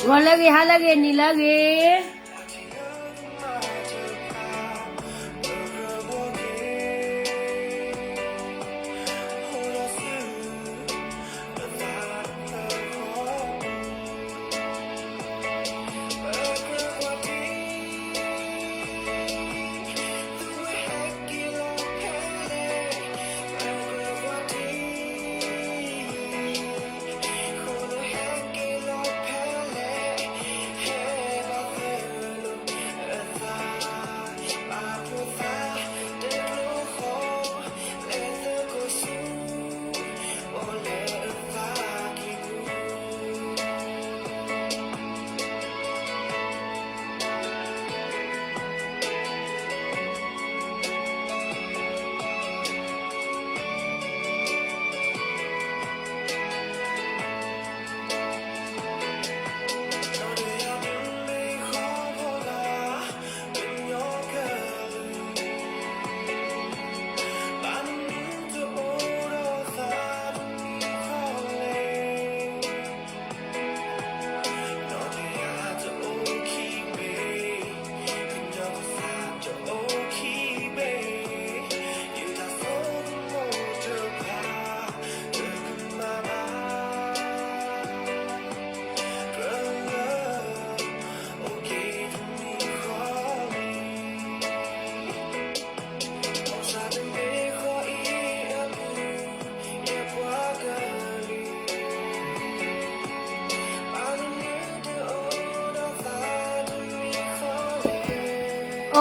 ဂီၤလၢအဂ့ၤ ဟါလၢအဂ့ၤ နံၤလၢအဂ့ၤ.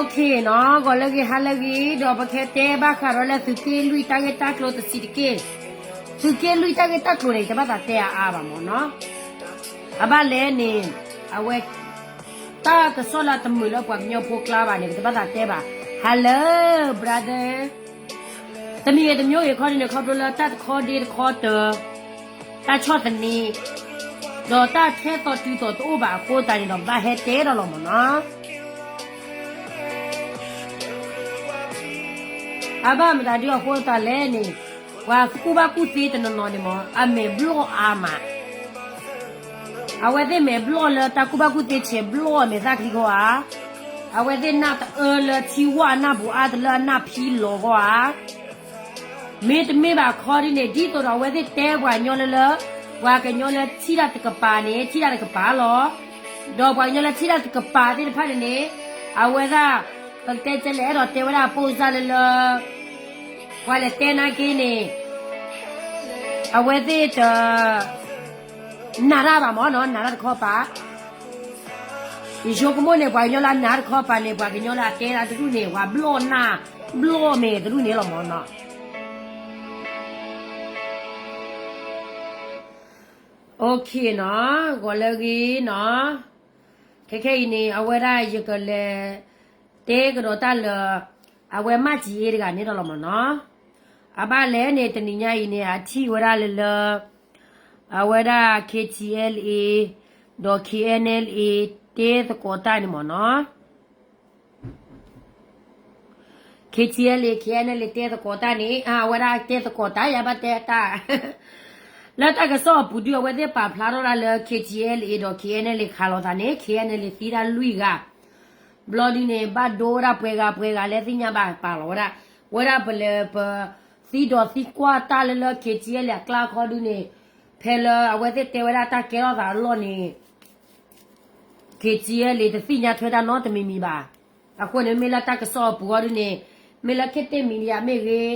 Okay နီၤ, ဂီၤလၢအဂ့ၤ ဟါလၢအဂ့ၤ, ဒီးပကဟဲတဲဘၣ်ဃးဒီးလၢသုးက့လွံၢ်တၢ်ဂ့ၢ်တၢ်ကျိၤတဆံးတက့ၢ်. သုးက့လွံၢ်တၢ်ဂ့ၢ်တၢ်ကျိၤန့ၣ် တဘၣ်သးတဲအါအါဘၣ်မၢ်နီၤ. အဘၣ်လဲၣ်န့ၣ် အဝဲ တၢ်ကစီၣ်လၢတမုာ်လၢပှၤကညီဖိကျါဘၣ်န့ၣ် ပတဘၣ်သးတဲဘၣ်. Hello brother, တမံၤဂ့ၤတမံၤဂ့ၤခီဒ်န့ၣ် ခီဖျိလၢတၢ်တခီဒ့တခီတၢၤ, တၢ်ဆီၣ်သနံး, ဒီးတၢ်ထဲသိးတုၤသိးတအိၣ်ဘၣ်အဃိသတးန့ၣ်ဒီး ဘၣ်ဟဲတဲဒီးလီၤမၢ်နီၤ. အဘၣ်မတၤဒ်အဃိသတးလဲၣ်န့ၣ်, ပှၤကူၣ်ဘၣ်ကူၣ်သ့တနီၤနီၤန့ၣ်မၢ် အမဲာ်ဘျီၣ်အါမး. အဝဲသ့ၣ်မဲာ်ဘျီၣ်လၢတၢ်ကူၣ်ဘၣ်ကူၣ်သ့ဆဲးဘျီၣ်အမဲာ်သၣ်ချံဂီၢ်ဧါ. အဝဲသ့ၣ်နၢ်တအၢလၢထံဝၣ်အနၢ်ပူၤအါတလၢအနၢ်ဖံလီၤဂီၢ်ဧါ. မ့တမ့ၢ်ဘၣ်ခီဒ်န့ၣ် ဒ်သိးဒီးအဝဲသ့ၣ်တဲပှၤကညီလၢလၢ ပှၤကညီလၢထံၣ်တၢ်တကပၤန့ၣ် ထံၣ်တၢ်တကပၤလီၤ. ဒီးပှၤကညီလၢထံၣ်တၢ်တကပၤသ့ၣ်တဖၣ်န့ၣ်န့ၣ် အဝဲဒၣ် ပကတဲကဲလဲၣ် အဲၣ်ဒိးတဲဝဲဒၣ်ပိၢ်စၢ်လၢလၢ ပှၤလဲၤတဲနာ်က့န့ၣ် အဝဲသ့ၣ်တ နာ်တၢ်ဘၣ်မၢ်နီၤ, နာ်တၢ်တခီပၤ. ယဆိကမိၣ်န့ၣ် ပှၤကညီလၢအနာ်တၢ်တခီပၤန့ၣ် ပှၤကညီလၢအတဲတၢ်တဒူၣ်န့ၣ် ပှၤဘျီၣ်နၢ် ဘျီၣ်မဲာ်တဒူၣ်န့ၣ်လီၤမၢ်နီၤ. Okay နီၤ, ဂီၤလၢအဂ့ၤနီၤ. ခဲခဲအံၤန့ၣ် အဝဲဒၣ်ယကလဲၤ တဲကဒီးတၢ်လၢ အဝဲမၢ်စံးအ့တဂၤန့ၣ်ဒီးလီၤမၢ်နီၤ. အဘၣ်လဲၣ်န့ၣ် တနံၤညါအံၤန့ၣ် အထံၣ်ဝဲဒၣ်လၢလၢ အဝဲဒၣ် K T L A ဒီး K N L A တဲသကိးတၢ်န့ၣ်မၢ်နီၤ. K T L A K N L A တဲသကိးတၢ်န့ၣ် အဝဲဒၣ်တဲသကိးတၢ် ယဘၣ်တဲတၢ် လၢတၢ်ကစီၣ်အပူၤဒု အဝဲသ့ၣ်ပာ်ဖျါထီၣ်ဒၣ်လၢ K T L A ဒီး K N L A ခးလိာ်သးန့ၣ် K N L A သံဒၣ်လွံၢ်ဂၤ ဘျီဒုန့ၣ် ဘၣ်ဒိဝဲဒၣ်ပှဲၤဂၤပှဲၤဂၤလၢသ့ၣ်ညါဘၣ်ပာ်လီၤဝဲဒၣ် ဝဲဒၣ်ပလဲၤပသံဒီးသံကွၢ်တၢ်လၢလၢ K T L A အကျါခီဒုန့ၣ် ဖဲလၢအဝဲသ့ၣ်တဲဝဲဒၣ်တၢ်ကဲထီၣ်သးအလီၢ်န့ၣ် K T L A တသ့ၣ်ညါထွဲတၢ်နီတမံၤမံၤဘၣ်. အဃိန့ၣ် မ့ၢ်လၢတၢ်ကစီၣ်အပူၤဃီဒုန့ၣ် မ့ၢ်လၢ ခေတ်သစ် Media မ့ၢ်ဂ့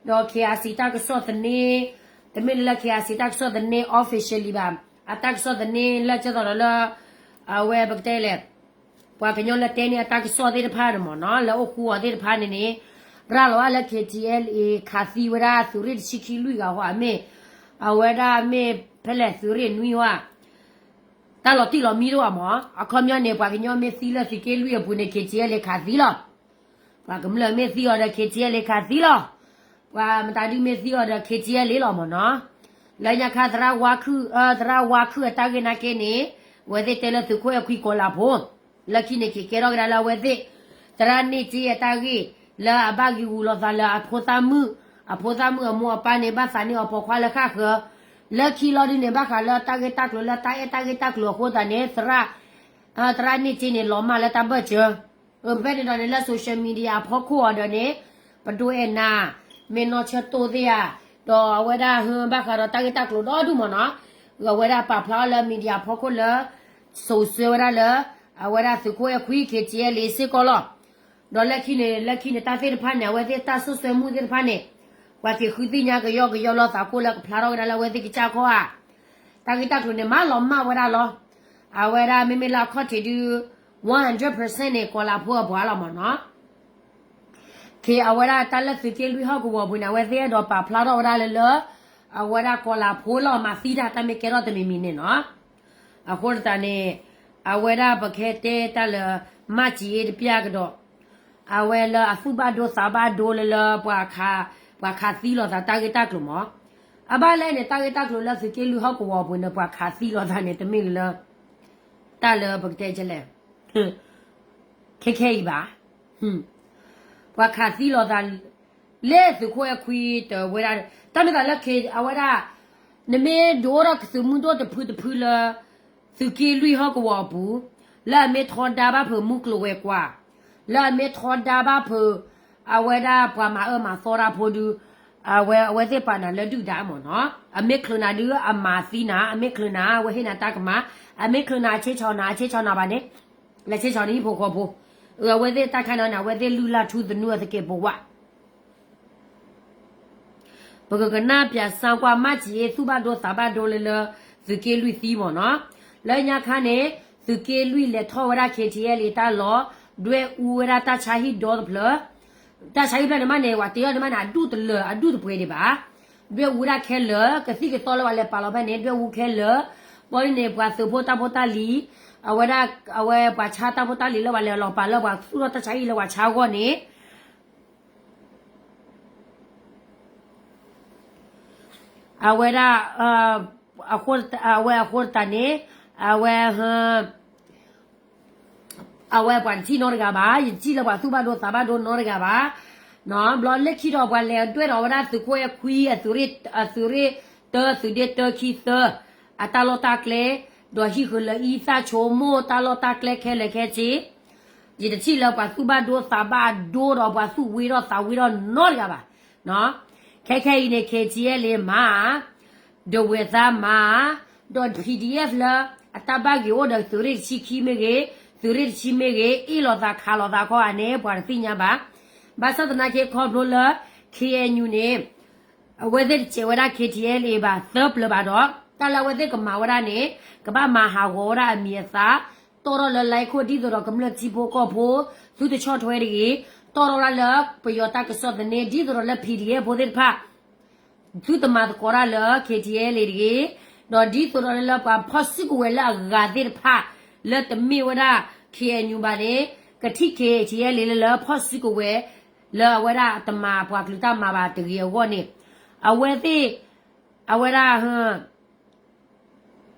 ၤ, ဒီး K I C တၢ်ကစီၣ်သန့, တမ့ၢ်လၢ K I C တၢ်ကစီၣ်သန့ officially ဘၣ်, အတၢ်ကစီၣ်သန့လၢကဲသိးဒီးလၢ အဝဲပကတဲလဲၣ် ပှၤကညီလၢတဲန့ၢ်အတၢ်ကစီၣ်သ့ၣ်တဖၣ်န့ၣ်မၢ်နီၤ လၢအိၣ်ဃူအီၤသ့ၣ်တဖၣ်န့ၣ်န့ၣ် ရၤလီၤဘၣ်လၢ K T L A ခးသံဝဲဒၣ်သုးရ့ၣ်တဆံခံလွံၢ်ဂၤဃီ အမ့ၢ် အဝဲဒၣ်မ့ၢ်ဖဲလဲၣ်သုးရ့ၣ်နွံဝါ တၢ်လီၤတံၢ်လီၤမံတအိၣ်ဘၣ်မၢ်. အခီပညီန့ၣ် ပှၤကညီမ့ၢ်သံလၢသုးက့လွံၢ်အပူၤန့ၣ် K T L A ခးသံလီၤ. ပှၤကမျၢၢ်မ့ၢ်သံအီၤဒီး K T L A ခးသံလီၤ. ပှၤမတၤဒုမ့ၢ်သံအီၤဒီး K T L A လီၤမၢ်နီၤ. လၢညါခါသရၣ်ဝါခုၣ် သရၣ်ဝါခုၣ်အတၢ်ဂ့ၢ်နာ်က့န့ၣ် အဝဲသ့ၣ်တဲလၢသုးခိၣ်အဲၣ်ခွံကိးလးဖိ လၢခံန့ၣ်က့ၤကဲထီၣ်ကဒါလၢအဝဲသ့ၣ် သရၣ်န့ၢ်စ့အတၢ်ဂ့ၢ် လၢအဘၣ်ဂံာ်ဂူာ်လိာ်သးလၢအဖိသၣ်မုၣ်, အဖိသၣ်မုၣ်အမိၢ်အပၢ်န့ၣ် ဘၣ်သးန့ၢ်အီၤပိာ်ခွါလၢဃၣ်ဃၢၤ, လၢခံလီၤဒုန့ၣ် ဘၣ်ဃးလၢတၢ်ဂ့ၢ်တၢ်ကျိၤလၢတၢ်အဲၣ်တၢ်ဂ့ၢ်တၢ်ကျိၤအဃိသတးန့ၣ် သရၣ် သရၣ်န့ၢ်စ့န့ၣ် လီၤမၢ်လၢတၢ်ဘၢၣ်စၢၤ. ဖဲန့ၣ်ဒီးန့ၣ် လၢ social media အဖီခိၣ်အီၤဒီးန့ၣ် ပဒိၣ်အဲၣ်နၤ မ့ၢ်နီၢ်ဆၢတိၢ်သ့ၣ်ဧါ, ဒီးအဝဲဒၣ်ဟၢဘၣ်ဃးဒီးတၢ်ဂ့ၢ်တၢ်ကျိၤဒီဒူၣ်မ့ၢ်နီၤ, အဝဲဒၣ်ပာ်ဖျါအီၤလၢ media အဖီခိၣ်လၢ စိာ်ဆှၢဝဲဒၣ်လၢ အဝဲဒၣ်သုးခိၣ်အဲၣ်ခွံ KTLA စ့ၢ်ကီးလီၤ. ဒီးလၢခံန့ၣ် လၢခံန့ၣ် တၢ်သ့ၣ်တဖၣ်န့ၣ် အဝဲသ့ၣ်တၢ်စိၣ်ဆှၢမုၢ်သ့ၣ်တဖၣ်န့ၣ် ပှၤက့ၤဃုသ့ၣ်ညါကယီကယီလီၤသးခိၣ်လၢကဖျါထီၣ်ဝဲဒၣ်လၢအဝဲသ့ၣ်ကစၢ်ခီဧါ. တၢ်ဂ့ၢ်တၢ်ကျိၤန့ၣ် မၤလီၤမၢ်ဝဲဒၣ်လီၤ. အဝဲဒၣ်မ့မ့ၢ်လၢအခီၣ်ထံးဒု one hundred percent န့ၣ် ကီၤလၤဖိအပှၤလီၤမ့ၢ်နီၤ. ခ့ အဝဲဒၣ်တၢ်လၢသုးက့လွံၢ်ဟီၣ်ကဝီၤပူၤန့ၣ် အဝဲသ့ၣ်အဲၣ်ဒိးပာ်ဖျါထီၣ်ဝဲဒၣ်လၢလၢ အဝဲဒၣ်ကီၤလၤဖိလီၤမၤသံတၢ်တၢ်မ့ၢ်ကဲထီၣ်တမံၤမံၤန့ၣ်နီၤ. အဃိသတးန့ၣ် အဝဲဒၣ်ပကဟဲတဲတၢ်လၢ မၢ်စံးအ့တပျၢ်ကဒီး အဝဲလၢအသူၣ်ဘၣ်ဒိသးဘၣ်ဒိလၢလၢ ပှၤခးသံလိာ်သးတၢ်ဂ့ၢ်တၢ်ကျိၤမ့ၢ် အဘၣ်လဲၣ်န့ၣ် တၢ်ဂ့ၢ်တၢ်ကျိၤလၢသုးက့လွံၢ်ဟီၣ်ကဝီၤပူၤန့ၣ် ပှၤခးသံလိာ်သးန့ၣ် တမ့ၢ်လၢ တၢ်လၢပကတဲကလဲၣ် ခဲခဲအံၤဘၣ်. ပှၤခးသံလိာ်သး လၢသုးခိၣ်အဲၣ်ခွံတဝဲဒၣ် တၢ်မ့ၢ်သးလၢခ့ အဝဲဒၣ် နမ့ၢ်ဒိၣ်ထီၣ်ကသုးမုၢ်ဒိၣ်တဖုတဖုလၢ သုးက့လွံၢ်ဟီၣ်ကဝီၤအပူၤ လၢအမ့ၢ်ထီဒါဘၣ်ဖုးမုၢ်ကျိၤဝဲၤကွာ် လၢအမ့ၢ်ထီဒါဘၣ်ဖုး အဝဲဒၣ်ပှၤမၤအၢမၤသီတၢ်ဖိဒု အဝဲ အဝဲသ့ၣ်ပာ်နၤလၢဒုၣ်ဒါမ့ၢ်နီၤ အမ့ၢ်ချုးနၤဒု အမၤသံနၤ အမ့ၢ်ချုးနၤ အဝဲဟ့ၣ်နၤတၢ်ကမၣ် အမ့ၢ်ချုးနၤ အဆ့ဆီနၤ အဆ့ဆီနၤဘၣ်န့ၣ် လဲၤဆ့ဆီနဟံၣ်ဖိဃီဖိ အဝဲသ့ၣ်တၢ်ခါန့ၣ် အဝဲသ့ၣ်လုၢ်လၢ်ထူသနူအသကဲးပဝး ပကကနၣ်ပၠးစၢ်ကွၢ်မၢ်စံးအ့ သူၣ်ဘၣ်ဒိသးဘၣ်ဒိလၢလၢ သုးက့လွံၢ်သံမ့ၢ်နီၤ. လၢညါခါန့ၣ် သုးက့လွံၢ်လဲၤထီၣ်ဝဲဒၣ် KTLA တၢ်လီၢ် ဒွဲၣ်အူဝဲဒၣ်တၢ်ဆါဟံၣ်ဒီတဖျၢၣ် တၢ်ဆါဟံၣ်ဖျၢၣ်န့ၣ်မးန့ၣ် ပှၤတ့ထီၣ်န့ၣ်မးန့ၣ် အဒူၣ်တလၢာ် အဒူၣ်တပှဲၤဒံးဘၣ်. ဒွဲၣ်အူဝဲဒၣ်ခဲလၢာ် ကသံၣ်ကသီလၢပှၤလဲၤပာ်လီၤဖဲန့ၣ် ဒွဲၣ်အူခဲလၢာ် ဘီဒ်န့ၣ် ပှၤသုးဖိတၢ်ဖိတၢ်လံၤ အဝဲဒၣ် အဝဲပှၤဆါတၢ်ဖိတၢ်လံၤလၢပှၤလဲၤလီၤပာ်လၢပှၤသူၣ်ထီၣ်တၢ်ဆါဟံၣ်လၢပှၤဆါအဂီၢ်န့ၣ် အဝဲဒၣ် အဝဲအဃိသတးန့ၣ် အဝဲ အဝဲပှၤတထံၣ်နီတဂၤဘၣ် ယတထံၣ်လၢပှၤသူၣ်ဘၣ်ဒိသးဘၣ်ဒိနီတဂၤဘၣ်. ဘျီလၢခံဒီးပှၤလဲၤဒွဲၣ်ဒီးဝဲဒၣ်သုးခိၣ်အဲၣ်ခွံ အသုးရ့ၣ်တၢ သုးဒ့တၢခံသၢ အတၢ်လီၢ်တၢ်ကျဲ ဒီးဟံၣ်ဃုာ်လၢအံသၣ်ဆိကမိၣ်တၢ်လီၢ်တၢ်ကျဲခဲလၢာ်ခဲဆ့ ယတထံၣ်လၢပှၤသူၣ်ဘၣ်ဒိသးဘၣ်ဒိဒီးပှၤသူၣ်ဝံၤဒီးသးဝံၤဒီးနီတဂၤဘၣ်. ခဲခဲအံၤန့ၣ် KTLA မၤ ဒဝဲၢ်သါမၤ ဒီး PDF လၢ အတၢ်ဘၣ်ဂ့ၤအိၣ်ဒီးသုးရ့ၣ်တဆံခံမ့ၢ်ဂ့ၤ သုးရ့ၣ်တဆံမ့ၢ်ဂ့ၤ အ့ၣ်လိာ်သးခးလိာ်သးခီဧါန့ၣ် ပှၤတသ့ၣ်ညါဘၣ်. ဘၣ်ဆၣ်သနာ်က့ခီဖျိလၢ KNU န့ၣ် အဝဲသ့ၣ်တစဲးဝဲဒၣ် KTLA ဘၣ်သၢပျၢၤဘၣ်ဒီး တၢ်လၢအဝဲသ့ၣ်ကမၤဝဲဒၣ်န့ၣ် ကဘၣ်မၤဟးဂီၤဝဲဒၣ်အမံၤအသၣ် တီၣ်ထီၣ်လၢလါအံၤခိၣ်ဒ်သိးဒီးကမျၢၢ်ထံဖိကီၢ်ဖိ သုတဆီၣ်ထွဲတဂ့ၤ တီၣ်ထီၣ်ဝဲဒၣ်လၢ ပယီၤတၢ်ကစီၣ်သန့ ဒ်သိးဒီးလၢ PDF ဖိသ့ၣ်တဖၣ် သုတမၤသကိးတၢ်လၢ KTLA တဂ့ၤ, ဒီးဒ်သိးဒီးလၢပှၤဖီၣ်စုကဝဲၤလၢအဂၤသ့ၣ်တဖၣ် လၢတမ့ၢ်ဝဲဒၣ် KNU ဘၣ်န့ၣ် ကထံၣ် KTLA လၢလၢဖီၣ်စုကဝဲၤ လၢအဝဲဒၣ်တမၤပှၤကလုာ်တၢ်မၤဘၣ်တဂ့ၤအဂီၢ်န့ၣ် အဝဲသ့ၣ် အဝဲဒၣ်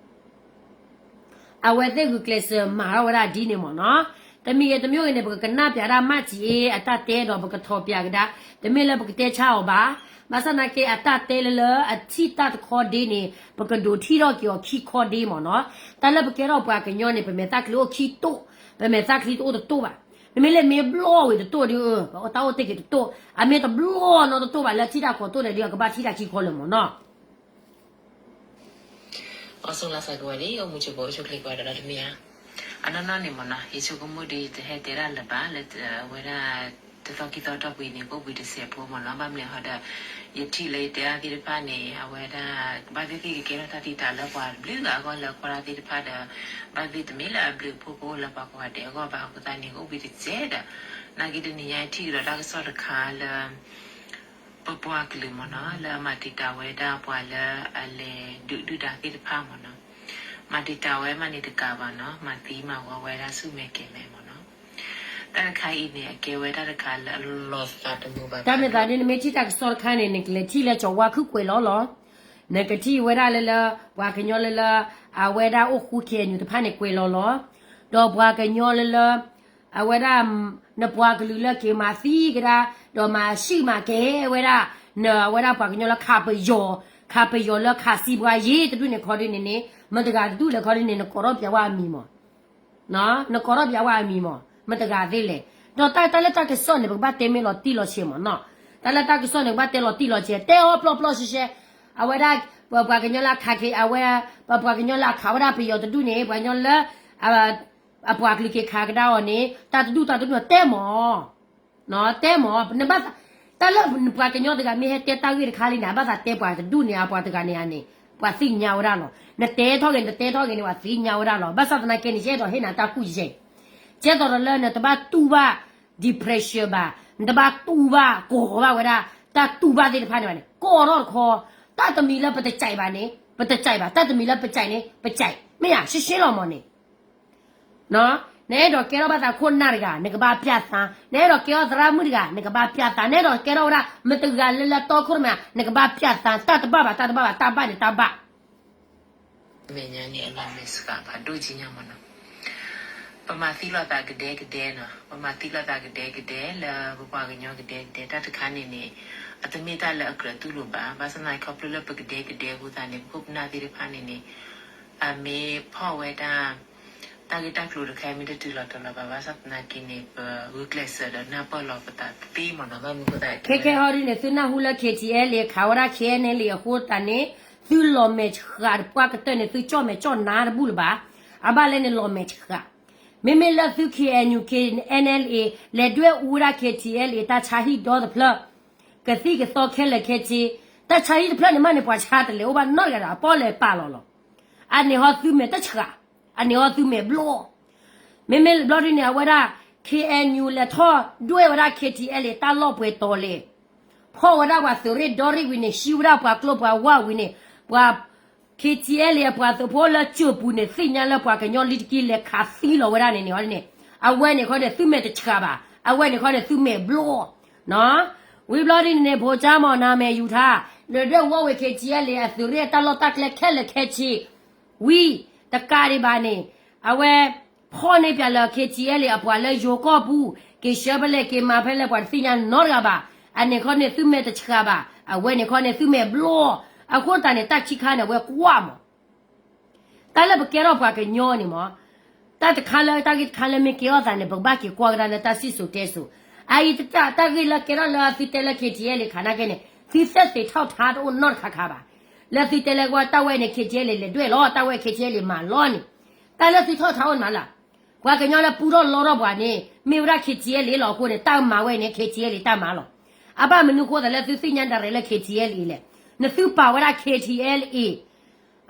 အဝဲသ့ၣ်ဂုာ်ကျဲးစၢးမၤထီၣ်ဝဲဒၣ်ဒ်န့ၣ်မ့ၢ်နီၤ. တမံၤဂ့ၤတမံၤဂ့ၤန့ၣ် ပကကနၣ်ပၠးဒၣ်မၢ်စံးအ့ အတၢ်တဲဒီး ပကထီၣ်ပၠးကဒါ, တမ့ၢ်လၢပကတဲဆါအီၤဘၣ်. ဘၣ်ဆၣ်သနာ်က့ အတၢ်တဲလၢလၢအထံၣ်တၢ်တခီဒ့န့ၣ် ပကဒိးထံၣ်ထီၣ်က့ၤအီၤခံခီဒ့မ့ၢ်နီၤ. တၢ်လၢပကဲထီၣ်ပှၤကညီန့ၣ် ပမဲာ်သၣ်ချံအိၣ်ခံတိၢ်, ပမဲာ်သၣ်ချံတအိၣ်တတိၢ်ဘၣ်. မ့မ့ၢ်လၢမ့ၢ်ဘျီၣ်ဝံၤတတိၢ်ဒီး ပတၢ်အိၣ်တ့ၢ်က့ၤတတိၢ်, အမ့ၢ်တဘျီၣ်နီတတိၢ်ဘၣ် လၢထံၣ်တၢ်ခိးတိၢ်န့ၣ်ဒီး အကဘၣ်ထံၣ်တၢ်ခံခီလၢာ်မ့ၢ်နီၤ. အိၣ်ဆိးလၢသးကဝဲၤလံ အိၣ်မူဆိးပှဲၤအိၣ်ဆိးချ့ကွၢ်ဒီးတမ့ၢ်ဧါ. အနီၢ်နီၢ်န့ၣ်မ့ၢ်နီၤ ယဆိကမိၣ်ဒီး ယတဟဲတဲဒၣ်လၢၤဘၣ်လၢ အဝဲဒၣ် တသီခံသီတီၢ်ပူၤအံၤန့ၣ် ကအိၣ်ဘှံးတစဲးဖိမ့ၢ်နီၤ. ဘၣ်မနုၤဃိဒီး ယထံၣ်လၢယတဲအါသ့ၣ်တဖၣ်န့ၣ် အဝဲဒၣ် ဘၣ်သ့ၣ်သ့ၣ်ကကဲထီၣ်တၢ်သံတၢ်လၢပှၤတဘျုးဂၤအဂီၢ်လၢကွၢ်တၢ်သ့ၣ်တဖၣ်ဒီး ဘၣ်သ့ၣ်တမ့ၢ်လၢအဘျုးအဖှိၣ်ဖိလၢပှၤကိးဂၤဒဲးအဂီၢ်ဘၣ်အဃိသတးန့ၣ် ကအိၣ်ဘှံးတစဲးဒီး နာ်က့တနံၤညါထံၣ်ကဒီးတၢ်ကစီၣ်တခါလၢ ပပှၤကလုာ်မ့ၢ်နီၤ လၢအမၤတံာ်တာ်ဝဲဒၣ်ပှၤလၢအလဲၤဒုးဒုၣ်ဒါသ့ၣ်တဖၣ်မ့ၢ်နီၤ, မၤတံာ်တာ်ဝဲမးန့ၣ်တကးဘၣ်နီၤ မၤသံမၤဝီဝဲဒၣ်ဆူၣ်မဲာ်ကဲၤမဲာ်မ့ၢ်နီၤ. တၢ်တခါအံၤန့ၣ် အကဲဝဲတၢ်တခါလၢအလီၤသးတမုာ်ဘၣ်. တၢ်မ့ၢ်သးဒ်နမ့ၢ်ထံၣ်တၢ်ကစီၣ်တခါန့ၣ် နကလဲၤထံၣ်လၢကၠီၤဝါခုၣ်ကွဲးလီၤလီၤ. နကထံၣ်ဝဲဒၣ်လၢလၢ ပှၤကညီလၢလၢ အဝဲဒၣ်အိၣ်ဃူ KNU တဖၣ်န့ၣ်ကွဲးလီၤလီၤ. ဒီးပှၤကညီလၢလၢ အဝဲဒၣ် နပှၤကလုာ်လၢက့ၤမၤသံကဒါ ဒီးမၤဆံၣ်မၤကဲဝဲဒၣ် နအဝဲဒၣ်ပှၤကညီလၢခးပယီၤ ခ ခးပယီၤလၢခးစံးပှၤယ့တဒူၣ်န့ၣ်ခီဒ်န့ၣ်န့ၣ် မတဂၤတဒူၣ်လဲၣ်ခီဒ်န့ၣ် နကိးထီၣ်ပျဲဝဲအမံၤမး, နကိးထီၣ်ပျဲဝဲအမံၤမး မတဂၤသ့လဲၣ်. ဒီးတၢ်လၢတၢ်ကစီၣ်န့ၣ် ပကဘၣ်တဲမ့ၢ်လီၤတံၢ်လီၤဆဲးမးနီၤ, တၢ်လၢတၢ်ကစီၣ်န့ၣ် ကဘၣ်တဲလီၤတံၢ်လီၤဆဲး တဲအီၤပျီပျီရှဲရှဲ, အဝဲဒၣ် ပပှၤကညီလၢအခးက့ၤ အဝဲ ပပှၤကညီလၢအခးဝဲဒၣ်ပယီၤတဒူၣ်န့ၣ် ပှၤကညီလၢ အပှၤကလုာ်က့ၤခးကဒါအီၤန့ၣ် တၢ်တဒူၣ်တၢ်တဒူၣ်တဲမး တဲမး နဘၣ်သး တၢ်လၢပှၤကညီတဂၤမ့ၢ်ဟဲတဲတၢ်ဂ့ၢ်တခါလံန့ၣ် အဘၣ်သးတဲပှၤတဒူၣ်န့ၣ် အပှၤတဂၤန့ၣ်ဧါန့ၣ် ပှၤသ့ၣ်ညါဝဲဒၣ်လီၤ. နတဲထီၣ်ဂ့ၤ နတဲထီၣ်ဂ့ၤန့ၣ် ပှၤသ့ၣ်ညါဝဲဒၣ်လီၤ. ဘၣ်ဆၣ်သနာ်က့န့ၣ် ယအဲၣ်ဒိးဟ့ၣ်နၤတၢ်ကူၣ်ယဲၢ် ကဲသိးဒီးလၢနတဘၣ်တူၢ်ဘၣ် depression ဘၣ်, နတဘၣ်တူၢ်ဘၣ် ကိးဘၣ်ဝဲဒၣ် တၢ်တူၢ်ဘၣ်သ့ၣ်တဖၣ်န့ၣ်ဘၣ်န့ၣ် ကိးထီၣ်တခီ, တၢ်တမံၤလၢပတကြိုက်ဘၣ်န့ၣ် ပတကြိုက်ဘၣ်, တၢ်တမံၤလၢပကြိုက်န့ၣ် ပကြိုက်, မ့ၢ်ဧါ ရှဲရှဲလီၤမးန့ၣ် နအဲၣ်ဒိးကဲထီၣ်ဘၣ်သးခိၣ်နၢ်တဂၤ နကဘၣ်ပျဲၢ်သါ, နအဲၣ်ဒိးကဲထီၣ်သရၣ်မုၣ်တဂၤ နကဘၣ်ပျဲၢ်သါ, နအဲၣ်ဒိးကဲထီၣ်ဝဲဒၣ် မတဂၤလၢလၢတီခိၣ်ရိၣ်မဲ နကဘၣ်ပျဲၢ်သါ, တၢ်တဘၣ်ဘၣ် တၢ်တဘၣ်ဘၣ် တၢ်ဘၣ်န့ၣ်တၢ်ဘၣ် မဲာ်ညါန့ၣ် အလီၤမဲာ်ဆှးဖးဒိၣ်ကံညါမးနီၤ, ပမၤသံလိာ်သးကဒဲကဒဲနီၤ, ပမၤသံလိာ်သးကဒဲကဒဲလၢပပှၤကညီကဒဲကဒဲ တၢ်တခါန့ၣ်န့ၣ် အတမ့ၢ်တၢ်လၢအကြၢးတူၢ်လိာ်ဘၣ်, ဘၣ်ဆၣ်သနာ်က့ခီဖျိလၢပကဒဲကဒဲအဃိသတးန့ၣ် ပခိၣ်ပနၢ်သ့ၣ်တဖၣ်န့ၣ်န့ၣ် အမ့ၢ်ဖီၣ်ဝဲဒၣ် တၢ်ဂ့ၢ်တၢ်ကျိၤတခါအံၤမ့ၢ်တတုၤလီၤတီၤလီၤဘၣ်, ဘၣ်ဆၣ်သနာ်က့န့ၣ် ပဂုာ်ကျဲးစၢးဒီးနၢ်ပၢၢ်လီၤပသးသ့မးနီၤ, ဘၣ်မနုၤအဃိသတး ခဲခဲဟီဒ်န့ၣ် သုနၢ်ဟူလၢ KTLA ခးဝဲဒၣ် KNLA အဃိသတးန့ၣ် သုလီၤမဲာ်ဆှးတပှၢ်ကတၢၢ်န့ၣ် သုကၠီၣ်မဲာ်ကၠီၣ်နါတဘူၣ်လၢၤဘၣ်, အဘၣ်လဲၣ်န့ၣ်လီၤမဲာ်ဆှး, မ့မ့ၢ်လၢသု KNU KNLA လဲၤဒွဲၣ်အူဝဲဒၣ် KTLA တၢ်ဆါဟံၣ်ဒီတဖျၢၣ် ကသံၣ်ကသီခဲလၢာ်ခဲဆ့, တၢ်ဆါဟံၣ်တဖျၢၣ်န့ၣ်မးန့ၣ် ပှၤဆါတလဲၤအိၣ်ဘၣ်နီတဂၤဒီး အပီၣ်လဲၤပာ်လီၤလီၤ, အန့ၣ်ဟီသုမဲာ်တဆှး, အန့ၣ်ဟီသုမဲာ်ဘျီၣ် မ့မ့ၢ်ဘျီဒ်န့ၣ် အဝဲဒၣ် KNU လဲၤထီၣ်ဒွဲၣ်ဝဲဒၣ် KTLA တၢ်လီၢ်ပှဲၤတီၤလဲၣ်, ဖီၣ်ဝဲဒၣ်ပှၤသုးရ့ၣ်ဒီရ့ၣ်ဝံၤန့ၣ် ဟံးဝဲဒၣ်ပှၤကျိပှၤဝါဝံၤန့ၣ်, ပှၤ KTLA အပှၤသုးဖိလၢကၠိၣ်ပူၤန့ၣ် သ့ၣ်ညါလၢပှၤကညီလံတက့ၢ် လဲၤခးသံလီၤဝဲဒၣ်န့ၣ်န့ၣ်န့ၣ်, အဝဲန့ၣ်ခီန့ၣ် သုမဲာ်တဆှးဘၣ်, အဝဲန့ၣ်ခီန့ၣ် သုမဲာ်ဘျီၣ် ဝံၤဘျီဒ်န့ၣ်န့ၣ် ဖိကၠါမီၤနၤမဲာ်ယူၤထါ, လဲၤဒွဲၣ်ဝီဝံၤ KTLA အသုးရ့ၣ်တၢ်လီၢ်တၢ်ကျဲခဲလၢာ်ခဲဆ့ ဝံၤ တကးဒံးဘၣ်န့ၣ်, အဝဲ ဖီၣ်န့ၢ်ပၠးလၢ KTLA အပှၤလၢယိၤကီၢ်ပူၤ, က့ၤဆှၢဖဲလဲၣ် က့ၤမၤဖဲလဲၣ် ပှၤတသ့ၣ်ညါနီတဂၤဘၣ်, အန့ၣ်ခီန့ၣ် သုမဲာ်တဆှးဘၣ်, အဝဲန့ၣ်ခီန့ၣ် သုမဲာ်ဘျီၣ်, အဃိသတးန့ၣ် တၢ်ခံခါန့ၣ် အဝဲကွၢ်မး တၢ်လၢပကဲထီၣ်ပှၤကညီန့ၣ်မး, တၢ်တခါလၢတၢ်ဂ့ၢ်တခါလၢမ့ၢ်ကဲထီၣ်သးန့ၣ် ပကဘၣ်က့ၤကွၢ်ကဒါလၢတၢ်စံၣ်စိၤတဲစိၤ, အအံၤတၢ် တၢ်ဂ့ၢ်လၢကဲထီၣ်လၢသုတဲလၢ KTLA ခးနာ်က့န့ၣ် သုသက်သေထီၣ်ထါတအိၣ်နီတခါခါဘၣ်, လၢသုတဲလၢကွၢ်တၢ်ဝဲန့ၣ် KTLA လဲၤဒွဲၣ်လီၤ, တၢ်ဝဲ KTLA မၤလီၤန့ၣ်, တၢ်လၢသုထီၣ်ထါအိၣ်မးလၢ် ပှၤကညီလၢပူထီၣ်လီထီၣ်ပှၤန့ၣ် မ့ၢ်ဝဲဒၣ် KTLA လီၤအဃိန့ၣ် တၢ်မၤဝဲန့ၣ် KTLA တၢ်မၤလီၤ, အဘၣ်မနုၤဃိသးလၢသုသ့ၣ်ညါဒၣ်ရဲၣ်လၢ KTLA လဲၣ်, နသုပာ်ဝဲဒၣ် KTLA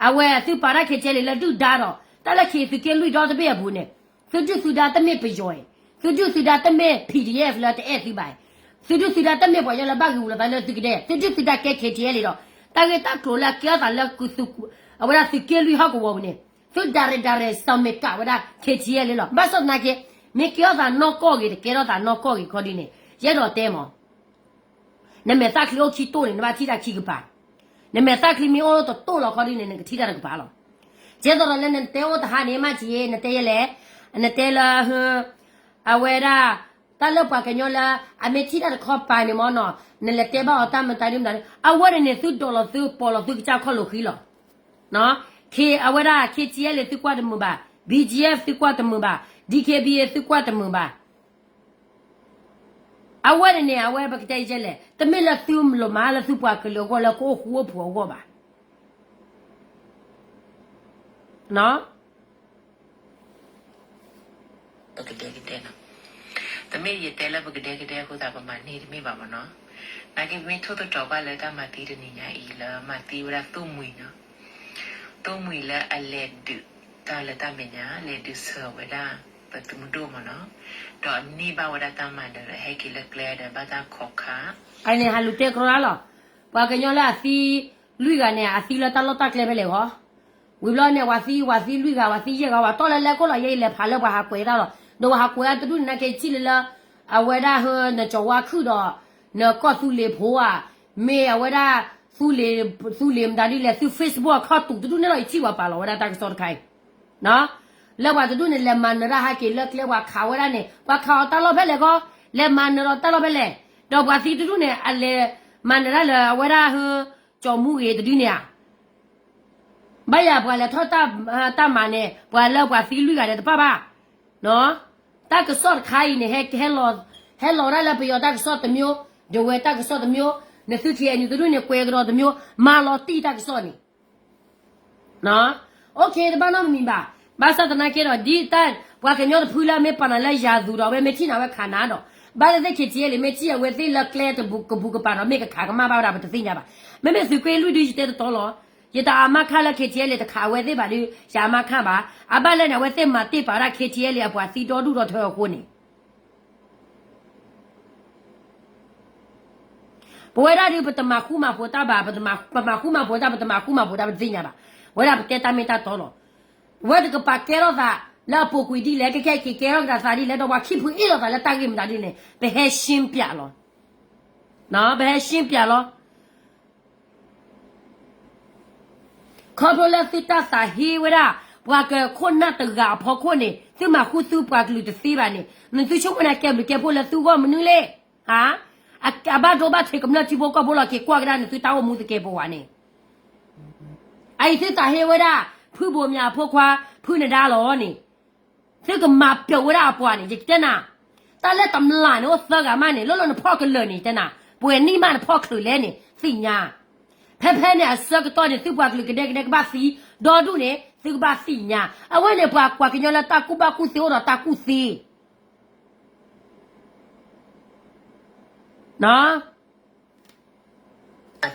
အဝဲသုပာ်ဒၣ် KTLA လၢဒုၣ်ဒါဒီး တၢ်လၢခံသုးက့လွံၢ်ဒီတဘ့ၣ်အပူၤန့ၣ်, သုဒုၣ်သုဒါတမ့ၢ်ပယီၤအံၤ, သုဒုၣ်သုဒါတမ့ၢ် PDF လၢတအဲၣ်သုဘၣ်အံၤ, သုဒုၣ်သုဒါတမ့ၢ်ပှၤကညီလၢဘၣ်ဂ့ၤဝူၤလီၤသးလၢသုကဒဲ, သုဒုၣ်သုဒါကဲ KTLA ဒီး တၢ်ဂ့ၢ်တၢ်ကျိၤလၢကဲထီၣ်သးလၢ အဝဲဒၣ်သုးက့လွံၢ်ဟီၣ်ကဝီၤပူၤန့ၣ်, သုဒၣ်ရဲၣ်ဒၣ်ရဲၣ်စၢၤမ့ၢ်ကးဝဲဒၣ် KTLA လီၤ, ဘၣ်ဆၣ်သနာ်က့ မ့ၢ်ကဲထီၣ်သးနီၢ်ကီၢ်ဂ့ၤ တကဲထီၣ်သးနီၢ်ကီၢ်ဂ့ၤခီဒ်န့ၣ် ယအဲၣ်ဒိးတဲမး နမဲာ်သၣ်ချံအိၣ်ခံတိၢ်န့ၣ် နဘၣ်ထံၣ်တၢ်ခံကပၤ, နမဲာ်သၣ်ချံမ့ၢ်အိၣ်တတိၢ်လီၤခီဒ်န့ၣ် နကထံၣ်တၢ်တကပၤလီၤ. ကဲသိးဒီးလၢနတဲအိၣ်တဟါန့ၣ် မ့ၢ်က့ၤ နတဲယဲလဲၣ်, နတဲလၢ အဝဲဒၣ် တၢ်လၢပှၤကညီလၢ အမ့ၢ်ထံၣ်တၢ်တခီပၤန့ၣ်မ့ၢ်နီၤ, နလဲၤတဲဘၣ်အီၤတၢ်မတၤဒ်မတၤဒ် အဝဲန့ၣ်န့ၣ် သုဒိးလီၤသုပီၢ်လီၤသုကစၢ်ခီၣ်လိာ်ဃံလီၤ. အဝဲဒၣ် KTLA သုကွၢ်တမုာ်ဘၣ်, BGF သုကွၢ်တမုာ်ဘၣ်, DKBA သုကွၢ်တမုာ်ဘၣ် အဝဲန့ၣ်န့ၣ် အဝဲပကတဲယဲလဲၣ်, တမ့ၢ်လၢသုလီၤမၤလၢသုပှၤကလုာ်အဂီၢ်လၢကအိၣ်ဃူအိၣ်ဖိးအဂီၢ်ဘၣ်. ပကဒဲကဒဲနီၤ, တမ့ၢ်ယတဲလၢပကဒဲကဒဲအဃိသတး ပမၤန့ၢ်တမ့ၢ်ဘၣ်မ့ၢ်နီၤ, နာ်က့မ့ၢ်ထိၣ်သတြီၤဘၣ်လၢတၢ်မၤသံတနံၤညါအံၤလၢမၤသံဝဲဒၣ်သိၣ်မှံၤနီၤ, သိၣ်မှံၤလၢအလဲၤဒုးတၢ်လၢတၢ်မဲာ်ညါ လဲၤဒုးဆၢဝဲဒၣ် ပသုးမုၢ်ဒိၣ်မ့ၢ်နီၤ, ဒီးန့ၢ်ဘၣ်ဝဲဒၣ်တၢ်မၤနၢၤဒီးဟဲက့ၤလၢကျဲဒီးဘၣ်တၢ်ခိးခး အန့ၣ်ဟးလူၤတဲကရီလီၤ, ပှၤကညီလၢအသံလွံၢ်ဂၤန့ၣ် အသံလၢတၢ်လီၢ်တၢ်ကျဲဖဲလဲၣ်ဂီၢ်, ဝံၤဘျီန့ၣ် ပှၤသံ ပှၤသံလွံၢ်ဂၤ ပှၤသံယဲၢ်ဂၤ ပှၤတီၢ်လၢလဲၤခိၣ်လီၤ ယဲအံၤလဲၤဖးလၢပှၤဟးကွဲးတၢ်လီၤ, ဒီးပှၤဟးကွဲးတဒူၣ်န့ၣ် နာ်က့ထံၣ်လၢလၢ အဝဲဒၣ်ဟၢ နကၠီၤဝါခုၣ်ဒီး နကီၢ်သူလ့ၤဖိဧါ, မ့ၢ်အဝဲဒၣ် သူလ့ၤ သူလ့ၤမတၤဒ်လဲၣ် သု Facebook အခီၣ်တူာ်တဒူၣ်န့ၣ်လီၤ ယထံၣ်ပှၤပာ်လီၤဝဲဒၣ်တၢ်ကစီၣ်တခါအံၤ လၢပှၤတဒူၣ်န့ၣ် လဲၤမၤနၢၤတၢ်ဟဲက့ၤလၢကျဲ ပှၤခးဝဲဒၣ်န့ၣ် ပှၤခးအီၤတၢ်လီၢ်ဖဲလဲၣ်ကီး, လဲၤမၤနၢၤဒီးတၢ်လီၢ်ဖဲလဲၣ်, ဒီးပှၤသံတဒူၣ်န့ၣ် အလဲၤမၤနၢၤတၢ်လၢအဝဲဒၣ်ဟၢ ကၠီမူဂ့ၤတဒုန့ၣ်ဧါ. ဘၣ်ယၤပှၤလဲၤထီၣ်တၢ်မၤန့ၣ် ပှၤလၢပှၤသံလွံၢ်ဂၤဒီးတပၣ်ဘၣ်. တၢ်ကစီၣ်တခါအံၤန့ၣ် ဟဲလီၤဒၣ်လၢပယီၤတၢ်ကစီၣ်တမျိုး, ဒဝဲတၢ်ကစီၣ်တမျိုး, နသု K N U တဒူၣ်န့ၣ် ကွဲးကဒီးတမျိုး, မၤလီၤတံၢ်တၢ်ကစီၣ်န့ၣ် OK တဘၣ်နီတမံၤဘၣ်. ဘၣ်ဆၣ်သနာ်က့ဒီး ဒ်တၢ်ပှၤကညီတဖုလၢအမ့ၢ်ပာ်နၤလၢယၤသူဒီး အဝဲမ့ၢ်ထံၣ်နၤဝဲခးနၤဒီး ဘၣ်သ့ၣ်သ့ၣ် K T L မ့ၢ်ထံၣ်အဝဲသ့ၣ်လၢကျဲတဘူးကဘူးကပၤဒီး မ့ၢ်ကခးကမၣ်ဘၣ်ဝဲဒၣ်ပတသ့ၣ်ညါဘၣ်. မ့မ့ၢ်သုးက့လွံၢ်ဒု ယတဲတတီလီၤ. ယတအါမးခါလၢ K T L တခးအဝဲသ့ၣ်ဘၣ်ဒီး ယအါမးခါဘၣ်. အဘၣ်လဲၣ်န့ၣ် အဝဲသ့ၣ်မၤတ့ၢ်ပာ်ဝဲဒၣ် K T L အပှၤသံဒီဒူၣ်ဒီထၢအဃိန့ၣ် ပဝဲဒၣ်ဒုး ပတမၤဃူမၤဖိးတၢ်ဘၣ်, ပမၤဃူမၤဖိးတၢ် ပတမၤဃူမၤဖိးတၢ် ပတသ့ၣ်ညါဘၣ်. ဝဲဒၣ်ပတဲတၢ်မ့ၢ်တၢ်တီလီၤ. ဝဲတကပၤကဲထီၣ်သးလၢအပူၤကွံာ်ဒ်လဲၣ်, ကဲကဲက့ၤကဲထီၣ်ကဒါသးဒ်လဲၣ်, ဒီးပှၤခံဖုအ့ၣ်လိာ်သးလၢတၢ်ဂ့ၢ်မတၤဒ်လဲၣ်န့ၣ် ပဟဲရှင်းပြလီၤ. ပဟဲရှင်းပြလီၤ. ခီဖျိလၢသုတၢ်သးဟ့ဝဲဒၣ် ပှၤကခိၣ်နၢ်တဂၤအဖီခိၣ်န့ၣ် သုမၤဃူသုပှၤကလုာ်တသ့ဘၣ်န့ၣ် နသုဆိကမိၣ်န့ၣ်ကဲဘျုးကဲဖှိၣ်လၢသုဂီၢ်မနုၤလဲၣ်. ဟါ, အဘၣ်ဒိဘၣ်ထံးကမျၢၢ်ထံဖိကီၢ်ဖိလီၤက့ၤကွၢ်ကဒါန့ၣ် သုတၢ်အိၣ်မူသကဲးပဝးန့ၣ် အအံၤသုသးဟ့ဝဲဒၣ် ဖုဘိးမၠးအဖိခွါ ဖုနဒါလီၤန့ၣ် သုကမၤပျီဝဲဒၣ်အပှၤန့ၣ် ယကတဲနၤ, တၢ်လၢတမျၢ်န့ၣ်အိၣ်သၢဂၤမးန့ၣ် လီၤလီၤနဖီၣ်ကလၢာ်န့ၣ် ယတဲနၤ, ပှဲၤနံၣ်မးနဖီၣ်ချုးလဲၣ်န့ၣ် သ့ၣ်ညါ. ဖဲဖဲန့ၣ်အဆၢကတီၢ်န့ၣ် သုပှၤကလုာ်ကဒဲကဒဲကဘၣ်သံ, ဒီဒူၣ်န့ၣ် သုကဘၣ်သ့ၣ်ညါ. အဝဲန့ၣ်ပှၤကွၢ်ကညီလၢတၢ်ကူၣ်ဘၣ်ကူၣ်သ့အိၣ်ဒီးတၢ်ကူၣ်သ့ အသံ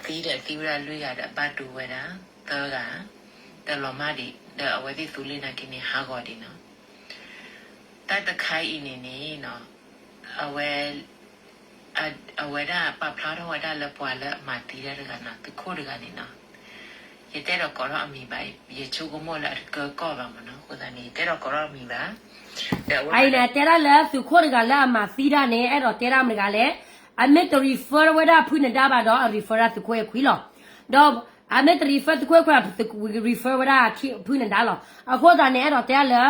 ဒီးသံဝဲဒၣ်လွံၢ်ဂၤဒီးအဘၣ်ဒိဝဲဒၣ်သၢဂၤ, ဒီးလီၤမၢ်ဒံး ဒီးအဝဲသ့ၣ်သူလ့ၤနာ်က့န့ၣ် ဟးဂီၤဒံးနီၤ. တၢ်တခါအံၤန့ၣ်န့ၣ်နီၤ, အဝဲ အဝဲဒၣ်ပာ်ဖျါထီၣ်ဝဲဒၣ်လၢပှၤလၢအမၤသံတၢ်တဂၤနီၤ, သုးခိၣ်တဂၤန့ၣ်နီၤ, ယတအဲၣ်ဒိးကိးထီၣ်အမံၤဘၣ်, ယဆိကမိၣ်လၢအတကၢကီၢ်ဘၣ်မ့ၢ်နီၤ, အဃိသတးန့ၣ် ယတအဲၣ်ဒိးကိးထီၣ်အမံၤဘၣ်. အအံၤန့ၣ် တဲဒၣ်လၢသုးခိၣ်တဂၤလၢအမၤသံဒၣ်န့ၣ် အဲၣ်ဒိးတဲဒၣ်မတဂၤလဲၣ်, အမ့ၢ်တ refer ဝဲဒၣ်ဖုနဒါဘၣ်ဒီး အ refer ဒၣ်သုးခိၣ်အဲခွံလီၤ. ဒီးအမ့ၢ်တ refer သုးခိၣ်အဲခွံ refer ဝဲဒၣ်ဖုနဒါလီၤ. အဃိသတးန့ၣ် အဲၣ်ဒိးတဲဒၣ်လၢ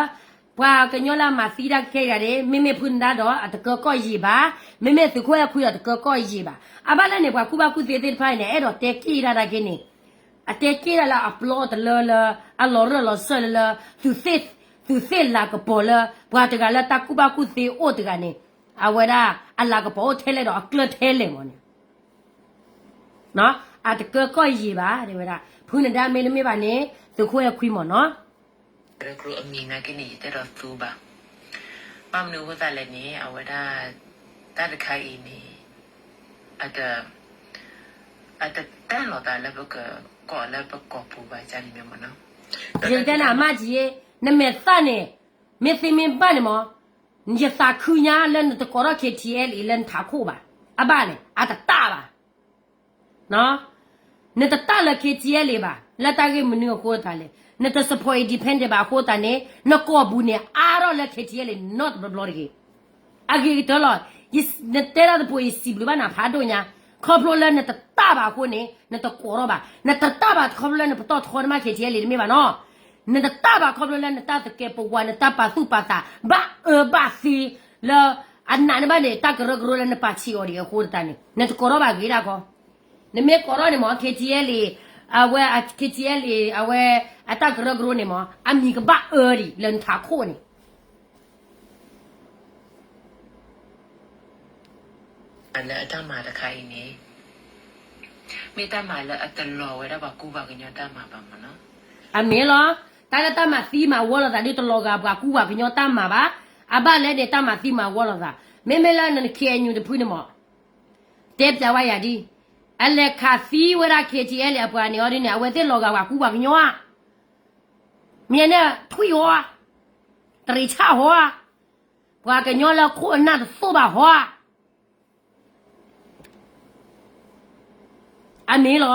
ပှၤကညီလၢအမၤသံဒၣ်ခဲအံၤဂၤန့ၣ် မ့မ့ၢ်ဖုနဒါဒီးအတကၢကီၢ်ယံာ်ဘၣ်, မ့မ့ၢ်သုးခိၣ်အဲခွံဒီးတကၢကီၢ်ယံာ်ဘၣ်. အဘၣ်လဲၣ်န့ၣ် ပှၤကူၣ်ဘၣ်ကူၣ်သ့သ့ၣ်တဖၣ်န့ၣ် အဲၣ်ဒိးတဲက့ၣ်ဒၣ်တၢ်က့န့ၣ် အတဲက့ၣ်ဒၣ်လၢအပျီတလၢလၢ အလီၤရၢၢ်လီၤစၢၢ်လၢလၢ သုးသ့ၣ်လၤကပီၤလၢ ပှၤတဂၤလၢတၢ်ကူၣ်ဘၣ်ကူၣ်သ့အိၣ်တဂၤန့ၣ် အဝဲဒၣ်အလၤကပီၤအိၣ်ထဲလဲၣ်ဒီးအကျၢၢ်ထဲလဲၣ်မ့ၢ်န့ၣ် အတကၢကီၢ်ယံာ်ဘၣ် တဲဝဲဒၣ် ဖုနဒါမ့တမ့ၢ်ဘၣ်န့ၣ် သုးခိၣ်အဲခွံမ့ၢ်နီၤ ကရၢကရိအမံၤနာ်က့န့ၣ် ယတအဲၣ်ဒိးသူဘၣ်. ဘၣ်မနုၤအဃိသတးလဲၣ်န့ၣ် အဝဲဒၣ် တၢ်တခါအံၤန့ၣ် အတ အတတၢ်လီၤသးလၢပကကိးလၢပကိာ်ပူၤဘၣ်န့ၣ်မ့ၢ်နီၤ. ယတဲနၤမးက့ၤ နမဲာ်သၣ်န့ၣ် မ့ၢ်သ့မ့ၢ်ဘၣ်န့ၣ်မ့ၢ် ယသးခုညါလၢနတကိးထီၣ် K T L A လၢနထးခိၣ်ဘၣ်. အဘၣ်လဲၣ် အတတၢ်ဘၣ် နတတၢ်လၢ K T L A ဘၣ် လၢတၢ်ဂ့ၢ်မနုၤအဃိသတးလဲၣ် နတ support independent ဘၣ်အဃိသတးန့ၣ် နကိာ်ပူၤန့ၣ် အါထီၣ်လၢ K T L A နီတဘျီဘျီတဂ့ၤ. အဂ့ၤကတၢၢ်လီၤ. နတဲတၢ်တပူၤအံၤ စံးဘျုးဘၣ်နၤဖးဒိၣ်ညါ ခီဖျိလၢနတတၢ်ဘၣ်အဃိန့ၣ် နတကိးထီၣ်ဘၣ်. နတတၢ်ဘၣ်ခီဖျိလၢနပတီၢ်ထီနမး K T L A တမ့ၢ်ဘၣ်နီၤ. နတတၢ်ဘၣ်ခီဖျိလၢနတၢ်သကဲးပဝး နတၢ်ပာ်သူၣ်ပာ်သး ဘၣ်အၢဘၣ်သီလၢ အနာ်န့ၢ်ဘၣ်န့ၣ် တၢ်ကရၢကရိလၢနပာ်ဆံးအီၤဒံးအဃိသတးန့ၣ် နတကိးထီၣ်ဘၣ်ဂ့ၤဒၣ်ကီ နမ့ၢ်ကိးထီၣ်န့ၣ်မ့ၢ် K T L A အဝဲ K T L A အဝဲ အတၢ်ကရၢကရိန့ၣ်မ့ၢ် အမံၤကဘၣ်အၢဒံးလၢနထးခိၣ်န့ၣ် လၢအတၢ်မၤတခါအံၤန့ၣ် မ့ၢ်တၢ်မၤလၢအတလီၤဝဲဒၣ်ပှၤကူပှၤကညီတၢ်မၤဘၣ်မ့ၢ်နီၤ. အမ့ၢ်လီၤ. တၢ်လၢတၢ်မၤသံမၤဝီလိာ်သးဒ်တလီၤဂာ်ပှၤကူပှၤကညီတၢ်မၤဘၣ်. အဘၣ်လဲၣ်န့ၣ် တၢ်မၤသံမၤဝီလိာ်သး မ့မ့ၢ်လၢန K N U တဖုန့ၣ်မ့ၢ် တဲပျးဝဲယၤဒ် အလဲၤခးသံဝဲဒၣ် K T L A အပှၤန့ၣ်အီၤဒ်န့ၣ် အဝဲသ့ၣ်လီၤဂာ်ပှၤကူပှၤကညီဧါ မ့ၢ်န့ၣ် ထွံၣ်ဟီဧါ, တရံးဆၣ်ဟီဧါ, ပှၤကညီလၢခိၣ်အနၢ်တသိၣ်ဘၣ်ဟီဧါ. အမ့ၢ်လီၤ.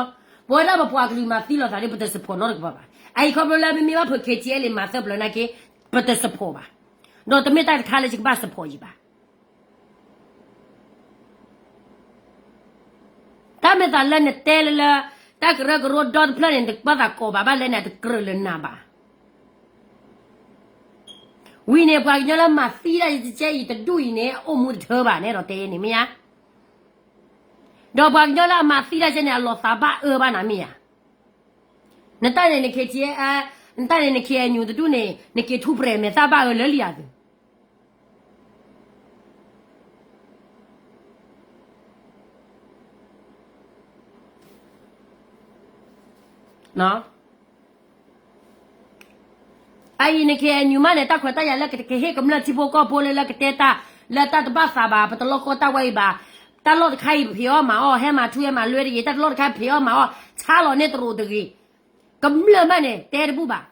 ပဝဲဒၣ်ပပှၤကလုာ်မၤသံလိာ်သးဒီး ပတ support နီတကပၤဘၣ်. အအံၤခီဖျိလၢမ့မ့ၢ်ဘၣ်ဖုး K T L A မၤသၢပျၢၤနာ်က့ ပတ support ဘၣ်. ဒီးတမ့ၢ်တၢ်တခါလၢယကဘၣ် support ယံၤဘၣ်. တၢ်မ့ၢ်သးလၢနတဲလၢလၢ တၢ်ကရၢကရိဒီတဖျၢၣ်န့ၣ် နတဘၣ်သးကိးဘၣ်ဘၣ်လဲၣ်န့ၣ် အတကြၢးလၢနၤဘၣ်. ဝံၤန့ၣ် ပှၤကညီလၢမၤသံဒၣ်ယကဲအံၤတဒူၣ်အံၤန့ၣ် အိၣ်မူတထၢဘၣ်န့ၣ်ဒီးတဲန့ၣ်မ့ၢ်ဧါ. ဒီးပှၤကညီလၢအမၤသံတၢ်ကဲန့ၣ် အလီၤသးဘၣ်အၢဘၣ်နၤမ့ၢ်ဧါ. နတၢ်န့ၣ်န K T L နတၢ်န့ၣ်န K N U တဒူၣ်န့ၣ် နက့ၤထူၣ်ပြဲၤမဲာ်သၣ်ဘၣ်အၢလၢလံဧါသု အအံၤန K N U မးန့ၣ် တၢ်ခွဲးတၢ်ယာ်လၢကဟ့ၣ်ကမျၢၢ်ထံဖိကီၢ်ဖိလၢလၢကတဲတၢ် လၢတၢ်တဘၣ်သးဘၣ် ပတလိၣ်ကီတၢ်ဝဲအံၤဘၣ်. တၢ်လီၢ်တခါအံၤ ပဖံးအီၣ်မၤအီၣ် ဟဲမၤထူဟဲမၤလွဲတဂ့ၤ တၢ်တလီၢ်တခါဖံးအီၣ်မၤအီၣ် ဆါလီၤန့ၢ်တရူးတဂ့ၤ. ကမျၢၢ်မးန့ၣ် တဲတဘူၣ်ဘၣ်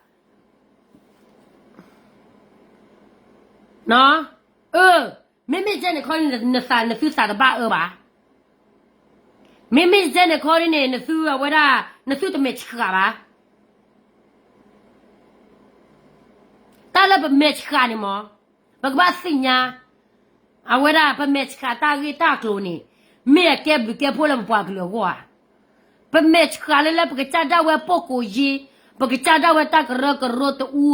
အၢ, မ့မ့ၢ်ကဲန့ၣ်ခီန့ၣ် နသးနသုသးတဘၣ်အၢဘၣ်. မ့မ့ၢ်ကဲန့ၣ်ခီဒ်န့ၣ် နသုအဝဲဒၣ် နသုတမဲာ်ဆှးဘၣ်. တၢ်လၢပမဲာ်ဆှးန့ၣ်မး ပကဘၣ်သ့ၣ်ညါ အဝဲဒၣ်ပမဲာ်ဆှးတၢ်ဂ့ၢ်တၢ်ကျိၤန့ၣ် မ့ၢ်အကဲဘျုးကဲဖှိၣ်လၢပပှၤကလုာ်အဂီၢ်ဧါ. ပမဲာ်ဆှးလၢလၢပကစၢ်ဒၣ်ဝဲပိာ်ကိးယ့ ပကစၢ်ဒၣ်ဝဲတၢ်ကရၢကရိတအူ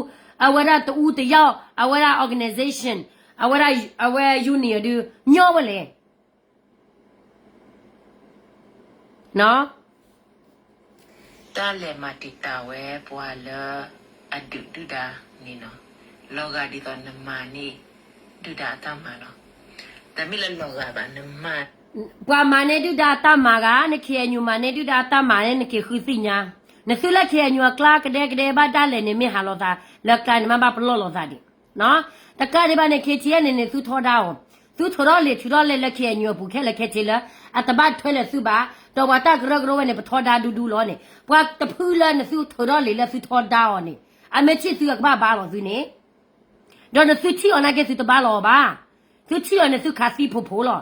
အဝဲဒၣ်တအူတယီၣ် အဝဲဒၣ် organization အဝဲဒၣ် အဝဲ union ဒုး ညီဝဲလဲၣ် တၢ်လဲၤမၤတံာ်တာ်ဝဲပှၤလၢအဒုးဒုၣ်ဒါန့ၣ်နီၤ, လီၤဂာ်ဒ်သိးနမၤန့ၢ်ဒုၣ်ဒါအတၢ်မၤလီၤ. တမ့ၢ်လၢလီၤဂာ်ဘၣ် နမၤ ပှၤမၤန့ၢ်ဒုၣ်ဒါအတၢ်မၤဂ့ၤ, န K N U မၤန့ၢ်ဒုၣ်ဒါအတၢ်မၤန့ၣ် နက့ၤဃုသ့ၣ်ညါ, နသုလၢ K N U အကျါကဒဲကဒဲဘၣ်ဒၣ်လဲာ်န့ၣ် မ့ၢ်ဟးလိာ်သး လၢကျါန့ၣ် မ့ၢ်ဘၣ်ပလီၢ်လိာ်သးဒံး, တကးဒံးဘၣ်န့ၣ် K T L န့ၣ်န့ၣ် သုထီဒါအီၤ, သုထုးထီၣ်လံာ်ထုးထီၣ်လဲၢ်လၢ K N U အပူၤခဲလၢာ်ခဲဆ့လၢ အတဘၣ်ထွဲလၢသုဘၣ်, ဒီးပှၤတၢ်ကရၢကရိဝဲန့ၣ် ပထီဒါဒူဒူလီၤန့ၣ် ပှၤတဖုလၢနသုထုးထီၣ်လံာ်လၢသုထီဒါအီၤန့ၣ် အမ့ၢ်ထံၣ်သုအကဘၣ်ဘါလီၤသုန့ၣ် ဒီးနသုထံၣ်အီၤနာ်က့သုတဘါလီၤအီၤဘၣ်. သုထံၣ်အီၤန့ၣ်သုခးသံဖိဖိလီၤ.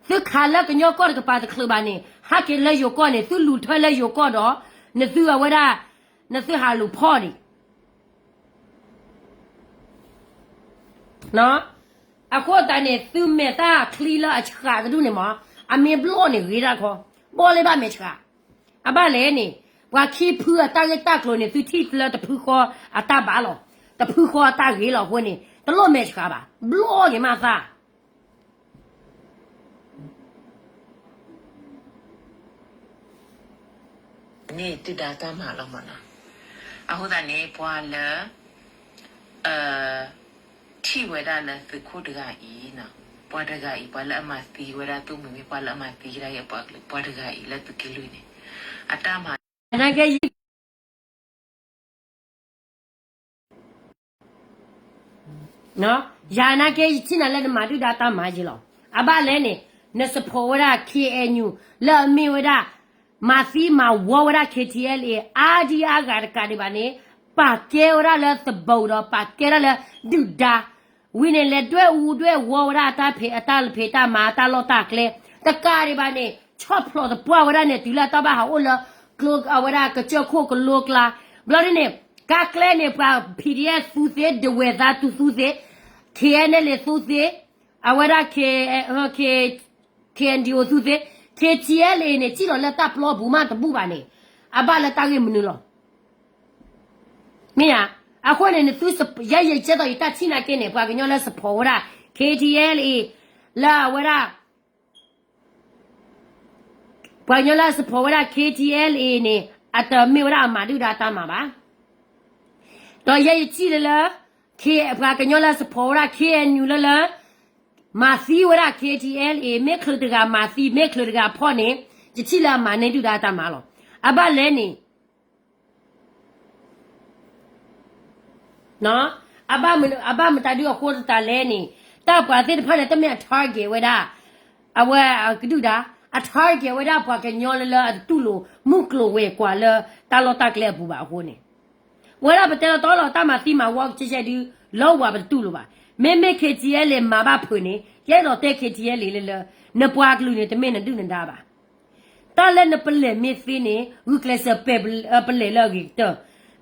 သုခးလၢကညီကီၢ်တကပၤတချုးဘၣ်န့ၣ် ဟးက့ၤလၢယိၤကီၢ်န့ၣ် သုလူၤထွဲလၢယိၤကီၢ်ဒီး နသုအဝဲဒၣ် နသုဟးလူၤဖီၣ်ဒံး အဃိသတးန့ၣ် သုမဲာ်သၣ်ချံလၢအဆှးတဒူၣ်န့ၣ်မး အမ့ၢ်ဘျီၣ်န့ၣ်ဂ့ၤဒၣ်ခီ, ဘီၣ်လၢဘၣ်မဲာ်ဆှး, အဘၣ်လဲၣ်န့ၣ် ပှၤခံဖုအတၢ်ဂ့ၢ်တၢ်ကျိၤန့ၣ် သုထံၣ်လၢတဖုဃီအတၢ်ဘၣ်လီၤ, တဖုဃီအတၢ်ဂ့ၤလီၤအဃိန့ၣ် တလိၣ်မဲာ်ဆှးဘၣ်, ဘျီၣ်က့ၤမးသး န့ၣ်ဒုၣ်ဒါတၢ်မၤလီၤမးနီၤ. အဃိသတးန့ၣ် ပှၤလၢ ထံၣ်ဝဲဒၣ်လၢသုးခိၣ်တဂၤအံၤ, ပှၤတဂၤအံၤ ပှၤလၢအမၤသံဝဲဒၣ် သုးမုၢ်မ့ၢ်ပှၤလၢအမၤသံကဒါက့ၤပှၤကလုာ် ပှၤတဂၤအံၤလၢသုးက့လွံၢ်န့ၣ် အတၢ်မၤ နာ်က့ ယၤနာ်က့ ယထံၣ်နၤလၢနမၤဒုၣ်ဒါတၢ်မၤယ့လီၤ. အဘၣ်လဲၣ်န့ၣ် န support ဝဲဒၣ် K N U လၢအမ့ၢ်ဝဲဒၣ် မၤသံမၤဝီဝဲဒၣ် K T L A အါဒံအါဂၤတကးဒံးဘၣ်န့ၣ် ပာ်ကဲဝဲဒၣ်လၢသဘိဒီး ပာ်ကဲဒၣ်လၢဒုၣ်ဒါ ဝံၤန့ၣ် လဲၤဒွဲၣ်အူဒွဲၣ်ဝီဝဲဒၣ်အတၢ်ဖံး အတၢ်ဖံးတၢ်မၤ အတၢ်လီၢ်တၢ်ကျဲ တကးဒံးဘၣ်န့ၣ် ဆီၣ်ဖျိးသပှၢ်ဝဲဒၣ်န့ၣ် တုၤလၢအတၢ်ဘၣ်ဟးအိၣ်လၢ ကျိ အဝဲဒၣ်ကစၢၢ်ခိၣ်ကလိကျါ ဘျီဒ်န့ၣ် ကါကျဲန့ၣ် ပှၤ P D F သူသ့ ဒဝဲၢ်သါသူသူသ့ K N L A သူသ့ အဝဲဒၣ် K K N D O သူသ့ K T L A န့ၣ် စံၣ်လီၤလၢတၢ်ပျီပူၤမးတဘူၣ်ဘၣ်န့ၣ် အဘၣ်လၢတၢ်ဂ့ၢ်မနုၤလီၤ. မ့ၢ်ဧါ. အဃိန့ၣ် နသု ယဲယကဲသိးယတၢ်ထံၣ်နာ်က့န့ၣ် ပှၤကညီလၢ support ဝဲဒၣ် K T L A လၢအဝဲဒၣ် ပှၤကညီလၢ support ဝဲဒၣ် K T L A န့ၣ် အတမ့ၢ်ဝဲဒၣ်အမၤဒုၣ်ဒါတၢ်မၤဘၣ်. ဒီးယဲယထံၣ်လၢလၢ ပှၤကညီလၢ support ဝဲဒၣ် K N U လၢလၢ မၤသံဝဲဒၣ် K T L A မ့ၢ်ချုးတဂၤမၤသံ မ့ၢ်ချုးတဂၤဖီၣ်န့ၣ် ယထံၣ်လၢအမၤန့ၢ်ဒုၣ်ဒါတၢ်မၤလီၤ. အဘၣ်လဲၣ်န့ၣ် အဘၣ်မတၤဒုအဃိသတးလဲၣ်န့ၣ် တၢ်ပှၤသ့ၣ်တဖၣ်န့ၣ် တမ့ၢ်အ target ဝဲဒၣ် အဝဲကဒုၣ်ဒါ အ target ဝဲဒၣ်ပှၤကညီလၢလၢအတတူၢ်လိာ် မုၢ်ကျိၤဝဲၤကွာ်လၢတၢ်လီၢ်တၢ်ကျဲအပူၤဘၣ်အဃိန့ၣ် ဝဲဒၣ်ပတဲလီၤတံၢ်လီၤ တၢ်မၤသံမၤဝီကဲကဲဒု လီၤဝၤပတတူၢ်လိာ်ဘၣ်. မ့မ့ၢ် K T L A မၤဘၣ်ဖုးန့ၣ် ယအဲၣ်ဒိးတဲ K T L A လၢလၢ နပှၤကလုာ်န့ၣ်တမ့ၢ်နဒုၣ်နဒါဘၣ်. တၢ်လၢနပလဲၢ်မ့ၢ်သ့န့ၣ် ဂုာ်ကျဲးစၢးပဲာ်ပလဲၢ်လၢအဂ့ၤကတၢၢ်.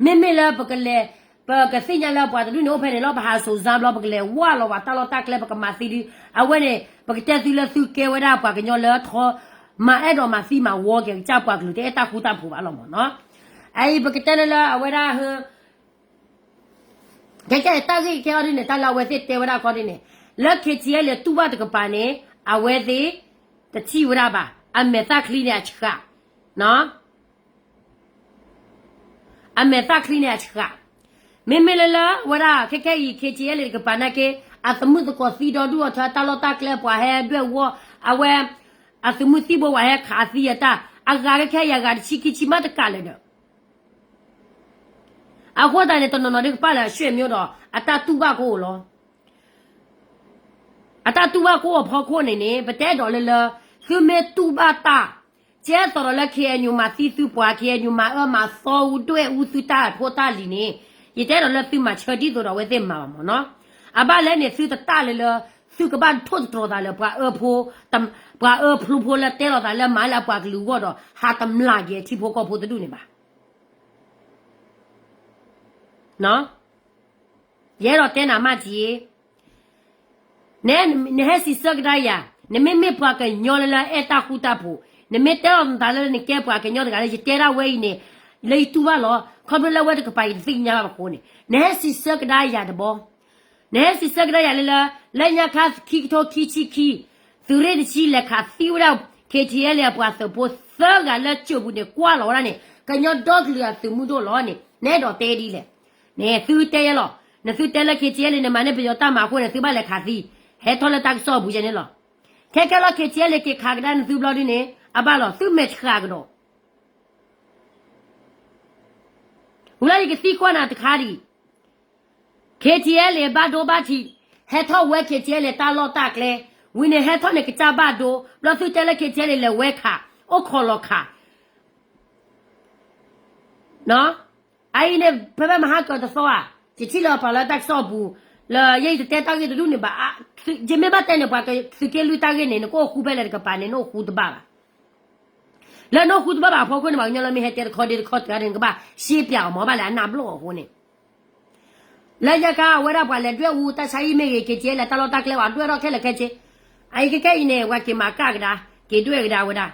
မ့မ့ၢ်လၢပကလဲၤ ပကသ့ၣ်ညါလၢပှၤတဒူၣ်န့ၣ်အိၣ်ဖဲန့ၣ်လီၤ ပဟးစိၤစါဘျီ ပကလဲၤဝၢ်လီၤဝဲတၢ်လီၢ်တၢ်ကျဲ ပကမၤသံဒု အဝဲန့ၣ် ပကတဲသုလၢသုကဲဝဲဒၣ်ပှၤကညီလၢထီ မၤအဲၣ်ဒိးမၤသံမၤဝီက့ၤကစၢ်ပှၤကလုာ် တအဲၣ်တၢ်ဃူတၢ်ဖိးဘၣ်လီၤမးနီၤ. အအံၤပကတဲလၢလၢအဝဲဒၣ် ကဲကဲတၢ်ဂ့ၢ်ကဲအီၤဒ်န့ၣ် တၢ်လၢအဝဲသ့ၣ်တဲဝဲဒၣ်ခီဒ်န့ၣ် လၢ K T L A တူၢ်ဘၣ်တကပၤန့ၣ် အဝဲသ့ၣ်တထံၣ်ဝဲဒၣ်ဘၣ်. အမဲာ်သၣ်ချံန့ၣ်အဆှး, အမဲာ်သၣ်ချံန့ၣ်အဆှး, မ့မ့ၢ်လၢလၢဝဲဒၣ် ခဲခဲအံၤ KTLA တကပၤနာ်က့ အသုးမုၢ်သကိးသံဒီဒူၣ်အီၤထၢ တၢ်လီၢ်တၢ်ကျဲပှၤဟဲဒွဲၣ်ဝီ အဝဲ အသုးမုၢ်သံၣ်ဘိပှၤဟဲခးသံအတၢ် အဂၤခဲခဲအံၤအဂၤတဆံခံဆံမးတကးလၢၤဒီး အဃိသတးန့ၣ် တနီၤနီၤဒ်ကပာ်လၢအဆွေမျိုးဒီး အတၢ်တူၢ်ဘၣ်ကအိၣ်လီၤ. အတၢ်တူၢ်ဘၣ်ကအိၣ်အဖီခိၣ်န့ၣ်န့ၣ် ပတဲဒီးလၢလၢ သုမ့ၢ်တူၢ်ဘၣ်တၢ် ကဲသိးဒီးလၢ KNU မၤသံသုပှၤ KNU မၤအၢမၤသီအူဒွဲၣ်အူသုတၢ်ဖိတၢ်လံၤန့ၣ် ယတဲဒီးလၢသုမၤဆၢဒ်သိးဒီးအဝဲသ့ၣ်မၤဘၣ်မၢ်နီၤ. အဘၣ်လဲၣ်န့ၣ် သုတတၢ်လၢလၢ သုကဘၣ်ထိၣ်သတြီၤသးလၢပှၤအၢဖိ ပှၤအၢဖျိဖိလၢတဲလီၤသးလၢမၤလၢအပှၤကလုာ်အဂီၢ်ဒီး ဟးတမျးက့ၤထံဖိကီၢ်ဖိတဒူၣ်န့ၣ်ဘၣ်. ယအဲၣ်ဒိးတဲနၤမးက့ၤ, နဟဲစံးဆၢကဒါယၤ, နမ့မ့ၢ်ပှၤကညီလၢလၢအဲၣ်တၢ်ဃူတၢ်ဖိး, နမ့ၢ်တဲလီၤနသးလၢနကဲပှၤကညီတဂၤလၢယတဲဒၣ်ဝဲအံၤန့ၣ်, လၢယတူၢ်ဘၣ်လီၤ, ခီဖျိလၢဝဲတကပၤယတသ့ၣ်ညါဘၣ်အဃိန့ၣ်, နဟဲစံးဆၢကဒါယၤတဘျီ, နဟဲစံးဆၢကဒါယၤလၢလၢ, လၢညါခါခံကထိခံဆံခံ, သုးရ့ၣ်တဆံလဲၤခးသံဝဲဒၣ် KTLA အပှၤသုးဖိသၢဂၤလၢကၠိပူၤန့ၣ် ကွၢ်လီၤဝဲဒၣ်န့ၣ် ကညီဒီကလုာ်အသုးမုၢ်ဒိၣ်လီၤန့ၣ် နအဲၣ်ဒိးတဲဒ်လဲၣ်. န့ၣ်သုတဲယဲလီၤ, နသုတဲလၢ KTLA န့ၣ် မၤန့ၢ်ပယီၤတၢ်မၤအဃိန့ၣ် သုဘၣ်လဲၤခးသံ, ဟဲထီၣ်လၢတၢ်ကစီၣ်အပူၤယဲန့ၣ်လီၤ. ခဲခဲလီၤ KTLA က့ၤခးကဒါနသုဘျီဒ်န့ၣ် အဘၣ်လီၤ သုမဲာ်ဆှးကဒီး ဝံၤလၢယကသံကွၢ်နၤတခါဒံး, KTLA ဘၣ်ဒိဘၣ်ထံး, ဟဲထီၣ်ဝဲ KTLA တၢ်လီၢ်တၢ်ကျဲ, ဝံၤန့ၣ်ဟဲထီၣ်န့ၣ်ကစၢ်ဘၣ်ဒိ, ဘျီသုတဲလၢ KTLA လဲၤဝဲခး, အိၣ်ခိးလီၤခး, အအံၤန့ၣ် ဖဲဖဲမဟါကတသီဧါ, ယထံၣ်လၢပှၤလၢတၢ်ကစီၣ်အပူၤ, လၢယအံၤတတဲတၢ်ဂ့ၢ်တဒူၣ်န့ၣ်ဘၣ်, ယမ့ၢ်ဘၣ်တဲန့ၣ် ပှၤသုးက့လွံၢ်တၢ်ဂ့ၢ်န့ၣ် နကအိၣ်ဃူဖဲလဲၣ်တကပၤန့ၣ် နအိၣ်ဃူတဘၣ်ဘၣ်. လၢနအိၣ်ဃူတဘၣ်ဘၣ်အဖီခိၣ်န့ၣ် ပှၤကညီလၢမ့ၢ်ဟဲတဲတခီဒ့တခီတဂၤန့ၣ် နကဘၣ်ရှဲပၠးအီၤမ့ၢ်ဘၣ်လဲၣ် အနၢ်ဘျီၣ်အဃိန့ၣ်, လၢညါခါအဝဲဒၣ်ပှၤလဲၤဒွဲၣ်အူတၢ်ဆါဟံၣ်မ့ၢ်ဂ့ၤ KTLA တၢ်လီၢ်တၢ်ကျဲဝဲဒွဲၣ်ထီၣ်ခဲလၢာ်ခဲဆ့, အအံၤခဲခဲအံၤန့ၣ် ပှၤက့ၤမၤကၣ်ကဒါ, က့ၤဒွဲၣ်ကဒါဝဲဒၣ်,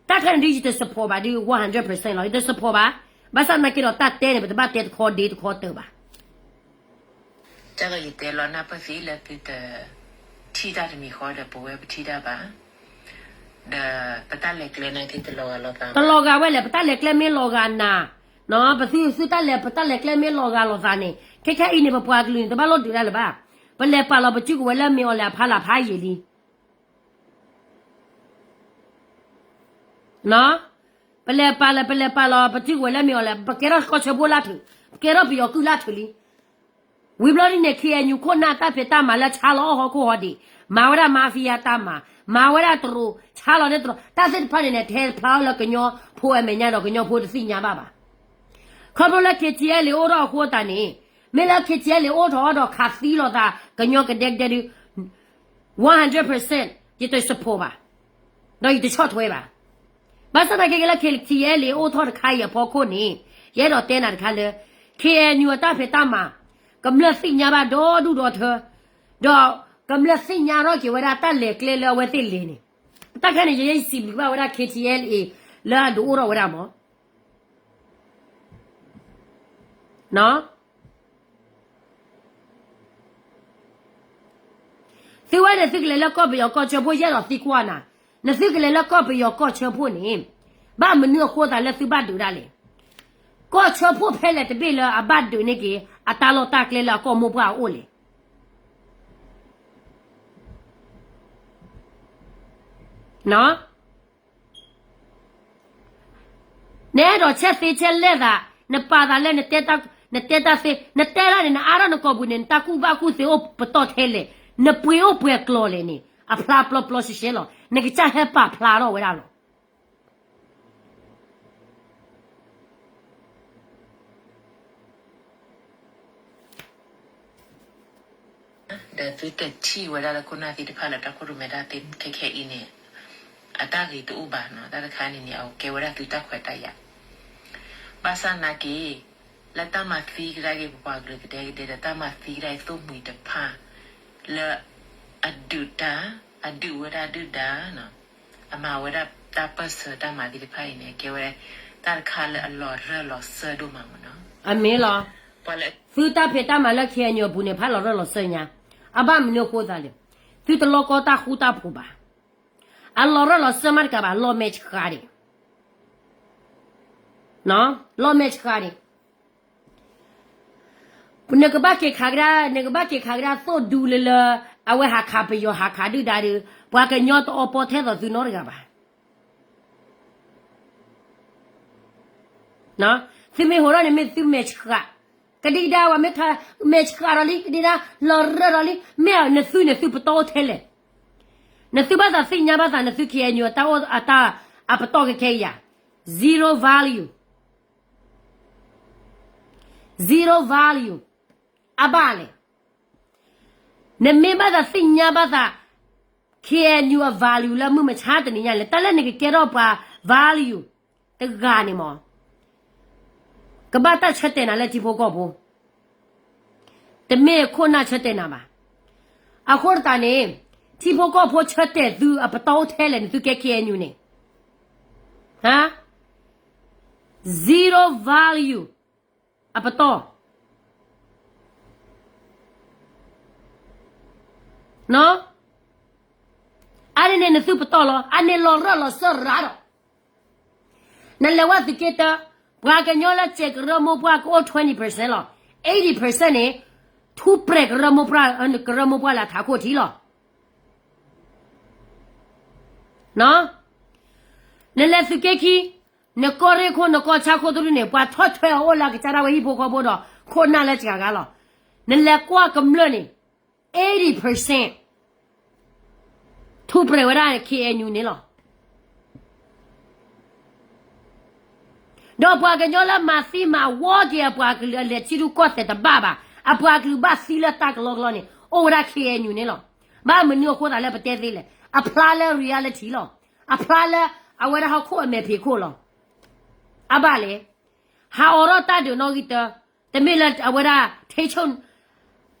တၢ်ခါန့ၣ်ဒ်ယတ support ဘၣ်ဒ် one hundred percent လီၤ, ယတ support ဘၣ်, ဘၣ်ဆၣ်သနာ်က့ဒီး တၢ်တဲန့ၣ် ပတဘၣ်တဲတခီဒ့တခီတၢၢ်ဘၣ်. တၢ်လၢယတဲလီၤနၢ်ပၢၢ်သ့လၢသုတထံၣ်တၢ်တမံၤဃီဒီး ပဝဲပထံၣ်တၢ်ဘၣ်, ဒီးပတၢ်လဲၤကျဲန့ၣ်သ့ၣ်တလီၤဂာ်လိာ်သး, တလီၤဂာ်ဝဲလဲၣ်, ပတၢ်လဲၤကျဲမ့ၢ်လီၤဂာ်နၤ, ပသုသုတၢ်လဲၤ ပတၢ်လဲၤကျဲမ့ၢ်လီၤဂာ်လိာ်သးန့ၣ် ခဲခဲအံၤန့ၣ် ပပှၤကလုာ်န့ၣ် တဘၣ်လိၣ်ဒုးတၢ်လၢၤဘၣ်, ပလဲၤပာ်လီၤပစုကဝဲၤလၢမ့ၢ်အီၤလဲၣ် အဖးလၢ်ဖးယံာ်လံ ပလဲၤပာ်လီၤ ပလဲၤပာ်လီၤ ပစုကဝဲၤလၢမ့ၢ်အီၤလဲၣ် ပကဲထီၣ်ကီၢ်ဆၢဖိလၢထူၣ်, ပကဲထီၣ်ပယီၤကုၢ်လၢထူၣ်လံ. ဝံၤဘျီဒ်န့ၣ် KNU ခိၣ်နၢ်တၢ်ဖံးတၢ်မၤလၢဆါလီၤအီၣ်ဟီၣ်ခိၣ်ဟီၣ်ဒံး, မၤဝဲဒၣ် mafia တၢ်မၤ, မၤဝဲဒၣ်တရူး, ဆါလီၤန့ၢ်တရူး, တၢ်သ့ၣ်တဖၣ်န့ၣ်န့ၣ် တဟဲဖျါအီၤလၢကညီဖိအမဲာ်ညါဒီး ကညီဖိတသ့ၣ်ညါဘၣ်ဘၣ်. ခီဖျိလၢ KTLA အိၣ်ထီၣ်အဃိသတးန့ၣ်, မ့ၢ်လၢ KTLA အိၣ်ထီၣ်အီၤဒီးခးသံလိာ်သး ကညီကဒဲကဒဲဒုး one hundred percent ယတ support ဘၣ်, ဒီးယတဆီၣ်ထွဲဘၣ်. ဘၣ်ဆၣ်သနာ်က့လၢ KTLA အိၣ်ထီၣ်တခါအံၤအဖီခိၣ်န့ၣ်, ယအဲၣ်ဒိးတဲနၤတခါလၢ KNU အတၢ်ဖံးတၢ်မၤ, ကမျၢၢ်သ့ၣ်ညါဘၣ်ဒီဒူၣ်ဒီထၢ, ဒီးကမျၢၢ်သ့ၣ်ညါထီၣ်က့ၤဝဲဒၣ်တၢ်လဲၤကျဲလၢအဝဲသ့ၣ်လဲၤန့ၣ်, တၢ်ခါန့ၣ် ယဲယစံးဘျုးဘၣ်ဝဲဒၣ် KTLA လၢအဒုးအိၣ်ထီၣ်ဝဲဒၣ်မး သုဝဲန့ၣ်သုကလဲၤလၢကီၢ်ပယီၤကီၢ်ဆၢဖိ ယအဲၣ်ဒိးသံကွၢ်နၤ, နသုကလဲၤလၢကီၢ်ပယီၤကီၢ်ဆၢဖိန့ၣ်, ဘၣ်မနုၤအဃိသတးလၢသုဘၣ်ဒုးဒၣ်လဲာ်. ကီၢ်ဆၢဖိဖဲလဲၣ်တဘ့ၣ်လၢအဘၣ်ဒုးန့ၢ်က့ၤ အတၢ်လီၢ်တၢ်ကျဲလၢအကီၢ်မိၢ်ပှၢ်အအိၣ်လဲၣ်. နအဲၣ်ဒိးဆဲးသ့ဆဲးလဲသး, နပာ်သးလၢ နတဲတၢ်သ့, နတဲတၢ်န့ၣ် နအါထီၣ်နကိာ်ပူၤန့ၣ် နတၢ်ကူၣ်ဘၣ်ကူၣ်သ့အိၣ်ပတီၢ်ထဲလဲၣ်, နပှ့ၤအိၣ်ပှဲၤကျိၤလဲၣ်န့ၣ် အဖျါပျီပျီရှဲရှဲလီၤ. နကစၢ်ဟဲပာ်ဖျါထီၣ်ဝဲဒၣ်လီၤ. ဒီးသုတထံၣ်ဝဲဒၣ်လၢခိၣ်နၢ်သ့ၣ်တဖၣ်လၢတၢ်ခိၣ်ရိၣ်မဲတၢ်သ့ခဲခဲအံၤန့ၣ်, အတၢ်ဂ့ၤတအိၣ်ဘၣ်နီၤ, တၢ်တခါန့ၣ်န့ၣ် အကဲဝဲဒၣ်သုတၢ်ခွဲးတၢ်ယာ်. ဘၣ်ဆၣ်နာ်က့, လၢတၢ်မၤသံကဒါက့ၤပပှၤကလုာ်ကဒဲကဒဲဒီး တၢ်မၤသံကဒါအံၤသိၣ်မှံၤတဖၣ်, လၢ အဒုးတၢ်, အဒုးဝဲဒၣ်ဒုၣ်ဒါနီၤ, အမၤဝဲဒၣ်တၢ်ပၢၢ်ဆၢတၢ်မၤသ့ၣ်တဖၣ်အံၤန့ၣ် ကဲဝဲ တၢ်တခါလၢအလီၤရၢၢ်လီၤစၢၢ်ဒိၣ်မးမ့ၢ်နီၤ. အမ့ၢ်လီၤ. သုတၢ်ဖံးတၢ်မၤလၢ KNU အပူၤန့ၣ် ဖးလီၤရၢၢ်လီၤစၢၢ်ညါ, အဘၣ်မနုၤအဃိသးလဲၣ်. သုတလီၢ်ကီတၢ်ဃူတၢ်ဖိးဘၣ်. အလီၤရၢၢ်လီၤစၢၤမးတကးဘၣ်, လီၤမဲာ်ဆှးဒံး, လီၤမဲာ်ဆှးဒံး. နကဘၣ်က့ၤခးကဒါ, နကဘၣ်က့ၤခးကဒါသိၣ်ဒူလၢလၢ အဝဲဟးခးပယီၤ ဟးခးဒုၣ်ဒါဒီး ပှၤကညီတအီပီထဲသိးသုနီတဂၤဘၣ်. သုမ့ၢ်ဟးထီၣ်န့ၣ်မ့ၢ်သုမဲာ်ဆှး, ကဒံကဒါဝဲမ့ၢ်ခါ, မဲာ်ဆှးဒီးလံ ကဒံကဒါ လီၤရၢၢ်ဒီးလံ, မ့ၢ်နသုန့ၣ်သုပတီၢ်အိၣ်ထဲလဲၣ်. နသုဘၣ်သးသ့ၣ်ညါဘၣ်သး နသု K N U အတၢ်အိၣ်အတၢ်အပတီၢ်ကဲခဲအံၤယၤ, zero value, zero value. အဘၣ်လဲၣ်. နမ့ၢ်ဘၣ်သးသ့ၣ်ညါဘၣ်သး K N U အ value လၢမုၢ်မဆါတနံၤညါလဲၣ်, တၢ်လၢနကကဲထီၣ်ပှၤ value တဂၤန့ၣ်မး, ကဘၣ်တၢ်ဆၢတဲာ်နၤလၢထံဖိကီၢ်ဖိ, တမ့ၢ်ခိၣ်နၢ်ဆၢတဲာ်နၤဘၣ်. အဃိသတးန့ၣ် ထံဖိကီၢ်ဖိဆၢတဲာ်သုအပတီၢ်အိၣ်ထဲလဲၣ် နသုကဲ K N U န့ၣ်, ဟါ, zero value အပတီၢ် အါန့ၣ်န့ၣ်နသုပတီၢ်လီၤ. အန့ၣ်လီၤရၢၢ်လီၤစၢၤရၤဒီး နလဲၤဝဲသုးက့တၢ, ပှၤကညီလၢစဲးကရၢမိၢ်ပှၢ်ကအိၣ် twenty percent လီၤ. Eighty percent န့ၣ် ထူးပှဲၤကရၢမိၢ်ပှၢ်, ကရၢမိၢ်ပှၢ်လၢအထးခိၣ်ထံးလီၤ. နလဲၤသုးက့ခံ, နကီၢ်ရ့ၣ်ခိၣ် နကီၢ်ဆၣ်ခိၣ်တရူၢ်န့ၣ် ပှၤထီၣ်ထွဲအီၤအိၣ်လၢအကစၢ်ဒၣ်ဝဲဟံၣ်ဖိဃီဖိဒီး ခိၣ်နၢ်လၢစှၤဂၤလီၤ. နလဲၤကွၢ်ကမျၢၢ်န့ၣ် eighty percent ထူးပှဲၤဝဲဒၣ် K N U န့ၣ်လီၤ. ဒီးပှၤကညီလၢမၤသံမၤဝီက့ၤအပှၤကလုာ်အလဲၤထံရူၢ်ကီၢ်သဲးတဘၣ်ဘၣ်, အပှၤကလုာ်ဘၣ်သံလၢတၢ်ကလီကလီန့ၣ် အိၣ်ဝဲဒၣ် K N U န့ၣ်လီၤ. ဘၣ်မနုၤအဃိသတးလၢပတဲသ့လဲၣ်, အဖျါလၢ reality လီၤ. အဖျါလၢအဝဲဒၣ်ဟီၣ်ခိၣ်အမဲာ်ဖံးခိၣ်လီၤ. အဘၣ်လဲၣ်, ဟးအိးထီၣ်တၢ်ဒုးနီၣ်ဂံၢ်တၢ, တမ့ၢ်လၢအဝဲဒၣ် ထိန်းချုပ်,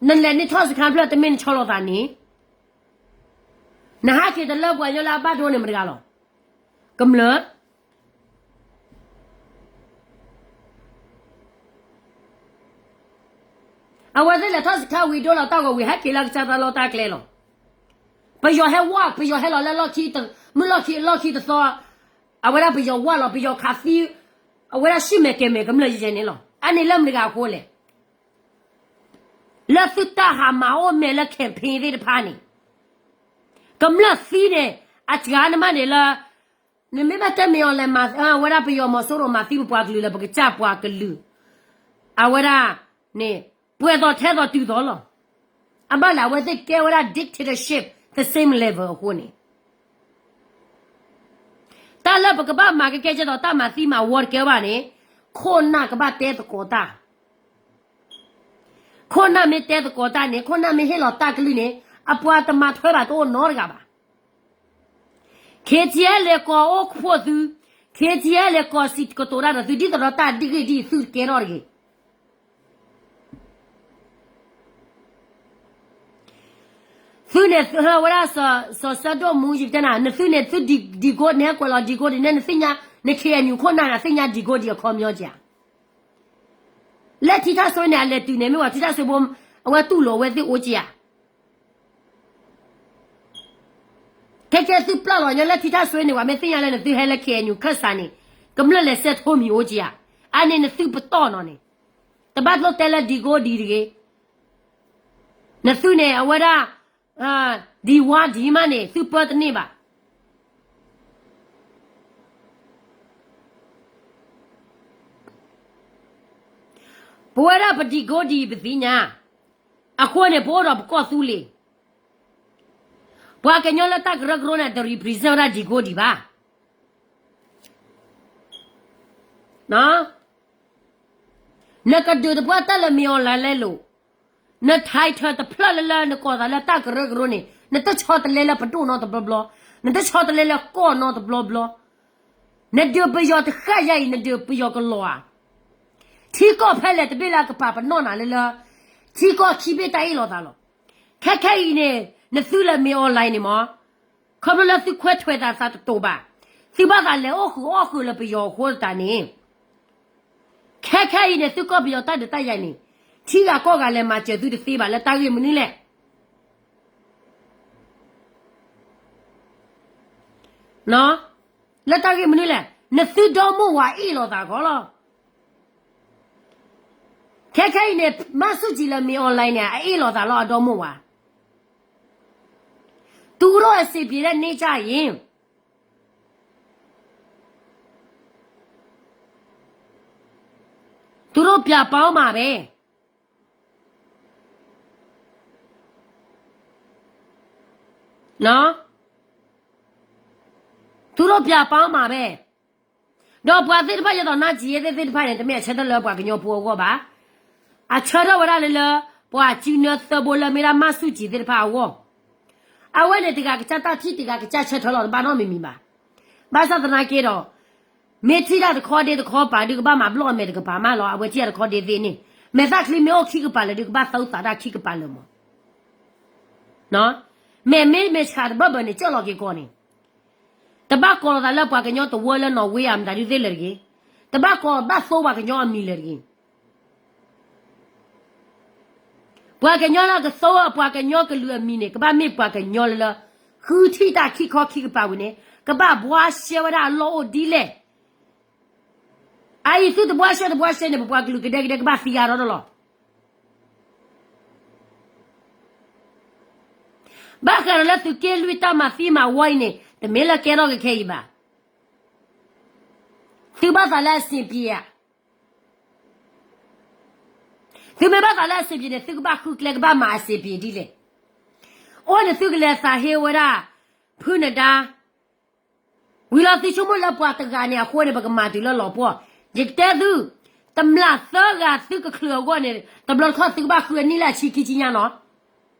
နလဲၤန့ၢ်ထီၣ်စခါဖျၢၣ် တမ့ၢ်နဆီလီၤသးန့ၣ်, နဟးက့ၤတလၢပှၤကညီလၢအဘၣ်ဒိန့ၣ်မတဂၤလီၤ. ကမျၢၢ် အဝဲသ့ၣ်လဲၤထီၣ်စခါဝံၤဒိလီၤတၢ်ဂီၤဝံၤ ဟဲက့ၤလၢကစၢ်တၢ်လီၢ်တၢ်ကျဲလီၤ. ပယီၤဟဲဝါ, ပယီၤဟဲလီၤလၢလီၢ်ခံ, မုၢ်လီၢ်ခံ, လီၢ်ခံတသီ, အဝဲဒၣ်ပယီၤဝါလီၤ, ပယီၤခးသံ, အဝဲဒၣ်ဆံၣ်မဲာ်ကဲၤမဲာ်ကမျၢၢ်ယဲၢ်န့ၣ်လီၤ. အန့ၣ်လၢမတဂၤအဃိလဲၣ်. လၢသုတၢ်ဟးမၤအိၣ်မဲာ်လၢ campaign သ့ၣ်တဖၣ်န့ၣ်, ကမျၢၢ်သံန့ၣ်, အစှၤနမးန့ၣ်လၢ နမ့ၢ်ဘၣ်တဲမ့ၢ်အီၤလဲၤမၤ, ဝဲဒၣ်ပယီၤမီၤစိရိၤမၤသံပပှၤကလုာ်လၢပကစၢ်ပှၤကလုာ်, အဝဲဒၣ်န့ၣ် ပှဲၤသိးထဲသိးတုၤသိးလီၤ. အဘၣ်လဲၣ် အဝဲသ့ၣ်ကဲဝဲဒၣ် dictatorship the same level အဃိန့ၣ်, တၢ်လၢပကဘၣ်မၤကကဲကဲသိးတၢ်မၤသံမၤဝီတကဲဘၣ်န့ၣ်, ခိၣ်နၢ်ကဘၣ်တဲသကိးတၢ် ခိၣ်နၢ်မ့ၢ်တဲသကိးတၢ်န့ၣ်, ခိၣ်နၢ်မ့ၢ်ဟ့ၣ်လီၤတၢ်ကလုၢ်န့ၣ်, အပှၤတမၤထွဲဘၣ်တအိၣ်နီတဂၤဘၣ်. ခ့ထံဟဲလဲၤကိးအိၣ်ဖှိၣ်သု, ခ့ထံဟဲလဲၤကိးစံးကတိၤတၢ်ဒီးသု ဒ်သိးဒီးတၢ်ဒ်ဂ့ၢ်ဒ်အံၤသုတကဲထီၣ်တဂ့ၤ. သုန့ၣ်ဝဲဒၣ် စီၤစၢဒိၣ်မူ ယကတဲနၤ, နသုန့ၣ်သုဒံကိ နဟဲကွဲးလီၤဒံကိဒံ နဲနသ့ၣ်ညါ, န K N U ခိၣ်နၢ်န့ၣ် သ့ၣ်ညါဒံကိဒံအခီပညီကဧါ. လၢထံထၣ်စွ့န့ၣ် အလဲၤတုၤန့ၣ် မ့ၢ်ဝဲထံထၣ်စွ့ဘိ, အဝဲတူၢ်လိာ်အဝဲသ့ၣ်အိၣ်ကဧါ. ခဲကဲသုပျၢ်လီၤညါလၢထံထၣ်စွ့န့ၣ် ပှၤမ့ၢ်သ့ၣ်ညါလၢနသုဟဲလၢ K N U ခၢၣ်စးန့ၣ်, ကမျၢၢ်လဲၤစဲထိၣ်မံၤအိၣ်ကဧါ. အန့ၣ်နသုပတီၢ်နီၤန့ၣ်, တဘၣ်သိၣ်တဲလၢဒံကိဒံတဂ့ၤ. နသုန့ၣ် အဝဲဒၣ် ဒံဝါဒံမးန့ၣ် သုပၢတန့ၢ်ဘၣ်. ပဝဲဒၣ်ပဒံကိဒံပသ့ၣ်ညါ, အဃိန့ၣ် ပအိၣ်ဒီးပကီၢ်သူလ့ၤ, ပှၤကညီလၢတၢ်ကရၢကရိန့ၣ် တ represent ဝဲဒၣ်ဒံကိဒံဘၣ်. နကဒုးသပှၢ်တၢ်လၢမ့ၢ်အီၤလၢလဲလိာ်, န title တဖျၢၣ်လၢလၢနကိးသးလၢတၢ်ကရၢကရိန့ၣ် နတဆီတလဲလၢပဒိၣ်နီတဘျီဘျီ, နတဆီတလဲလၢကီၢ်နီတဘျီဘျီ, နဒုးပယီၤတဃၣ်ယါအံၤ နဒုးပယီၤကလီၤဧါ. ထံကီၢ်ဖဲလဲၣ်တဘ့ၣ်လၢအကပာ်ပနီၣ်နၤလၢလၢ, ထံကီၢ်ခံဘ့ၣ်တၢ်အ့ၣ်လိာ်သးလီၤ. ခဲခဲအံၤန့ၣ် နသုလဲၤမ့ၢ်အီၤလၢန့ၣ်မး, ခီဖျိလၢသုခွဲးထွဲးသးသးတတိာ်ဘၣ်, သုဘၣ်သးလဲၤအိၣ်ဃုာ်အီၣ်ဃုာ်လၢပယီၤအဃိသတးန့ၣ်, ခဲခဲအံၤန့ၣ် သုကီၢ်ပယီၤတၢ်ဒုးတၢ်ယၤန့ၣ်, ထံဂၤကီၢ်ဂၤလဲၤမၤစၢၤသုတသ့ဘၣ်လၢတၢ်ဂ့ၢ်မနုၤလဲၣ်. လၢတၢ်ဂ့ၢ်မနုၤလဲၣ်, နသုဒီမိၢ်ဝၤအ့ၣ်လိာ်သးခီလီၤ. ခဲခဲအံၤန့ၣ် မၢ်ဆူၣ်စံၤလၢမ့ၢ် online န့ၣ် အအ့ၣ်လိာ်သးလီၤ အဒီမိၢ်ဝၤ. တူၢ်ရိၣ်အစ့းပံးဒဲးန့ၢ်ကၢ်အံၤ သူတို့ပြန်ပေါင်းမှာပဲ. သူတို့ပြန်ပေါင်းမှာပဲ. ဒီးပှၤသ့ၣ်တဖၣ် ယဲသိးနၢ်ကံၤယဲသ့ၣ်သ့ၣ်တဖၣ်န့ၣ် တမ့ၢ်အဆၢထၢၣ်လၢပှၤကညီဖိအဂီၢ်ဘၣ်. အဆၢထၢၣ်ဝဲဒၣ်လၢလၢ ပှၤစုနၢသၢဘိလၢမ့ၢ်ဒၣ်မၢ်ဆူၣ်စံၤသ့ၣ်တဖၣ်အဂီၢ်. အဝဲန့ၣ်တဂၤကစၢ်တၢ်ထံၣ် တဂၤကစၢ်ဆၢထၢၣ်လီၤ တဘၣ်နီတမံၤမံၤဘၣ်. ဘၣ်ဆၣ်သနာ်က့ဒီး မ့ၢ်ထံၣ်တၢ်တခီဒ့တခီပာ်ဒုး ကဘၣ်မၤဘျီၣ်အမဲာ်တကပၤမးလီၤ. အဝဲထံၣ်တၢ်တခီဒ့သ့ၣ်န့ၣ် မဲာ်သၣ်ချံမ့ၢ်အိၣ်ခံကပၤလၢာ်ဒုး ကဘၣ်သးအုးသးတၢ်ခံကပၤလၢာ်မး. မဲာ်မ့ၢ်မဲာ်ဆှးတဘၢၣ်ဘၢၣ်န့ၣ် ကၢၢ်လီၤက့ၤကီးန့ၣ် တဘၣ်ကိးလိာ်သးလၢပှၤကညီတဝၢလၢနီၣ်ဝ့ဧါ မတၤဒုးသ့ၣ်လၢာ်တဂ့ၤ. တဘၣ်ကိးဘၣ်သိပှၤကညီအမံၤလၢာ်တဂ့ၤ. ပှၤကညီလၢကသိအပှၤကညီကလုာ်အမံၤန့ၣ် ကဘၣ်မ့ၢ်ပှၤကညီလၢလၢ ဃုထံၣ်တၢ်ခံခီခံကပၤဝံၤန့ၣ် ကဘၣ်ဘှါရှဲဝဲဒၣ်အလီၢ်အိၣ်ဒ်လဲၣ်. အအံၤသုတဘှါရှဲတဘှါရှဲန့ၣ် ပပှၤကလုာ်ကဒဲကဒဲကဘၣ်သံအါထီၣ်ဒီးလီၤ. ဘၣ်ဃးဒီးလၢသုးက့လွံၢ်တၢ်မၤသံမၤဝီအံၤန့ၣ် တမ့ၢ်လၢကဲထီၣ်က့ၤခဲအံၤဘၣ်. သုဘၣ်သးလၢအဆင်ပြေဧါ. သုမ့ၢ်ဘၣ်သးလၢအဆင်ပြေန့ၣ် သုကဘၣ်ဃုကျဲကဘၣ်မၤအဆင်ပြေဒ်လဲၣ်. အိၣ်န့ၣ်သုကလဲၤသးဟ့ဝဲဒၣ် ဖုနဒါ ဝံၤလီၤသုဆိကမိၣ်လၢပှၤတဂၤန့ၣ်အဃိန့ၣ် ပကမၤတုၤလၢလီၤပှီၢ်. ယကတဲသု, တမျၢ်သၢဂၤသုကချုးအဂီၢ်န့ၣ် တဘျီတခီၣ်သုကဘၣ်ဃုအနံၣ်လၢအဆံခံဆံညါနီၤ.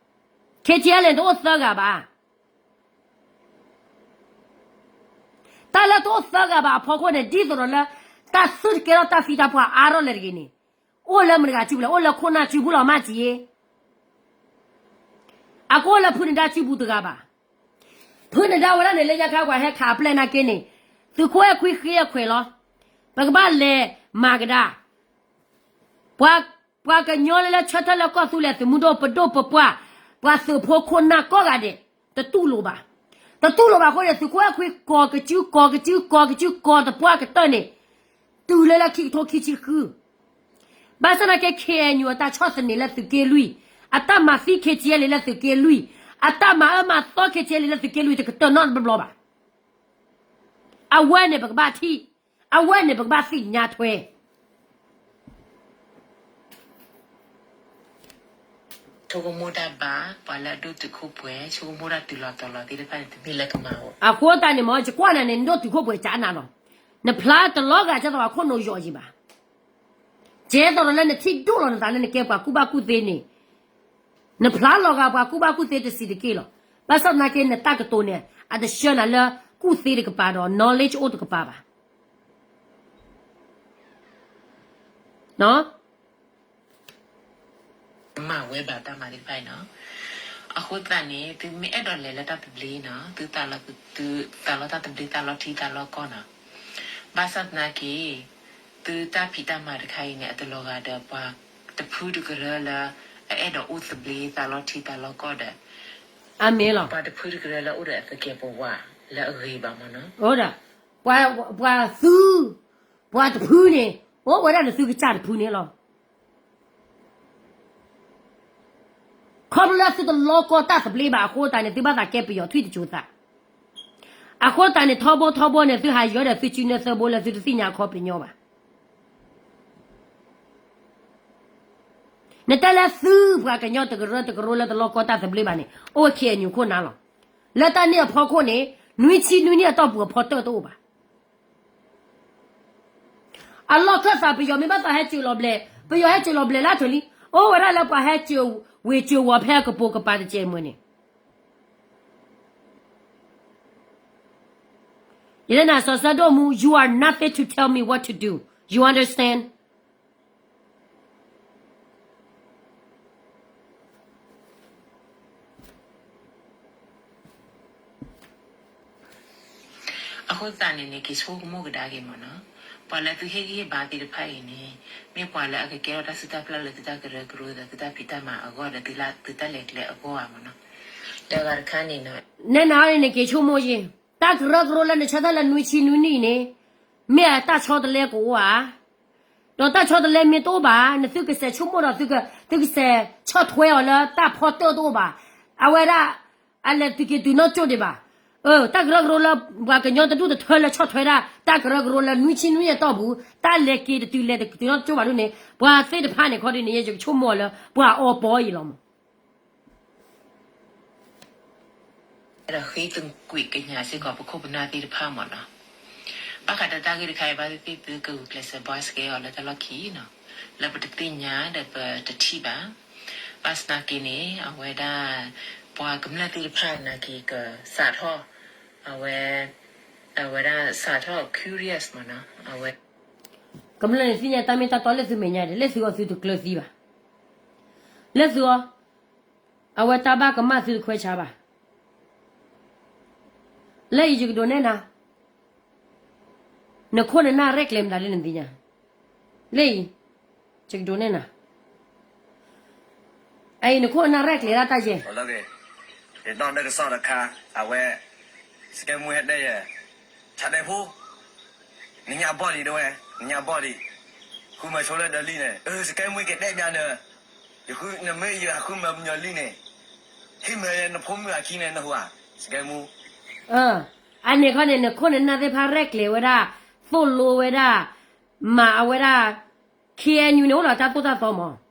ခဲကဲလဲၣ် တအိၣ်သၢဂၤဘၣ်. တၢ်လၢတအိၣ်သၢဂၤဘၣ်အဖီခိၣ်န့ၣ် ဒ်သိးဒီးလၢ တၢ်သုတကဲထီၣ်တၢ်သံတၢ်ပှၢ်အါထီၣ်လၢာ်တဂ့ၤန့ၣ်, အိၣ်လၢမတဂၤစုပူၤလဲၣ်, အိၣ်လၢခိၣ်နၢ်စုပူၤလီၤမးတံၤ. အကအိၣ်လၢဖုနဒါစုပူၤတဂၤဘၣ်. ဖုနဒါဝဲဒၣ်န့ၣ် လၢညါခါပှၤဟဲခးအပျဲၢ်နာ်က့န့ၣ်, သုးခိၣ်အဲၣ်ခွံဃ့အခွဲးလီၤ. ပကဘၣ်လဲၤမၤကဒါ ပှၤကညီလၢလၢဆၢထၢၣ်လၢကီၢ်သူလ့ၤသုးမုၢ်ဒိၣ်ပဒိၣ်ပပှၢ်, ပှၤသုးဖိခိၣ်နၢ်ကိးဂၤဒဲး, တတူၢ်လိာ်ဘၣ်. တတူၢ်လိာ်ဘၣ်အဃိန့ၣ် သုးခိၣ်အဲၣ်ခွံကိးကစု ကိးကစု ကိးကစု ကိးတပှၢ်ကတၢၢ်န့ၣ်, တုၤလၢလၢခံကထိခံဆံဃု ဘၣ်ဆၣ်သနာ်က့ ခ့ၣ်အဲၣ်ယူၣ် အတၢ်ဆီၣ်သနံးလၢသုးက့လွံၢ်, အတၢ်မၤသံ ခ့ၣ်ကၠံလံ လၢသုးက့လွံၢ်, အတၢ်မၤအၢမၤသီ ခ့ၣ်ကၠံလံ လၢသုးက့လွံၢ် တကတၢၢ်နီတဘျီဘၣ်. အဝဲန့ၣ်ပကဘၣ်ထံၣ်, အဝဲန့ၣ်ပကဘၣ်သ့ၣ်ညါထွဲ. ဆိကမိၣ်တၢ်ဘၣ် ပှၤလၢအဒိၣ်တုာ်ခိၣ်ပှဲၤ ဆိကမိၣ်တၢ်တုၤလီၤတီၤလီၤသ့ၣ်တဖၣ်န့ၣ် တမ့ၢ်လၢကမၤအီၤ. အဃိသတးန့ၣ်မ့ၢ် ယကွၢ်နၤန့ၣ် နဒိၣ်တုာ်ခိၣ်ပှဲၤကနၤလီၤ. နဖျါတလီၤဂာ် ကဲသိးအခိၣ်နူာ်ယီၤယံၤဘၣ်. ကဲသိးဒီးလၢနထံၣ်ဒိၣ်လီၤနသးလၢနကဲပှၤကူၣ်ဘၣ်ကူၣ်သ့န့ၣ်, နဖျါလီၤဂာ်ပှၤကူၣ်ဘၣ်ကူၣ်သ့တစံးတက့ၢ်လီၤ. ဘၣ်ဆၣ်သနာ်က့ နတၢ်ကတိၤန့ၣ် အတဆှၢနၤလၢကူၣ်သ့တကပၤဒီး knowledge အိၣ်တကပၤဘၣ်. မၤဝဲဘၣ်တၢ်မၤသ့ၣ်တဖၣ်အံၤနီၤ. အဃိသတးန့ၣ် သုမ့ၢ်အဲၣ်ဒိးလဲၤလၢတၢ်သဘျ့နီၤ, သု သုသးလီတၢ်သဘျ့သးလီထံသးလီကီၢ်နီၤ. ဘၣ်ဆၣ်သနာ်က့ သုတၢ်ဖံးတၢ်မၤတခါအံၤန့ၣ် အတလီၤဂာ်ဒီးပှၤတဖုတကရၢလၢ အအဲၣ်ဒိးအိၣ်သဘျ့သးလီထံသးလီကီၢ်ဒီး အမ့ၢ်လီၤ ပှၤတဖုတကရၢလၢအိၣ်ဒီးအသကဲးပဝးလၢအဂ့ၤဘၣ်မ့ၢ်နီၤ. အိၣ်ဒီး ပှၤသု ပှၤတဖုန့ၣ် အိၣ်ဝဲဒၣ်ဒီးသုကစၢ်တဖုန့ၣ်လီၤ. ခီဖျိလၢသုတလီကီတၢ်သဘျ့ဘၣ်အဃိသတးန့ၣ် သုဘၣ်သးကဲပယီၤထွံၣ်တစိၤသး. အဃိသတးန့ၣ် ထီဘိထီဘိန့ၣ် သုဟးယၢၤဒီးသုစုနၢသၢဘိလၢသုတသ့ၣ်ညါအခီပညီဘၣ်. နတဲလၢသုပှၤကညီတကရၢတကရၢလၢတလီကီတၢ်သဘျ့ဘၣ်န့ၣ် အိၣ်ဝဲ ခ့ၣ်အဲၣ်ယူၣ် ခိၣ်နၢ်လီၤ. လၢတၢ်န့ၣ်အဖီခိၣ်န့ၣ် နွံဆံနွံနံၣ်အတီၢ်ပူၤအဖီတၢၣ်တအိၣ်ဘၣ်. အလီၢ်ခၢၣ်သးပယီၤမ့ၢ်ဘၣ်သးဟဲစၢၤလီၤဘျဲး, ပယီၤဟဲစၢၤလီၤဘျဲးလၢအထၢၣ်လံ, အိၣ်ဝဲဒၣ်လၢပှၤဟဲစၢၤဝ့ၤစၢၤဝီၤဖဲအကပိာ်ကပၤတစဲးမုၢ်န့ၣ် ယဲဒၣ်နၤစီၤဆၢဒိၣ်မူ you are nothing to tell me what to do. You understand? အဃိသတးန့ၣ်န့ၣ် က့ၤဆိကမိၣ်ကဒါက့ၤမ့ၢ်နီၤ, ပှၤလၢသုဟ့ၣ်ဂံၢ်ဟ့ၣ်ဘါသ့ၣ်တဖၣ်အံၤန့ၣ် မ့ၢ်ပှၤလၢအကကဲထီၣ်တၢ်စုတၢ်ပျၢ်လၢသုတၢ်ကရၢကရိဒီးသုတၢ်ဖံးတၢ်မၤအဂီၢ်ဒီးသုတၢ်လဲၤကျဲအဂီၢ်ဧါမ့ၢ်နီၤ, ဒီးဂၤတခါန့ၣ်နီၤ, နဲနၤန့ၣ်က့ၤဆိကမိၣ်ယ့ၢ် တၢ်ကရၢကရိလၢနဆၢထၢၣ်လၢနွံဆံနွံနံၣ်အံၤန့ၣ် မ့ၢ်အတၢ်ဆီတလဲကအိၣ်ဧါ. ဒီးတၢ်ဆီတလဲမ့ၢ်တအိၣ်ဘၣ် နသုကစဲးဆိကမိၣ်ဒီး သုကစဲးဆီၣ်ထွဲအီၤလၢတၢ်ဖီတၢၣ်တအိၣ်ဘၣ်. အဝဲဒၣ် အလဲၤတုၤက့ၤတုၤနီၢ်ကၠိၣ်ဒံးဘၣ်. အၢ တၢ်ကရၢကရိလၢ ပှၤကညီတဒူၣ်တထၢလၢဆီၣ်ထွဲဒၣ် တၢ်ကရၢကရိလၢနွံဆံနွံအတီၢ်ပူၤ တၢ်လဲၤက့ၤတတုၤလဲၤတတုၤနီၢ်ကၠိၣ်ဘၣ်ဒ်န့ၣ် ပှၤသ့ၣ်တဖၣ်န့ၣ် ခီဒ်န့ၣ် ယကဆိကမိၣ်အီၤလၢ ပှၤအီပီအံၤလီၤမး. ဒီးဃ့သကွံာ်ကညးစ့ၢ်ကီးပခိၣ်ပနၢ်သ့ၣ်တဖၣ်မးနီၤ. ဘၣ်ဃးဒီးတၢ်ဂ့ၢ်တခါအံၤ ဘၣ်သ့ၣ်သ့ၣ်သုကဂုာ်ကျဲးစၢးဘှါစကဲအီၤလၢတၢ်လီၢ်ခံနီၤ, လၢပတသ့ၣ်ညါဒီးပတထံၣ်ဘၣ်. ဘၣ်ဆၣ်သနာ်က့န့ၣ် အဝဲဒၣ် ပှၤကမျၢၢ်သ့ၣ်တဖၣ်နာ်က့ၤကစးထီၣ် အဝဲ အဝဲဒၣ်စးထီၣ် curious မးနီၤ, အဝဲ ကမျၢၢ်န့ၣ်သ့ၣ်ညါတၢ်မ့ၢ်တၢ်တီလၢသုမဲာ်ညါဒီး လၢသုအီၤသုတကျၢၤသံဘၣ်. လၢသုအီၤ အဝဲတၢ်ဘၣ်ကမၣ်သုတခွဲးဆါဘၣ်. လၢအံၤယကဒိးနဲၣ်နၤ, နခိၣ်နနၢ်ရဲၣ်ကျဲၤမတၤလၢနသ့ၣ်ညါ, လၢအံၤ ယကဒိးနဲၣ်နၤ, အအံၤနခိၣ်နနၢ်ရဲၣ်ကျဲၤဒၣ်တၢ်ယဲၢ် ဒီးတၢ်ကစီၣ်တခါ အဝဲ စကဲမူဟဲတဲယဲၢ် ဆါဒဲဖိ နညါဘီၣ်ဒံးဒဝဲ နညါဘီၣ်ဒံး, ဃုမၤဆိလၢဒီးလံန့ၣ် စကဲမူကတဲဘၣ်နၤ, ယဃုနမ့ၢ်ယဃုမၤပညီလံန့ၣ်, ဟ့ၣ်မၤနဖိမုၣ်အခံန့ၣ် နဟူဧါ, စကဲမူ အန့ၣ်ခီန့ၣ် နခိၣ်နနၢ်သ့ၣ်တဖၣ်ရဲၣ်ကျဲၤဝဲဒၣ်, သိၣ်လိဝဲဒၣ်, မၤအဝဲဒၣ်, ခ့ၣ်အဲၣ်ယူၣ်န့ၣ် အိၣ်ဒီးတၢ်သိၣ်တၢ်သီမး,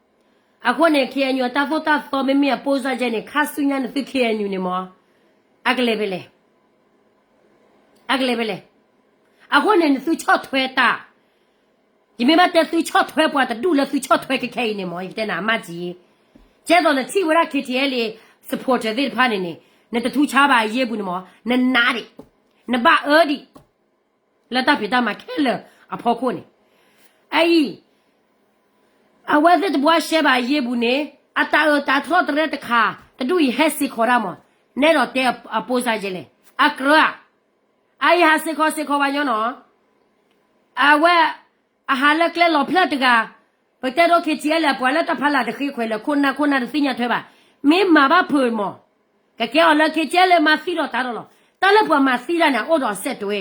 အဃိန့ၣ် ခ့ၣ်အဲၣ်ယူၣ် အတၢ်သိၣ်တၢ်သီမ့မ့ၢ်အပိၢ်စၢ်ကဲန့ၣ် ခါဆူညါနသု ခ့ၣ်အဲၣ်ယူၣ် န့ၣ်မး, အကလဲၤဖဲလဲၣ်, အကလဲၤဖဲလဲၣ်, အဃိန့ၣ် နသုဆီၣ်ထွဲတၢ် ယမ့ၢ်ဘၣ်တဲသုဆီၣ်ထွဲပှၤတဒူၣ်လၢသုဆီၣ်ထွဲခဲခဲအံၤန့ၣ်မး ယကတဲနၤအမၢ်က့ၤ, ကဲသိးနထံၣ်ဝဲဒၣ် ခ့ၣ်ထံၣ်အဲၣ်လ့ၣ် supporter သ့ၣ်တဖၣ်န့ၣ်န့ၣ် နတထူးခြားဘၣ်အယ့ၢ်ပူၤန့ၣ်မး နနါဒံး, နဘၣ်အၢဒံး, လၢတၢ်ဖံးတၢ်မၤခဲလၢာ်အဖီခိၣ်န့ၣ်, အအံၤ အဝဲသ့ၣ်တဘှါရှဲဘၣ်အယ့ၢ်ပူၤန့ၣ် အတၢ်အၢတၢ်ထီၣ်တရဲၣ်တခါ တဒူၣ်အံၤဟဲစ့ၢ်ကီးဒၣ်မး, နဲဒိးတဲအပိၢ်စၢ်ကဲလဲၣ်, အကြၢးဧါ, အအံၤဟးစ့ၢ်ကီးစ့ၢ်ကီးဘၣ်ညီနီၤ အဝဲ အဟးလၢကျဲလီၤဖျၢၣ်တဂၤ, ပတဲဒိ ခ့ၣ်ထံၣ်အဲၣ်လ့ၣ် အပှၤလၢတၢ်ဖးလၢ်တဃ့ခွဲးလၢ ခိၣ်နၢ်ခိၣ်နၢ်တသ့ၣ်ညါထွဲဘၣ်, မ့ၢ်မၤဘၣ်ဖုးမး, ကကဲအီၤလၢ ခ့ၣ်ထံၣ်အဲၣ်လ့ၣ် မၤသံဒီးတၢ်ဒီးလီၤ, တၢ်လၢပှၤမၤသံတၢ်န့ၣ် အိၣ်ဒီးစဲးတွဲ,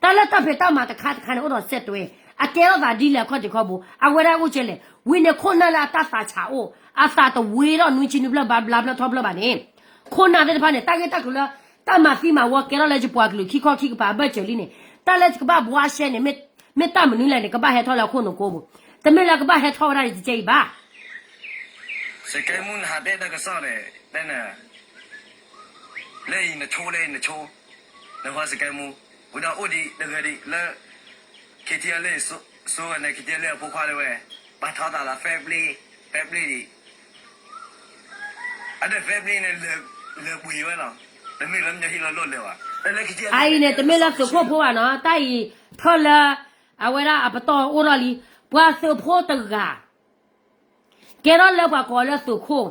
တၢ်လၢတၢ်ဖံးတၢ်မၤတခါတခါန့ၣ် အိၣ်ဒီးစဲးတွဲ, အကဲထီၣ်သးဒ်လဲၣ်အခီၣ်ထံးခီၣ်ဘိ, အဝဲဒၣ်အိၣ်ကဲလဲၣ်, ဝံၤန့ၣ်ခိၣ်နၢ်လၢအတၢ်သးဆးအိၣ်, အသးတဝ့ၤထီၣ်နွံဆံနွံဖျၢၣ်ဘျါဘျါဖျၢၣ်ထီၣ်ဖျၢၣ်ဘၣ်န့ၣ်, ခိၣ်နၢ်သ့ၣ်တဖၣ်န့ၣ် တၢ်ဂ့ၢ်တၢ်ကျိၤလၢ တၢ်မၤသံမၤဝီကဲထီၣ်လၢယပှၤကလုာ်ခံခီခံကပၤအဘၢၣ်စၢၤလံန့ၣ်, တၢ်လၢယကဘၣ်ဘှါရှဲန့ၣ် မ့ၢ်တၢ်မနုၤလဲၣ်န့ၣ် ကဘၣ်ဟဲထီၣ်လၢ ခိၣ်နူာ်ကိပူၤ, တမ့ၢ်လၢကဘၣ်ဟဲထီၣ်ဝဲဒၣ်ယကဲအံၤဘၣ်. စကဲမူနဟးတဲတၢ်ကစီၣ်န့ၣ် တဲနၤ လၢအံၤနဆိ လၢအံၤနဆိ, နဟီစကဲမူ, ဝံၤဒီးအိၣ်ဒံးတဂၤဒံးလၢ ခ့ၣ်ထံၣ်အဲၣ်လ့ၣ် စိဝဲန့ၣ် ခ့ၣ်ထံၣ်အဲၣ်လ့ၣ်အဖိခွါဒၣ်ဝဲ, ဘၣ်ထီသးလီၤ fair play, fair play ဒံး, အဒၣ် fair play န့ၣ် လၢာ်ပှ့ၤဝဲလီၤ, တမ့ၢ်လၢမညီဟံၣ်လီၤလိၣ်လၢၤဘၣ်, တၢ်လၢခ့ၣ်ထံၣ်အဲၣ်လ့ၣ်န့ၣ် တမ့ၢ်လၢသုးခိၣ်ဖိဘၣ်နီၤ, တၢ်အံၤ ထီၣ်လၢ အဝဲဒၣ်အပတီၢ်အိၣ်ထီၣ်လံ, ပှၤသုးဖိတဂၤ ကဲထီၣ်လၢပှၤကိးလၢသုးခိၣ်,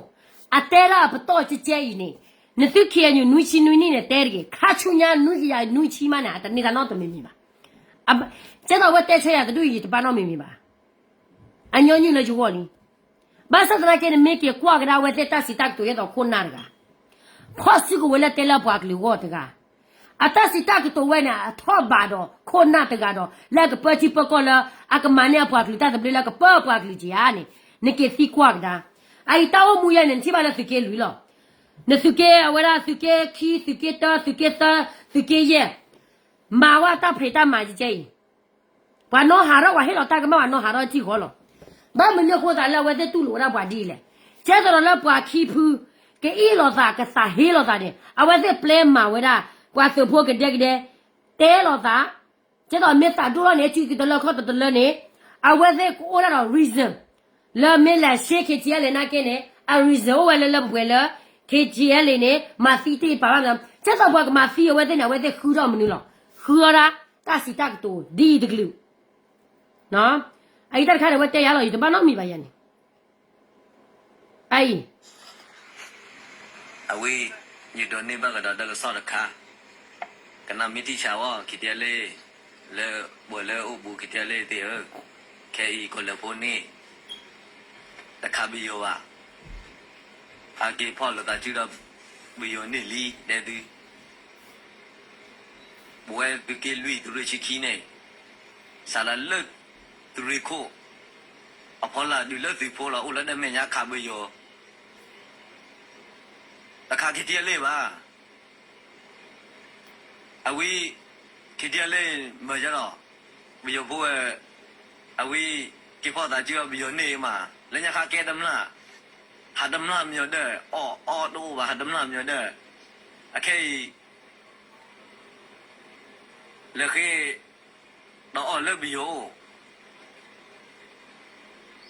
အတဲဒၣ်အပတီၢ်ကဲကဲအံၤန့ၣ်, နသု ခ့ၣ်အဲၣ်ယူၣ် နွံဆံနွံနံၣ်န့ၣ် တဲတဂ့ၤ, ခါဆူညါနွံကယၤနွံဆံမးန့ၣ် အတန့ၢ်တၢ်နီတမံၤမံၤဘၣ်. ကဲသိးအဝဲတဲဆၢယၤတဒူၣ်အံၤ ယတဘၣ်နီတမံၤမံၤဘၣ်. အညီနုၢ်လၢယဂီၢ်လံ. ဘၣ်ဆၣ်သနာ်က့ နမ့ၢ်က့ၤကွၢ်ကဒါအဝဲသ့ၣ်တၢ်စံးတၢ်ကတိၤ ဒ်သိးခိၣ်နၢ်တဂၤ ဖီၣ်စုကဝဲၤလၢတဲလၢအပှၤကလုာ်အဂီၢ်တဂၤ, အတၢ်စံးတၢ်ကတိၤဝဲန့ၣ် အထီၣ်ဘးဒီးခိၣ်နၢ်တဂၤဒီး လၢအကပၢထံပၢကီၢ်လၢ အကမၤန့ၢ်အပှၤကလုာ်တၢ်သဘျ့လၢအကပၢအပှၤကလုာ်က့ၤဧါန့ၣ်, နက့ၤသံကွၢ်ကဒါ. အအံၤတၢ်အိၣ်မူယဲန့ၣ် နထံၣ်ဘၣ်လၢသုးက့လွံၢ်လီၤ. နသုးက့အဝဲဒၣ်သုးက့ခံ, သုးက့တၢ, သုးက့သၢ, သုးက့ယဲၢ်, မၤဝဲတၢ်ဖံးတၢ်မၤကဲကဲအံၤ ပှၤနီၢ်ဟးထီၣ် ပှၤဟ့ၣ်လီၤတၢ်ကမၣ် ပှၤနီၢ်ဟးထီၣ်ထံၣ်ဃီလီၤ. ဘၣ်မနုၤအဃိသးလၢအဝဲသ့ၣ်တူၢ်လိာ်ဝဲဒၣ်ပှၤဒ်လဲၣ်. ကဲသိးဒီးလၢပှၤခံဖု ကအ့ၣ်လိာ်သး ကသးဟ့လိာ်သးန့ၣ် အဝဲသ့ၣ်ပျဲမၤဝဲဒၣ် ပှၤသုးဖိကဒဲကဒဲ တဲလိာ်သး, ကဲသိးမ့ၢ်သးဒိၣ်ထီၣ်န့ၣ် စုကတလၢခီၣ်တတလၢန့ၣ် အဝဲသ့ၣ်ကအိၣ်ဒၣ်ဒီး reason လၢမ့ၢ်လဲၤဆှၢ ခ့ၣ်ထံၣ်အဲၣ်လ့ၣ် နာ်က့န့ၣ် အ reason အိၣ်ဝဲလၢလၢပှဲၤပှဲၤလၢ ခ့ၣ်ထံၣ်အဲၣ်လ့ၣ်န့ၣ် မၤသံတ့ၢ်ပာ်ဘၣ်မး, ကဲသိးပှၤကမၤသံအဝဲသ့ၣ်န့ၣ် အဝဲသ့ၣ်ဃုထီၣ်မနုၤလီၤ. ဃုအီၣ်ဒၣ် တၢ်စံးတၢ်ကတိၤဒ်အံၤတကလုာ် အအံၤတၢ်တခါန့ၣ် အဝဲတဲယၤလီၤ ယတဘၣ်နီတမံၤဘၣ်ယၤန့ၣ် အအံၤ အဝဲ ယဒိးန့ၢ်ဘၣ်ကဒီးတၢ်ကစီၣ်တခါ, ကနၣ်မ့ၢ်ထံၣ်ဆါဝဲ ခ့ၣ်ထံၣ်အဲၣ်လ့ၣ် လၢပှၤလၢအိၣ်ဘူး ခ့ၣ်ထံၣ်အဲၣ်လ့ၣ်သ့ၣ်ဧၢ, ခဲအံၤကီၢ်လဲၤဖိန့ၣ် တခးပယီၤဘၣ်, ဟဲက့ၤဖီၣ်လိာ်သးစုဒီးပယီၤန့ၣ်လံ တဲသု, ပဝဲသုးက့လွံၢ်သုးရ့ၣ်ဆံခံန့ၣ် စးလၢလၢသုးရ့ၣ်ခိၣ် အဖီလာ်ဒုးလၢသုးဖိလီၤ အိၣ်လၢတၢ်မဲာ်ညါခးပယီၤ တခါခံထံၣ်အလ့ၣ်ဘၣ် အဝံ ခံထံၣ်အလ့ၣ်မၤယါဒီး ပယီၤဖိဝဲ အဝံ က့ၤဖီၣ်သးစုအီၤပယီၤန့ၣ်မး လၢညါခါကဲတမျၢ် ဟးတမျၢ်မညီၤဒၢး အီၣ်အီတအိၣ်ဘၣ် ဟးတမျၢ်မညီၤဒၢး အခဲအံၤ လဲၤဃ့ ဒီးအီၣ်လၢပယီၤအိၣ်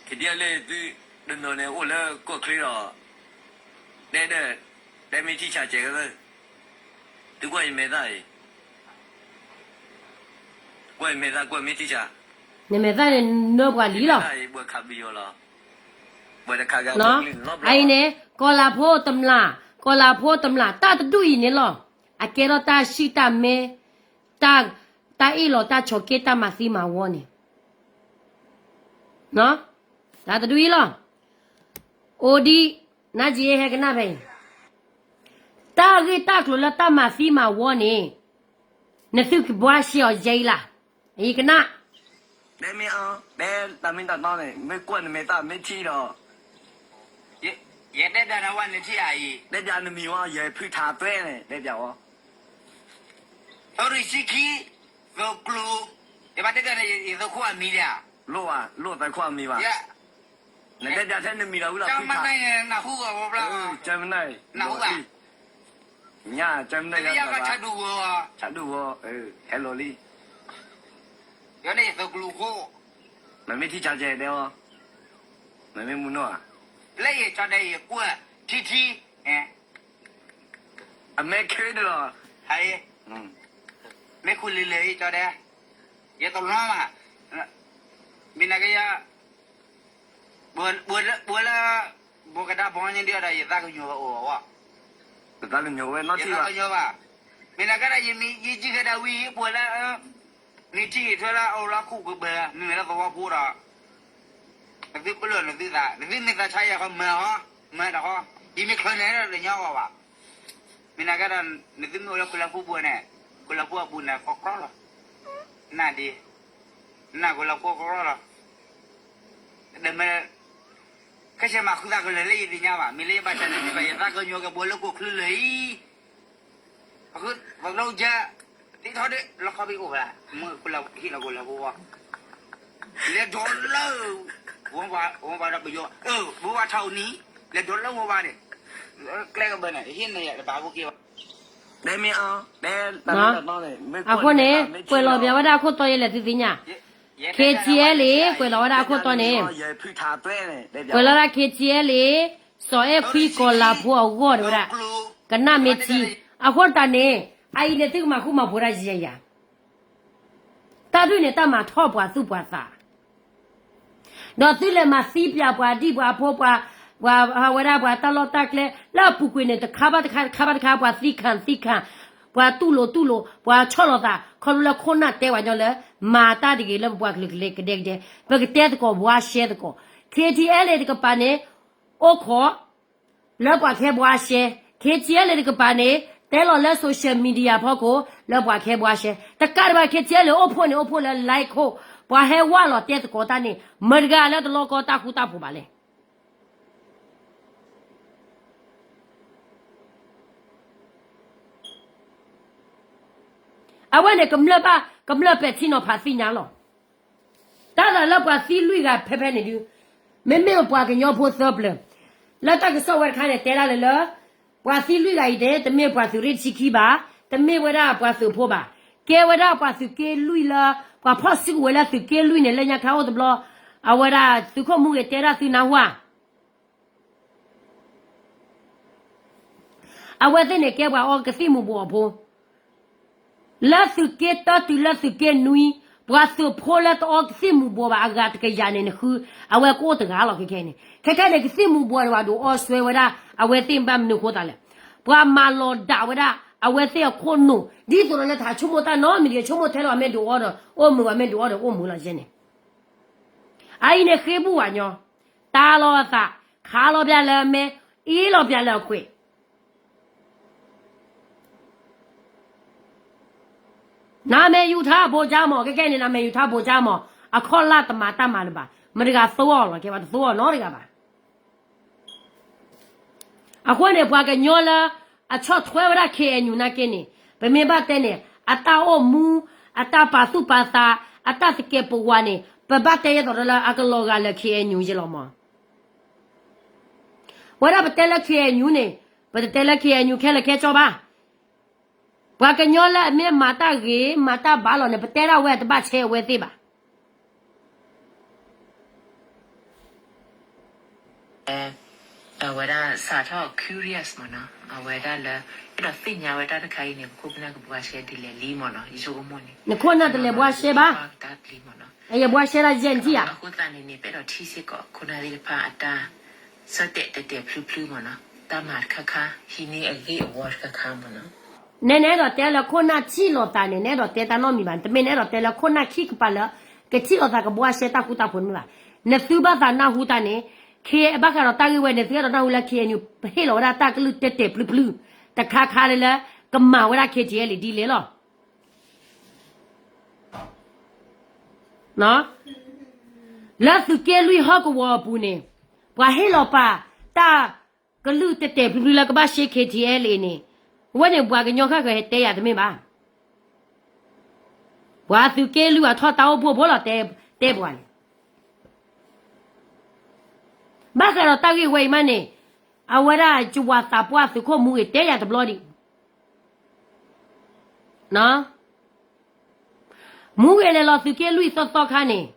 ခံထံၣ်အလ့ၣ်သုတနီၤန့ၣ် အိၣ်လၢကီၢ်ချၢဒီး တဲဒၣ် တဲမ့ၢ်ထံၣ်ဆးကဲးကသ့ သုကွၢ်ယမဲာ်သၣ်အံၤ ကွၢ်ယမဲာ်သၣ်ကွၢ်မ့ၢ်ထံၣ်ဆး နမဲာ်သၣ်န့ၣ် နၢပှၤလံလီၤ နမဲာ်သၣ်အံၤ ဘၣ်ခးပယီၤလီၤ ဘၣ်တခါဂၤ အအံၤန့ၣ် ကီၤလၤဖိတမျၢ် ကီၤလၤဖိတမျၢ် တၢ်တဒူၣ်အံၤန့ၣ်လီၤ အကဲထီၣ်တၢ်ဆံၣ်တၢ်မဲ တၢ် တၢ်အ့ၣ်လိာ်တၢ်ဆိးက့တၢ်မၤသံမၤဝီန့ၣ် တၢ်တဒူၣ်အံၤလီၤ အိၣ်ဒံး နၤက့ဟဲကနၣ်ဖဲအံၤ တၢ်ဂ့ၢ်တၢ်ကျိၤလၢတၢ်မၤသံမၤဝီန့ၣ် နသုကဘှါရှဲအီၤယဲအံၤလၢ် ယကနၣ် တဲမ့ၢ်အီၤ တဲတၢ်မ့ၢ်တၢ်တီန့ၣ် မ့ၢ်ကွၢ်နမဲာ်သၣ်မ့ၢ်ထံၣ်ဒီး ယ ယတဲဘၣ်နဝဲနထံၣ်ဧါအံၤ တဲဘၣ်နမံၤဝဲ ယဖုထးသွဲန့ၣ် တဲဘၣ်ဝဲ သုးရ့ၣ်ဆံခံ သုးကျိၤ ယဘၣ်တဲဘၣ်န့ၣ် ယသုးခိၣ်အမံၤဒၣ် လိၣ်ဘၣ် လိၣ်သုးခိၣ်အမံၤဘၣ် နတဲဘၣ်ထဲနမံၤဒီးဝံၤလီၤ ဖုထး ကၢမနၢ် နဟူဘၣ် ညါ ကၢမနၢ် ဆးဒူၣ်ဝဲ ဆးဒူၣ်ဝဲ ဟဲလီၤလံ ယန့ၣ်ယသုးကျိၤခိၣ် မ့မ့ၢ်ထံၣ်ဆးကဲးတဲအီၤ မ့မ့ၢ်မုၢ်နီၢ်ဧါ လၢယကၠီဒဲးယကွၢ်ထံထံ အမဲခဲဒၣ်လီၤ ဟဲ မ့ၢ်ခူလံၤလၢယကၠီဒဲး ယတလီၤဘၣ် မ့ၢ်နကယၤ ပှၤလၢ ပှၤလၢ ဘိကဒါဘီညါဒ်ဒီး ယသးကညီၤဝဲအိၣ်ဝဲ ယသးကညီၤဝဲနီတထံၣ်ဘၣ် ယသးကညီၤဘၣ် မ့ၢ်နကဒၣ်ယမံၤ ယကံၣ်ဃဲဒၣ်ဝံၤ ပှၤလၢ နထံၣ်ထွဲလၢအအိၣ်လၢခိၣ်ကပၤ မ့မ့ၢ်လၢသဝီဖိဒီး နသုပလီၢ်နသုသး နသုမ့ၢ်သးဆါယၤဃီမၤဟီ မၤတၢ်ဃီ ယမ့ၢ်ချၢန့ၣ်ဒီးတညီအီၤဘၣ် မ့ၢ်နကဲဒီး နသုမ့ၢ်အိၣ်လၢခိလၢဖိပူၤန့ၣ် ခိလၢဖိအပူၤန့ၣ် ကီကြီလီၤ နၢ်ဒံး နၢ်ခိလၢဖိကီကြီလီၤ ဒီးမ့ၢ် ခဲဆ့မၤဃုသးကလၢာ်လၢယသ့ၣ်ညါဘၣ် မ့ၢ်လၢယဘၣ်ဆၣ်န့ၣ်ဘၣ် ယသးကညီၤက့ၤပှၤလၢကိၣ်ချၢလၢာ်အံၤ အဃိ ပကလီၤကဲ သ့ထီၣ်ဒၣ် လီခီဘ့ၣ်အိၣ်ဖဲ မ့ၢ်ခိလၢဟံၣ်လီၤခိလၢဖိဝဲ လဲၤဒီးလၢ ဝီပှၤဒီးပယီၤ ဝီပှၤထီၣ်အနံၤ လဲၤဒီးလၢဝီပှၤန့ၣ် ကျဲကဘၢၣ်န့ၣ် ဟံၣ်န့ၣ်ယတဘၣ်ဖိက့ၤဘၣ် တဲမ့ၢ်အီၤ တဲ အဃိန့ၣ် ကွဲးလီၤပျးဝဲဒၣ်အခိၣ်တီယဲလဲၣ်သုသ့ၣ်ညါ KTLA ကွဲးလီၤဝဲဒၣ်အခိၣ်တီန့ၣ် ကွဲးလီၤဒၣ် KTLA စီၤအဲၣ်ခွံကီၤလၤဖိအဂီၢ်တဲဝဲဒၣ် ကနၣ်မ့ၢ်ထံ အဃိတၢ်န့ၣ် အအံၤန့ၣ်သုကမၤဃူမၤဖိးတၢ်ယံာ်ယံာ် တၢ်ဒုးန့ၣ် တၢ်မၤထီၣ်ပှၤသူၣ်ပှၤသး ဒီးသုလဲၤမၤသံပျးပှၤဒံၣ်ပှၤဖိပှၤ ပှၤဝဲဒၣ်ပှၤတၢ်လီၢ်တၢ်ကျဲ လၢအပူၤကွံာ်န့ၣ် တခါဘၣ်တခါ တခါဘၣ်တခါ ပှၤသံခၣ်သံခၣ် ပှၤတူၢ်လိာ်တူၢ်လိာ် ပှၤဆီၣ်လီၤသး ခီဖျိလၢခိၣ်နၢ်တဲပှၤညီလၢ မၤတၢ်တဂ့ၤလၢပပှၤကလုာ်ကလဲၤကဒဲကဒဲ ပကတဲသကိးဘှါရှဲသကိး KTLA တကပၤန့ၣ် အိၣ်ခိး လၢပှၤခဲဘှါရှဲ KTLA တကပၤန့ၣ် တဲလီၤလၢ social media ဖီခိၣ် လၢပှၤခဲဘှါရှဲ တကးဒံးဘၣ် KTLA အိၣ်ဖှိၣ်န့ၣ် အိၣ်ဖှိၣ်လၢ like ခိၣ် ပှၤဟဲဝဲလီၤတဲသကိးတၢ်န့ၣ် မတၤတဂၤလၢတလီကီတၢ်ဃူတၢ်ဖိးဘၣ်လဲၣ်. အဝဲန့ၣ် ကမျၢၢ်ဘၣ် ကမျၢၢ်ပဲာ်ထံနီၤဖးသ့ၣ်ညါလီၤ. တၢ်သးလၢပှၤသံလွံၢ်ဂၤဖဲဖဲန့ၣ်ဒုး မ့မ့ၢ်ပှၤကညီဖိသၢပျၢၤ လၢတၢ်ကစီၣ်ဝဲတခါန့ၣ် တဲဒၣ်လၢလၢ ပှၤသံလွံၢ်ဂၤအံၤန့ၣ် တမ့ၢ်ပှၤသုးရ့ၣ်တဆံခံဘၣ်, တမ့ၢ်ဝဲဒၣ်ပှၤသုးဖိဘၣ်, ကဲဝဲဒၣ်ပှၤသုးက့လွံၢ်လၢ ပှၤဖီၣ်စုကဝဲၤလၢသုးက့လွံၢ်န့ၣ် လၢညါခါအိၣ်တဘျီ အဝဲဒၣ်သုးခိၣ်မူဂ့ၤတဲဒၣ်သုနၢ်ဟူဧါ အဝဲသ့ၣ်န့ၣ်ကဲပှၤအီကသံၣ်မူၤဘှီးအဖိ, လၢသုးက့တၢတုၤလၢသုးက့နွံ, ပှၤသုးဖိလၢတအီကသံၣ်မူၤဘှီးဘၣ်အဂၤတကယၤန့ၣ် နဃု, အဝဲကအိၣ်တဂၤလီၤခဲခဲန့ၣ်, ခဲခဲန့ၣ် ကသံၣ်မူၤဘှီးန့ၣ်ဘၣ်ဒုးအီစွဲဝဲဒၣ်, အဝဲသ့ၣ်ဘၣ်မနုၤဃိသးလဲၣ်, ပှၤမၤလီၤဒၣ်ဝဲဒၣ်, အဝဲသ့ၣ်အခိၣ်နူာ်, ဒ်သိးဒီးလၢတဟးဆိကမိၣ်တၢ်နီတမံၤဒီး ဆိကမိၣ်ထဲလီၤအမ့ၢ်ဒုးအီဒီး အိၣ်မုာ်ဘၣ်မ့ၢ်ဒုးအီဒီးအိၣ်မုာ်လီၤယဲန့ၣ် အအံၤန့ၣ်ဃ့ဘူၣ်ဝဲညီ, တၢ်လီၤအသး, ခးလီၤပျးလၢအမဲ, အ့ၣ်လီၤပျးလၢအခွဲး, နမဲာ်ယူၤထါဘိကၠါမး ကဲကဲန့ၣ် နမဲာ်ယူၤထါဘိကၠါမး အခီၣ်လၢ်တမၤတၢ်မၤလၢၤဘၣ် မတၤတဂၤသိအီၤလီၤ ကဲပှၤတသိအီၤနီတဂၤဘၣ်. အဃိန့ၣ် ပှၤကညီလၢ အဆီၣ်ထွဲဝဲဒၣ် ခ့ၣ်အဲၣ်ယူၣ် နာ်က့န့ၣ် ပမ့ၢ်ဘၣ်တဲန့ၣ် အတၢ်အိၣ်မူ အတၢ်ပာ်သူၣ်ပာ်သး အတၢ်သကဲးပဝးန့ၣ် ပဘၣ်တဲယဲသိးဒီးလၢအကလီၤဂာ်လၢ ခ့ၣ်အဲၣ်ယူၣ် ယဲလီၤမး. ဝဲဒၣ်ပတဲလၢ ခ့ၣ်အဲၣ်ယူၣ် န့ၣ် ပတတဲလၢ ခ့ၣ်အဲၣ်ယူၣ် ခဲလၢာ်ခဲဆ့ဘၣ်. ပှၤကညီလၢအမ့ၢ်မၤတၢ်ဂ့ၤ မၤတၢ်ဘၣ်လီၤန့ၣ် ပတဲဒၣ်ဝဲတဘၣ်ဆဲးအဝဲသ့ၣ်ဘၣ်. အဝဲဒၣ်စးထီၣ် curious မ့ၢ်နီၤ အဝဲဒၣ်လၢ အဲၣ်ဒိးသ့ၣ်ညါဝဲတၢ်တခါအံၤန့ၣ် ပခိၣ်ပနၢ်ကဘှါရှဲဒ်လဲၣ်လံမ့ၢ်နီၤ ယဆိကမိၣ်န့ၣ် နခိၣ်နၢ်တလဲၤဘှါရှဲဘၣ် တၢ်ပျံၤမ့ၢ်နီၤ ယဘှါရှဲဒၣ်ယဲၢ်နထံၣ်ဧါ အဃိသတးန့ၣ်န့ၣ် ပအဲၣ်ဒိးထံၣ်စ့ၢ်ကီး ခိၣ်နၢ်သ့ၣ်တဖၣ်အတၢ် ဆၢတဲာ်တဲာ်တဲာ်ဖျုဖျုမ့ၢ်နီၤ တၢ်မၤတခါခါ ဟံးန့ၢ်အဂ့ၢ်အဝီတခါခါမ့ၢ်နီၤ နဲနဲဒိးတဲလၢခိၣ်နၢ်ထံၣ်လိာ်သးန့ၣ် နဲဒိးတဲတၢ်နီတမံၤဘၣ် တမ့ၢ်နဲဒိးတဲလၢခိၣ်နၢ်ခံကပၤလၢ ကထံၣ်လိာ်သးကဘှါရှဲတၢ်ဃူတၢ်ဖိးတမ့ၢ်ဘၣ်. နသုဘၣ်သးနၢ်ဟူတၢ်န့ၣ် ခ့ ဘၣ်ဃးဒီးတၢ်ဂ့ၢ်ဝဲန့ၣ် သုအဲၣ်ဒိးနၢ်ဟူလၢ ခ့ၣ်အဲၣ်ယူၣ် ဟ့ၣ်လီၤဝဲဒၣ်တၢ်ကလုၢ်တဲာ်တဲာ်ဖျုဖျု တခါခါလၢလၢ ကမၤဝဲဒၣ် ခ့ၣ်ထံၣ်အဲလ်အ့ၣ် ဒ်လဲၣ်လီၤ. လၢသုးက့လွံၢ်ဟီၣ်ကဝီၤအပူၤန့ၣ် ပှၤဟ့ၣ်လီၤပာ်တၢ်ကလုၢ်တဲာ်တဲာ်ဖျုဖျုလၢကဘၣ်ရှဲ ခ့ၣ်ထံၣ်အဲလ်အ့ၣ် န့ၣ် အဝဲန့ၣ်ပှၤကညီဃၣ်ဃၢၤဟဲတဲယၤတမ့ၢ်ဘၣ်. ပှၤသုးက့လွံၢ်အထီၣ်တၢ်အိၣ်ဖှိၣ်ဖိလီၤ တဲပှၤန့ၣ် ဘၣ်ဃးဒီးတၢ်ဂ့ၢ်ဝဲအံၤမးန့ၣ် အဝဲဒၣ်ယဝၤသးပှၢ်သုးခိၣ်မူဂ့ၤတဲယၤတဘျီဒံး မူဂ့ၤလဲၤလီၤသုးက့လွံၢ်သီသီခါန့ၣ်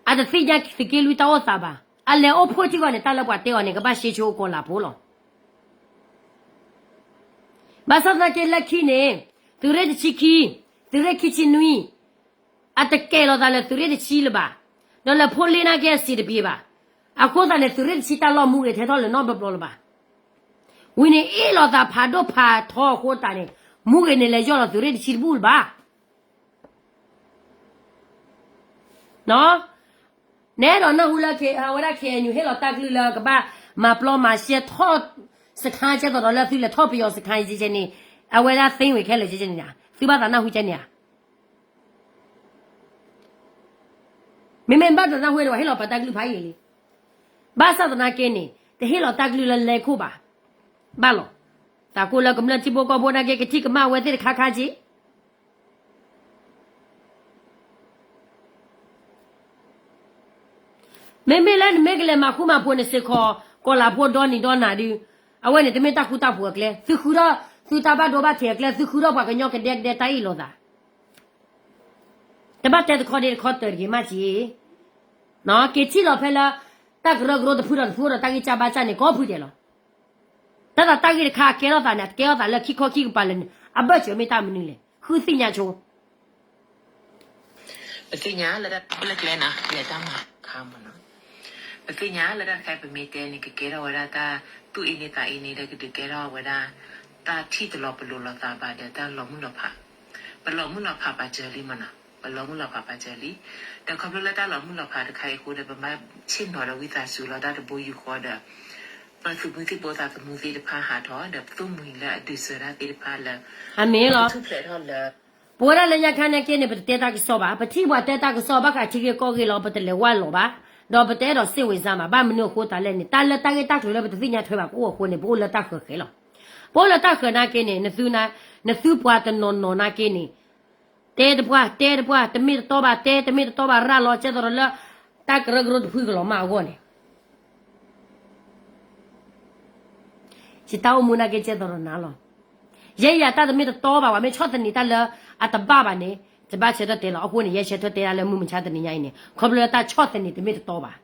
အတသ့ၣ်ညါသုးက့လွံၢ်တၢ်အိၣ်သးဘၣ်. အလဲၤအိၣ်ဖှိၣ်ထံကီၢ်န့ၣ် တၢ်လၢပှၤတဲအီၤန့ၣ် ကဘၣ်ရှဲဆိကီၤလၤဖိလီၤ. ဘၣ်ဆၣ်သနာ်က့လၢခံန့ၣ် သုးရ့ၣ်တဆံခံ, သုးရ့ၣ်ခံဆံနွံ အတကဲၤလီၤသးလၢသုးရ့ၣ်တဆံလၢၤဘၣ်, ဒီးလဲၤဖိလ့ၣ်နာ်က့အစံးတပှဲၤဘၣ်. အဃိသတးန့ၣ် သုးရ့ၣ်တဆံတၢ်လီၢ်မူဂ့ၤထဲထီၣ်လၢၤနီတဘျီလၢၤဘၣ်. ဝံၤန့ၣ်အ့ၣ်လိာ်သးဖးဒိၣ်ဖးထီအဃိသတးန့ၣ် မူဂ့ၤန့ၣ်လဲၤယီၢ်လီၤသုးရ့ၣ်တဆံတဘူၣ်လၢၤဘၣ်. နဲဒိးနၢ်ဟူလၢ အဝဲဒၣ် ခ့ၣ်အဲၣ်ယူၣ် ဟ့ၣ်လီၤတၢ်ကလုၢ်လၢကဘၣ်မၤပျီမၤရှဲထီၣ်စခါကဲသိးဒီးလၢသုလဲၤထီၣ်ပယီၤစခါကဲန့ၣ်, အဝဲဒၣ်သ့ဝဲခဲလၢာ်ကဲန့ၣ်, သုဘၣ်သးနၢ်ဟူကဲန့ၣ်ဧါ. မ့မ့ၢ်ဘၣ်သးနၢ်ဟူဒီး ပှၤဟ့ၣ်လီၤပာ်တၢ်ကလုၢ်ဖးယံာ်လံ. ဘၣ်ဆၣ်သနာ်က့န့ၣ် တဟ့ၣ်လီၤတၢ်ကလုၢ်လၢလဲၤခိၣ်ဘၣ်. ဘၣ်လီၤ. သးကိၢ်လၢကမျၢၢ်ထံဖိကီၢ်ဖိနာ်က့ ကထံၣ်ကမၣ်ဝဲသ့ၣ်တခါခါက့ မ့မ့ၢ်လၢနမ့ၢ်ကလဲၤမၤဃူမၤဖိးနစ့ၢ်ကီး ကီၤလၤဖိဒီနံၤဒီနၤဒုး, အဝဲန့ၣ်တမ့ၢ်တၢ်ဃူတၢ်ဖိးအကျဲ, သုဃုထီၣ်သုတၢ်ဘၣ်ဒိဘၣ်ထံးအကျဲ, သုဃုထီၣ်ပှၤကညီကဒဲကဒဲတၢ်အ့ၣ်လိာ်သး. တဘၣ်တဲတခီဒ့တခီတၢၢ်တဂ့ၤမးက့ က့ၤထံၣ်လီၤဖဲလၢ တၢ်ကရၢကရိတဖုဒီးတဖုဒီးတၢ်ဂံၢ်စၢ်ဘါစၢ်န့ၣ် ကိးဖုဒဲးလီၤ. တၢ်သးတၢ်ဂ့ၢ်တခါအကဲထီၣ်သးန့ၣ် အကဲထီၣ်သးလၢခံခီခံကပၤလၢာ်န့ၣ် အဘၢၣ်စၢၤမ့ၢ်တၢ်မနုၤလဲၣ် ဃုသ့ၣ်ညါဆိ ပသ့ၣ်ညါလၢတၢ်လၢကျဲနၤ လဲၤတၢ်မၤခါမ့ၢ်နီၤ, ပသ့ၣ်ညါလၢတၢ်တခါအံၤပမ့ၢ်တဲန့ၣ် ကကဲထီၣ်ဝဲဒၣ်တၢ်သူၣ်အ့န့သးအ့န့ဒီး ကဒုးကဲထီၣ်ဝဲဒၣ် တၢ်ထံၣ်တလီၤပလိာ်လိာ်သးဘၣ်ဒီး တၢ်လီၤမုၢ်လီၤဖး, ပလီၤမုၢ်လီၤဖးပာ်စၢၤလံမ့ၢ်နီၤ, ပလီၤမုၢ်လီၤဖးပာ်စၢၤလံ. ဒီးခီဖျိလၢတၢ်လီၤမုၢ်လီၤဖးတခါအံၤအဃိဒီး ပဘၣ်ဆ့ၣ်နီၤဒီးဝံသးစူၤလီၤတၢ်တဘိယူၢ်ဃီဒီး ပသုးမုၢ်သံၣ်ဘိသးသမူသ့ၣ်တဖၣ်ဟးထီၣ်ဒီး ပသူၣ်မှံၤလၢအဒုးစၢၤတၢ်သ့ၣ်တဖၣ်လၢ အမ့ၢ်လီၤ. ပထူၣ်ဖျဲးထီၣ်လၢ ပဝဲဒၣ်လၢညါခါနာ်က့န့ၣ် ပတတဲတၢ်ကစီၣ်ဘၣ်, ပထံၣ်ပှၤတဲတၢ်ကစီၣ်ဘၣ်ဃးထံဂ့ၢ်ကီၢ်ဂ့ၢ်လီၤ ပတလဲၤဝဲလီၤဘၣ်, ဒီးပတအဲၣ်ဒိးစ့ၣ်ဝံၤစါမး ဘၣ်မနုၤအဃိသတးလဲၣ်န့ၣ် တၢ်လၢတၢ်ဂ့ၢ်တၢ်ကျိၤလၢပတသ့ၣ်ညါထွဲဘၣ် ပအိၣ်အဃိန့ၣ် ပအိၣ်လၢတၢ်ဃၢၤဃဲလီၤ. ပအိၣ်လၢတၢ်ဃၢၤနာ်က့န့ၣ် နသုပှၤတနီၤနီၤနာ်က့န့ၣ် တဲတပှၢ် တဲတပှၢ် တမ့ၢ်တတီဘၣ် တဲတမ့ၢ်တတီဘၣ် ရၤလီၤကဲသိးဒီးလၢ တၢ်ကရၢကရိတဖုကလီၤမၢ်အဂီၢ်န့ၣ် ယတၢ်အိၣ်မူနာ်က့ကဲသိးဒီးနၤလီၤ. ယဲယၤတၢ်တမ့ၢ်တတီဘၣ် ပှၤမ့ၢ်ဆီၣ်သနံးတၢ်လၢအတဘၣ်ဘၣ်န့ၣ် ယဘၣ်ဆၢထၢၣ်တဲလီၤ. အဃိန့ၣ် ယဲဆၢထၢၣ်တဲဒၣ်လၢမုၢ်မဆါတနံၤညါအံၤန့ၣ် ခီဖျိလၢတၢ်ဆီၣ်သနံးတမ့ၢ်တတီဘၣ် တၢ်မၤ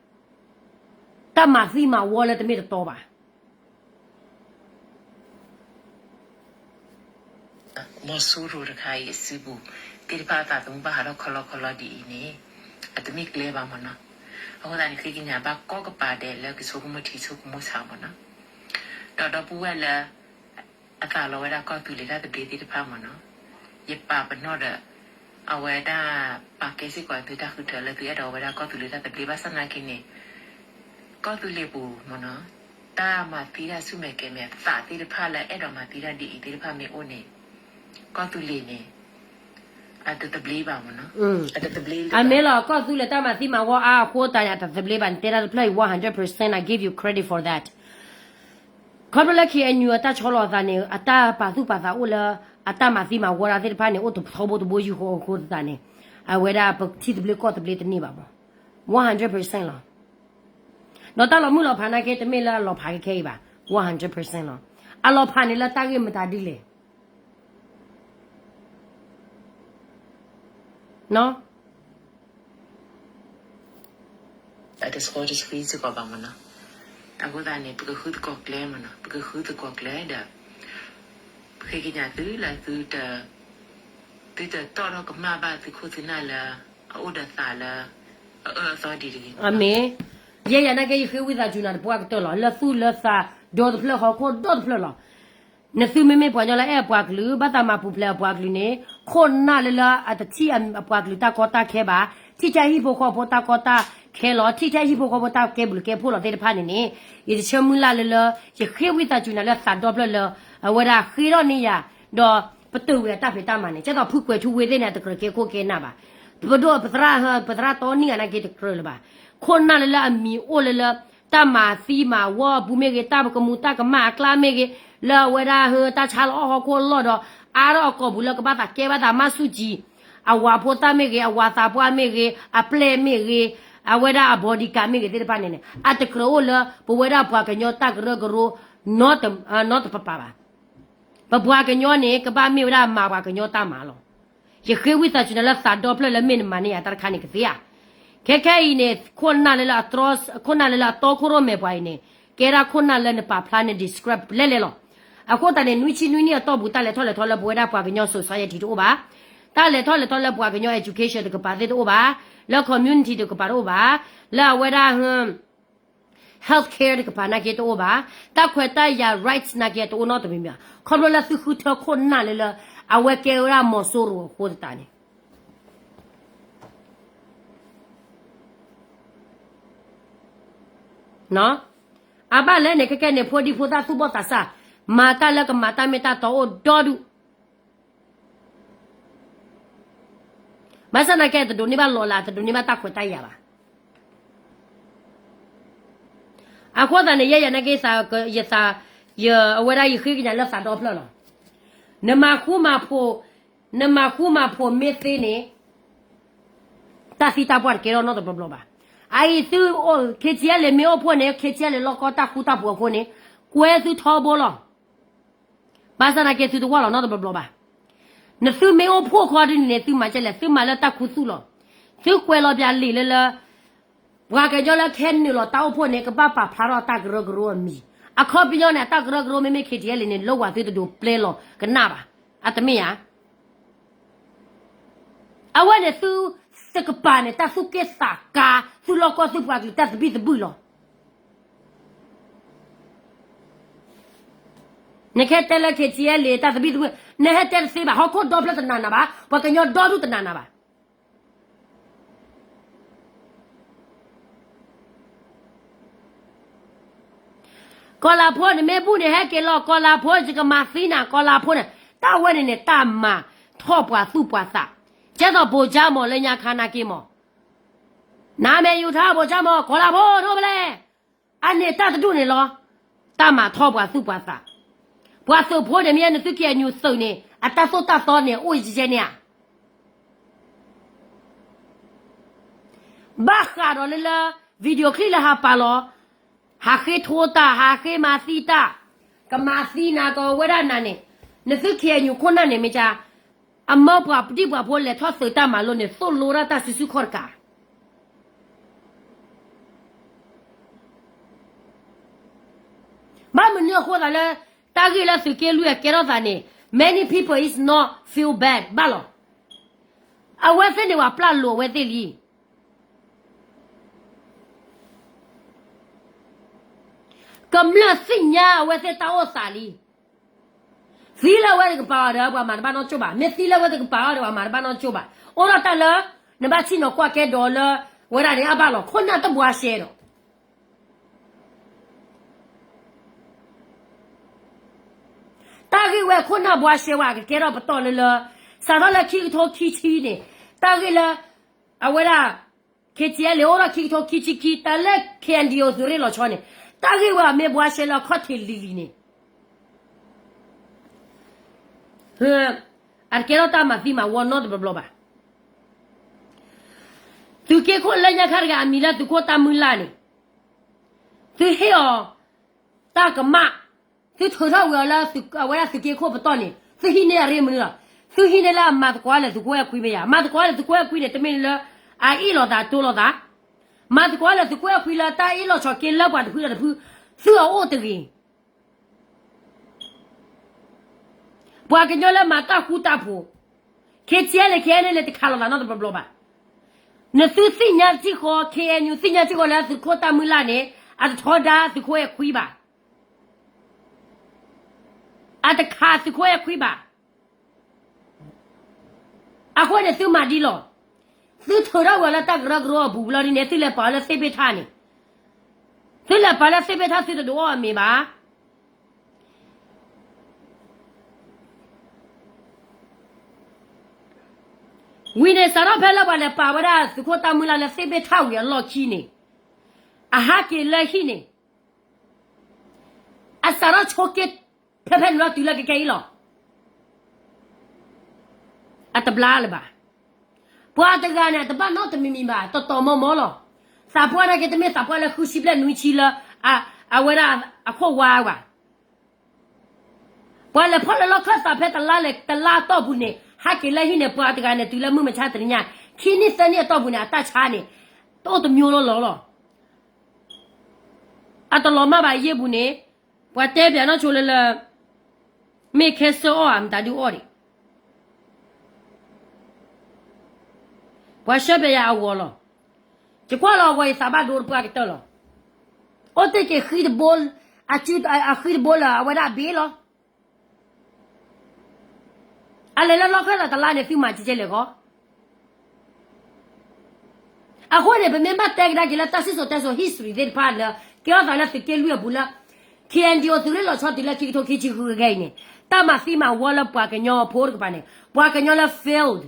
သံမၤဝီလၢတမ့ၢ်တတီဘၣ် မီၤစိရိၤတခါအံၤအစုပူၤ သ့ၣ်တဖၣ်အသးသမူဘၣ်ဟးထီၣ်ခီလီခီလီဒ်အံၤန့ၣ် အတမ့ၢ်ကျဲဘၣ်မ့ၢ်နီၤ. အဃိသတးန့ၣ် ဃ့ကညးဘၣ်ကိးကပၤဒဲးလၢကဆိကမိၣ်ထံဆိကမိၣ်ဆးမ့ၢ်နီၤ. ဒီးဒီပုၢ်ဝဲၢ်လၢ အသးလီဝဲဒၣ်ကီၢ်သူလ့ၤတၢ်သဘျ့သ့ၣ်တဖၣ်မ့ၢ်နီၤ, ယပာ်ပနီၣ်ဒီး အဝဲဒၣ်ပာ်ကဲစ့ၢ်ကီးသုတၢ်ဃုထၢလၢသုအဲၣ်ဒိးဝဲဒၣ်ကီၢ်သူလ့ၤတၢ်သဘျ့ဘၣ်ဆၣ်သနာ်က့န့ၣ် ကီၢ်သူလ့ၤပူၤမ့ၢ်နီၤ, တၢ်မၤသံတၢ်ဆူၣ်မဲာ်ကဲၤမဲာ်သးသ့ၣ်တဖၣ်လၢအဲၣ်ဒိးမၤသံတၢ်ဒ်အံၤသ့ၣ်တဖၣ်မ့ၢ်အိၣ်န့ၣ် ကီၢ်သူလ့ၤန့ၣ် အတသဘျ့ဘၣ်မ့ၢ်နီၤ. အမ့ၢ်လီၤ ကီၢ်သူလ့ၤတၢ်မၤသံမၤဝီအါအဃိတၢ်န့ၣ် အတသဘျ့ဘၣ် နတဲတၢ်တဖျၢၣ်အံၤ one hundred percent I give you credit for that. ခီဖျိလၢ K N U အတၢ်ဆီလီၤအသးန့ၣ် အတၢ်ပာ်သူၣ်ပာ်သးအိၣ်လၢ အတၢ်မၤသံမၤဝီတၢ်သ့ၣ်တဖၣ်န့ၣ် အိၣ်တထီဘိတဘိယူၢ်ဃီအဃိသတးန့ၣ် အဝဲဒၣ်ပထံသဘျ့ကီၢ်သဘျ့တန့ၢ်ဘၣ်မ့ၢ် one hundred percent လီၤ. ဒီးတၢ်လီၤမုၢ်လီၤဖးနာ်က့ တမ့ၢ်လၢအလီၤဖးခဲခဲအံၤဘၣ် one hundred percent လီၤ. အလီၤဖးန့ၣ်လၢတၢ်ဂ့ၢ်မတၤဒ်လဲၣ် အတဃီတဆှံစ့ၢ်ကီးဘၣ်မ့ၢ်နီၤ. အဃိသတးန့ၣ် ပကဃုသကိးကျဲမ့ၢ်နီၤ, ပကဃုသကိးကျဲဒီး ပဃ့ကညးသုလၢ သုတတီၣ်ထီၣ်ကမၣ်ဘၣ်သုခိၣ်သုနၢ်လၢ အအိၣ်ဒီးသးလၢ အအၢအသီဒံးတဂ့ၤ. အမ့ၢ်, ယဲယၤနာ်က့ ယဃ့ဝံသးစူၤနၤတပှၢ်ကတၢၢ်လီၤ. လၢသူၣ်လၢသးဒီတဖျၢၣ် ဟီၣ်ခိၣ်ဒီတဖျၢၣ်လီၤ. နသုမ့မ့ၢ်ပှၤကညီလၢအဲၣ်အပှၤကလုာ် ဘၣ်သးမၤပူၤဖျဲးအပှၤကလုာ်န့ၣ် ခိၣ်နၢ်လၢလၢအတထံၣ်အပှၤကလုာ်တၢ်ကီတၢ်ခဲဘၣ်, ထံၣ်ထဲဟံၣ်ဖိဃီဖိတၢ်ကီတၢ်ခဲလီၤ, ထံၣ်ထဲဟံၣ်ဖိဃီဖိတၢ်ကဲဘျုးကဲဖှိၣ်လီၤသ့ၣ်တဖၣ်န့ၣ်န့ၣ် ယတဆၢမုၢ်လၢ်လၢလၢ ယဃ့ဝံသးစူၤနၤလၢသးဒီဖျၢၣ်လၢ အဝဲဒၣ်ဃ့ထီၣ်န့ၢ်ယၤ ဒီးပတုာ်ဝဲအတၢ်ဖံးတၢ်မၤန့ၣ် ကဲသိးဖုကွဲၤထူဝ့သ့ၣ်န့ၣ် အတကြၢးကဲခိၣ်ကဲနၢ်ဘၣ်. ပဒိၣ်ပသရၣ် ပသရၣ်တီနံၣ်ဂၤနာ်က့တကြၢးလၢၤဘၣ်. ခိၣ်နၢ်လၢလၢအမံၤအိၣ်လၢလၢ တၢ်မၤသံမၤဝီအပူၤမ့ၢ်ဂ့ၤ, တၢ်ပကမူၤတၢ်ကမၣ်အကျါမ့ၢ်ဂ့ၤ, လၢအဝဲဒၣ်ဟၢတၢ်ဆါလီၤအီၣ်ဟီၣ်ခိၣ်အလီၢ်ဒီး အါထီၣ်အကိာ်ပူၤလၢကဘၣ်သးကဲဘၣ်သးမၤဆူၣ်ကံၤ အဝၤဖိသၣ်မ့ၢ်ဂ့ၤ, အဝၤသးပှၢ်မ့ၢ်ဂ့ၤ, အပျဲၢ်မ့ၢ်ဂ့ၤ, အဝဲဒၣ်အ bodyguard မ့ၢ်ဂ့ၤသ့ၣ်တဖၣ်န့ၣ်န့ၣ် အတကြၢးအိၣ်လၢပဝဲဒၣ်ပှၤကညီတၢ်ကရၢကရိ နီတပပာ်ဘၣ်. ပပှၤကညီန့ၣ် ကဘၣ်မ့ၢ်ဝဲဒၣ်မၤပှၤကညီတၢ်မၤလီၤ. ယဃ့ဝံသးစူၤနၤလၢသးဒီဖျၢၣ်လၢမ့ၢ်နမၤန့ၢ်ယၤတၢ်တခါန့ၣ်ကသ့ဧါ. ခဲခဲအံၤန့ၣ် ခိၣ်နၢ်လၢလၢအတီ ခိၣ်နၢ်လၢလၢအတီခိၣ်ရိၣ်မဲာ်ပှၤအံၤန့ၣ် ကဲဒၣ်ခိၣ်နၢ်လၢနပာ်ဖျါန describe လဲၣ်လဲၣ်လီၤ. အဃိသတးန့ၣ် နွံဆံနွံနံၣ်အတီၢ်ပူၤ တၢ်လဲၤထီၣ်လဲၤထီလၢပဝဲဒၣ်ပှၤကညီ society တအိၣ်ဘၣ်. တၢ်လဲၤထီၣ်လဲၤထီလၢပှၤကညီ education တကပၤသ့ၣ်တအိၣ်ဘၣ်, လၢ community တကပၤတအိၣ်ဘၣ်, လၢအဝဲဒၣ် healthcare တကပၤနာ်က့တအိၣ်ဘၣ်, တၢ်ခွဲးတၢ်ယာ် rights နာ်က့တအိၣ်နီတမံၤမံၤဘၣ်. ခီဖျိလၢသုဃုထၢခိၣ်နၢ်လၢလၢ အဝဲကဲဝဲဒၣ်မီၤစိရိၤအဃိသတးန့ၣ် အဘၣ်လဲၣ်န့ၣ် ခဲကဲန့ၣ် ဖိဒံဖိသၣ်သူၣ်ဘီၣ်သးစၢ် မၤတၢ်လၢကမၤတၢ်မ့ၢ်တၢ်တီအိၣ်ဒီဒူၣ် ဘၣ်ဆၣ်သနာ်က့ တဒိးန့ၢ်ဘၣ်လီၤလး တဒိးန့ၢ်ဘၣ်တၢ်ခွဲးတၢ်ယာ်ဘၣ်. အဃိသတးန့ၣ် ယဲယၤနာ်က့ ယသး ယ အဝဲဒၣ်ယဃ့ကညးလၢသးဒီဖျၢၣ်လီၤ. နမၤဃူမၤဖိး နမၤဃူမၤဖိးမ့ၢ်သ့န့ၣ် တၢ်သံတၢ်ပှၢ်တကဲထီၣ်နီတဘျီဘျီဘၣ်. အအံၤသု K T L မ့ၢ်အိၣ်ဖှိၣ်န့ၣ် K T L လီၢ်ကီတၢ်ဃူတၢ်ဖိးအဃိန့ၣ် ကွဲသုထီဘိလီၤ. ဘၣ်ဆၣ်သနာ်က့ သုတဝၢ်လီၤနီတဘျီဘျီဘၣ်. နသုမ့ၢ်အိၣ်ဖှိၣ်ခီဒ်န့ၣ်န့ၣ် သုမၤကဲလဲၣ် သုမၤလၢတၢ်ခူသူၣ်လီၤ. သုကွဲးလီၤပၠးလံာ်လၢလၢ ပှၤကညီလၢခဲနုာ်လီၤတၢ်အိၣ်ဖှိၣ်န့ၣ် ကဘၣ်ပာ်ဖျါထီၣ်တၢ်ကရၢကရိအမံၤ. အခီပညီန့ၣ် အတၢ်ကရၢကရိမ့မ့ၢ် K T L န့ၣ် လၢဝၤသုတဒိးပျဲလီၤကနၣ်ဘၣ်. အတမ့ၢ်ဧါ. အဝဲန့ၣ်သုတကပၤန့ၣ် တၢ်သူၣ်က့ၣ်သးကါ သုလီၢ်ကီၢ်သုပှၤကလုာ်တၢ်သဘံၣ်သဘုၣ်လီၤ. နကဟဲတဲလၢ K T L တၢ်သဘံၣ်သဘုၣ် နဟဲတဲတသ့ဘၣ်. ဟီၣ်ခိၣ်ဒီဖျၢၣ်တနာ်နၤဘၣ်, ပှၤကညီဒီဒူၣ်တနာ်နၤဘၣ်. ကီၤလၤဖိ နမ့ၢ်ဘူၣ်န့ၣ် ဟဲက့ၤလီၤ. ကီၤလၤဖိ ယကမၤသံနၤ ကီၤလၤဖိန့ၣ် တၢ်ဝဲန့ၣ်န့ၣ် တၢ်မၤထီၣ်ပှၤသူၣ်ပှၤသး, ကဲသိးဘိၣ်ကၠၢမီၤလၢညါခါနာ်က့မီၤ, နမ့ၢ်ယူၤထီၣ် ဘိၣ်ကၠၢမီၤ ကီၤလၤဖိ ထိၣ်ဖဲလဲၣ်, အန့ၣ်တၢ်တဒူၣ်န့ၣ်လီၤ. တၢ်မၤထီၣ်ပှၤသူၣ်ပှၤသး, ပှၤသုးဖိန့ၣ် မ့ၢ်နသု K N U သုးန့ၣ် အတၢ်သိၣ်တၢ်သီန့ၣ် အိၣ်ယဲၢ်ယဲၢ်န့ၣ်ဧါ. ဘၣ်ဃးဒီးလၢလၢ video clip လၢဟးပာ်လီၤ, ဟးဃ့ထိတၢ်, ဟးဃ့မၤသံတၢ်, ကမၤသံနၤ ကဝဲဒၣ်နၤန့ၣ်, နသု K N U ခိၣ်နၢ်န့ၣ် မ့ၢ်ကါ, အမၢပှၤဒံၣ်ပှၤဖိလဲၤထီၣ်သုးတၢ်မၤလိန့ၣ် သိၣ်လိတၢ်တၢ်စုဆူၣ်ခီၣ်တကး ဘၣ်မနုၤအဃိသးလၢ တၢ်ဂ့ၢ်လၢသုးက့လွံၢ်အကဲထီၣ်သးန့ၣ် many people is not feel bad ဘၣ်လီၤ. အဝဲသ့ၣ်န့ၣ် ပှၤပျၢ်လိာ်အဝဲသ့ၣ်လံ. ကမျၢၢ်သ့ၣ်ညါအဝဲသ့ၣ်တၢ်အိၣ်သးလံ. သံလၢအဝဲတကပၤအီၤဒီး ပှၤမၤတဘၣ်နီတကၠိၢ်ဘၣ်. မ့ၢ်သံလၢအဝဲတကပၤအီၤဒီး ပှၤမၤတဘၣ်နီတကၠိၢ်ဘၣ်. အိၣ်ဒီးတၢ်လၢ နဘၣ်ထံၣ်နီၤကွၢ်ကဲဒီးလၢ ဝဲဒၣ်န့ၣ် အဘၣ်လီၤ. ခိၣ်နၢ်တဘှါရှဲဒီး တၢ်ဂ့ၢ်ဝဲခိၣ်နၢ်ဘှါရှဲဝဲ ကကဲထီၣ်ပတီၢ်လၢလၢ စးထီၣ်လၢခံကထိခံဆံန့ၣ်, တၢ်ဂ့ၢ်လၢ အဝဲဒၣ် ခ့ၣ်စံၣ်အဲလ့ၣ် အိၣ်ထီၣ်ခံကထိခံဆံခံ တၢ်လၢ ခ့ၣ်အဲၣ်ယူၣ် သုးရ့ၣ်လီၤဆီန့ၣ်, တၢ်ဂ့ၢ်ဝဲအမ့ၢ်ဘှါရှဲလၢအခီၣ်ထံးလံၤလံၤန့ၣ် အတကဲထီၣ်တၢ်မၤသံမၤဝီနီတဘျီဘျီဘၣ်. သုးက့ခိၣ်လၢညါခါတဂၤအမံၤလၢသုးခိၣ်တၢ်မုၢ်လၢ်န့ၣ်, သုဟ့ၣ်အီၤ တၢ်ကမၣ်, သုထုးထီၣ်ဝံၤအီၤလၢ အဝဲဒၣ်သုးက့ခိၣ်ပတီၢ်န့ၣ် သုဟံးန့ၢ်အရ့မနုၤလီၤ. သုဟံးန့ၢ်လၢအမၤသကိးလၢသုးခိၣ်အဲၣ်ခွံမ့ၢ်ယၤ, မၤသကိးလၢသုးခိၣ်အဲၣ်ခွံန့ၣ် တမ့ၢ်လၢ အအ့ၣ်လိာ်သးတိလိာ်သး, မၤသကိးလၢသုးခိၣ်အဲၣ်ခွံလၢတၢ်အ့ၣ်လိာ်ဆိးက့လၢပှၤတဖုဒီးတဖု, သုအအိၣ်တဂ့ၤ ပှၤကညီလၢမၤတၢ်ဃူတၢ်ဖိး, ခ့ၣ်စံၣ်အဲလ့ၣ် ခ့ၣ်အဲၣ်ယူၣ် လၢတခးလိာ်သးနီတဘျီဘျီဘၣ်. နသုသ့ၣ်ညါထံၣ်ဃီ ခ့ၣ်အဲၣ်ယူၣ် သ့ၣ်ညါထံၣ်ဃီလၢသုးခိၣ်တၢ်မုၢ်လၢ်န့ၣ် အတထီဒါသုးခိၣ်အဲၣ်ခွံဘၣ်, အတခးသုးခိၣ်အဲၣ်ခွံဘၣ်. အဃိန့ၣ်သုမၤဒ်လီၤ. သုထုးထီၣ်ဝံၤအီၤလၢတၢ်ကရၢကရိအပူၤလီၤဒ်န့ၣ် သုလဲၤပာ်အီၤလၢသ့ၣ်ဘ့ၣ်ထၣ်န့ၣ်, သုလဲၤပာ်လၢသ့ၣ်ဘ့ၣ်ထၣ်သုတဒုးအီၣ်အမ့ၤဘၣ်. ဝံၤန့ၣ် စးထီၣ်ဖဲလၢပှၤလဲၤပာ်ဝဲဒၣ်သုးခိၣ်တၢ်မုၢ်လၢ်လၢသ့ၣ်ဘ့ၣ်ထၣ်ဝံၤအလီၢ်ခံန့ၣ်, အဟးက့ၤလၢဟံၣ်န့ၣ်, အစးထီၣ်ဆိက့ ဖဲဖဲန့ၣ်လီၤတုၤလၢကကဲအံၤလီၤ. အတဘျါလၢၤဘၣ်. ပှၤတဂၤန့ၣ် အတဘၣ်နီတမံၤမံၤဘၣ်, တီတီမီမီလီၤ. သးပှၢ်နာ်က့ တမ့ၢ်သးပှၢ်လၢဃုဆံဘျဲၣ်နွံဆံလၢ အဝဲဒၣ်အခိၣ်ဝါဘၣ်. ပှၤလဲၤဖီၣ်လၢလီၢ်ခၢၣ်သးဖဲတလါလဲၤတလါအတီၢ်ပူၤန့ၣ် ဟးက့ၤလၢဟံၣ်န့ၣ် ပှၤတဂၤန့ၣ် တုၤလၢမုၢ်မဆါတနံၤညါ ခံနံၣ်သၢနံၣ်အတီၢ်ပူၤန့ၣ် အတၢ်ဆါန့ၣ် တအိၣ်တမျိုးလီၤလီၤလီၤ. အတလီၤမၢ်ဘၣ်အယ့ၢ်ပူၤန့ၣ် ပှၤတဲပၠးနီၢ်ဆိလၢလၢ မ့ၢ်ခဲစၢၣ်အီၣ်ဧါ မတၤဒုးအီၣ်ဒံး, ပှၤဆှၢပၠးယၤအဂီၤလီၤ. ယကွၢ်လီၤအဂီၤ ယသးဘၣ်ဒိတပှၢ်ကတၢၢ်လီၤ. အိၣ်တ့ၢ်က့ၤဃံတဘိ, အဃံတဘိလၢအဝဲဒၣ်အဘ့ၣ်လီၤ. အလဲၤလၢလီၢ်ခၢၣ်သးတလါန့ၣ် သုမၤကဲကဲလဲၣ်ဃီ. အဃိန့ၣ် ပမ့ၢ်ဘၣ်တဲကဒါက့ၤလၢတၢ်စံၣ်စိၤတဲစိၤ history သ့ၣ်တဖၣ်လၢ ကဲထီၣ်သးလၢသုးက့လွံၢ်အပူၤလၢ ခ့ၣ်အဲၣ်ယူၣ် သုးရ့ၣ်လီၤဆီတုၤလၢခံကထိခံဆံဃုခဲအံၤန့ၣ် တၢ်မၤသံမၤဝီလၢပှၤကညီဖိတကပၤန့ၣ် ပှၤကညီလၢ failed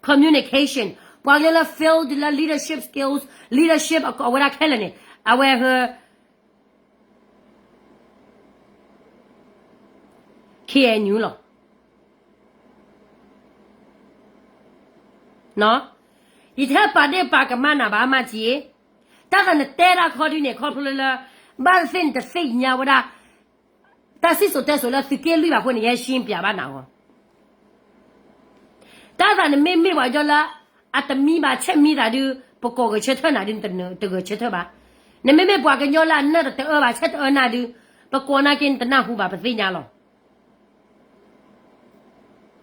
communication, ပှၤကညီလၢ failed လၢ leadership skills, leadership အဝဲဒၣ်ခဲလၢာ်န့ၣ် အဝဲဟ ခ့ၣ်အဲၣ်ယူၣ် လီၤ. ယတဟဲပာ်ဒ့ၣ်ပာ်ကမၣ်နၤဘၣ် မၢ်ကၠံ, တၢ်သးနတဲတၢ်ခီဒုန့ၣ် ခီဖျိလၢ ဘၣ်သ့ၣ်နတသ့ၣ်ညါဝဲဒၣ် တၢ်စံၣ်စိၤတဲစိၤလၢသုးက့လွံၢ်ဘၣ်အဃိန့ၣ် ယဟဲရှင်းပၠးဘၣ်နၤဂီၢ် တၢ်သးနမ့မ့ၢ်ပှၤကညီလၢ အတမံဘၣ် ဆဲးမံသးဒုး ပကိးဂဲၤဆၢထၢၣ်နၤဒုး နတဂဲၤဆၢထၢၣ်ဘၣ်. နမ့မ့ၢ်ပှၤကညီလၢအနၢၣ်တတအၢဘၣ် ဆဲးတအၢနၤဒုး ပကိးနာ်က့ နတနၢ်ဟူဘၣ် ပသ့ၣ်ညါလီၤ.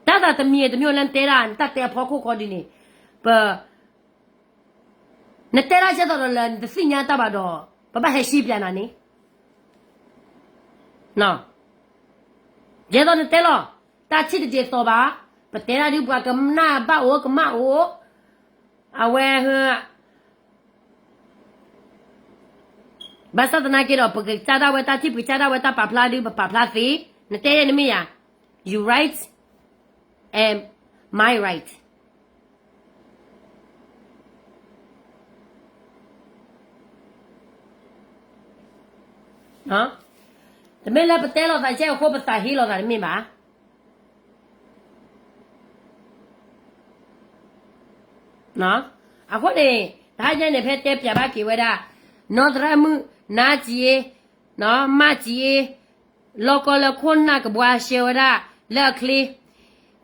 တၢ်သးတမံၤတမံၤလၢနတဲဒၣ် နတၢ်တဲအဖီခိၣ်ဃီဒုးန့ၣ် ပ နတဲဒၣ်ကဲသိးဒီးလၢနတသ့ၣ်ညါတၢ်ဘၣ်ဒီး ပဘၣ်ဟဲရှင်းပၠးနၤန့ၣ် ကဲသိးနတဲလီၤ တၢ်ထံၣ်တဒ်သိးဘၣ်, ပတဲဒၣ်ဒုးပှၤကနၣ်ဘၣ်အိၣ်ကမၣ်အိၣ်, အဝဲ ဘၣ်ဆၣ်သနာ်က့ဒီး ပကစၢ်ဒၣ်ဝဲတၢ်ထံၣ် ပကစၢ်ဒၣ်ဝဲတၢ်ပာ်ဖျါဒုး ပပာ်ဖျါသ့, နတဲယဲၢ်နမ့ၢ်ယၤ, you right and my right. တမ့ၢ်လၢပတဲလိာ်သးကဲအဃိ ပသးဟ့လိာ်သးတမ့ၢ်ဘၣ်. အဃိန့ၣ် တဟါညါန့ၣ် ဖဲတဲပၠးဘၣ်က့ၤဝဲဒၣ် နီၢ်သရၣ်မုၣ် နါကၠံ, မၢ်ကၠံ, လီၢ်ကီလၢခိၣ်နၢ်ကဘှါရှဲဝဲဒၣ်လၢအချ့,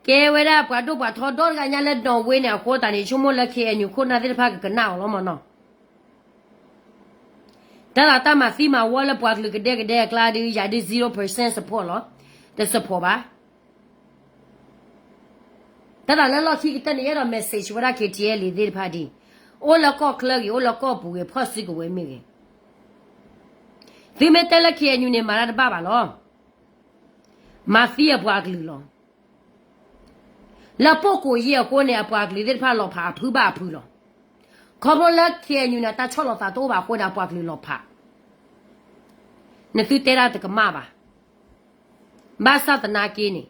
ကဲဝဲဒၣ်ပှၤဒိၣ်ပှၤထီဒီတဂၤညါလၢ Norway န့ၣ် အဃိသတးန့ၣ် ဆိကမိၣ်လၢ ခ့ၣ်အဲၣ်ယူၣ် ခိၣ်နၢ်သ့ၣ်တဖၣ်ကကနၣ်အီၤလီၤမၢ်နီၤ. တၢ်သးတၢ်မၤသံမၤဝီလၢပှၤကလုာ်ကဒဲကဒဲအကျါဒုး ယၤဒုး zero percent support လီၤ. တ support ဘၣ်. တၢ်သးလၢလီၢ်ခံကတၢၢ်န့ၣ် ယအဲၣ်ဒိး message ဝဲဒၣ် ခ့ၣ်ထံအဲလ့ၣ် သ့ၣ်တဖၣ်ဒ်အံၤ, အိၣ်လၢကီၢ်ချၢဂ့ၤ အိၣ်လၢကီၢ်ပူၤဂ့ၤ ဖီၣ်စုကဝဲၤမ့ၢ်ဂ့ၤ, သုမ့ၢ်တဲလၢ ခ့ၣ်အဲၣ်ယူၣ် န့ၣ် မၤတၢ်တဘၣ်ဘၣ်လီၤ. မၤသံအပှၤကလုာ်လီၤ. လၢပိာ်ကိးယံာ်အဃိန့ၣ် အပှၤကလုာ်သ့ၣ်တဖၣ်လီၤဖးအဖုဘၣ်အဖုလီၤ. ခီဖျိလၢ ခ့ၣ်အဲၣ်ယူၣ် န့ၣ် အတၢ်ဆီၣ်လီၤသးတအိၣ်ဘၣ်အဃိန့ၣ် အပှၤကလုာ်လီၤဖး. နသုတဲဒၣ်တကမၣ်ဘၣ်. ဘၣ်ဆၣ်သနာ်က့န့ၣ်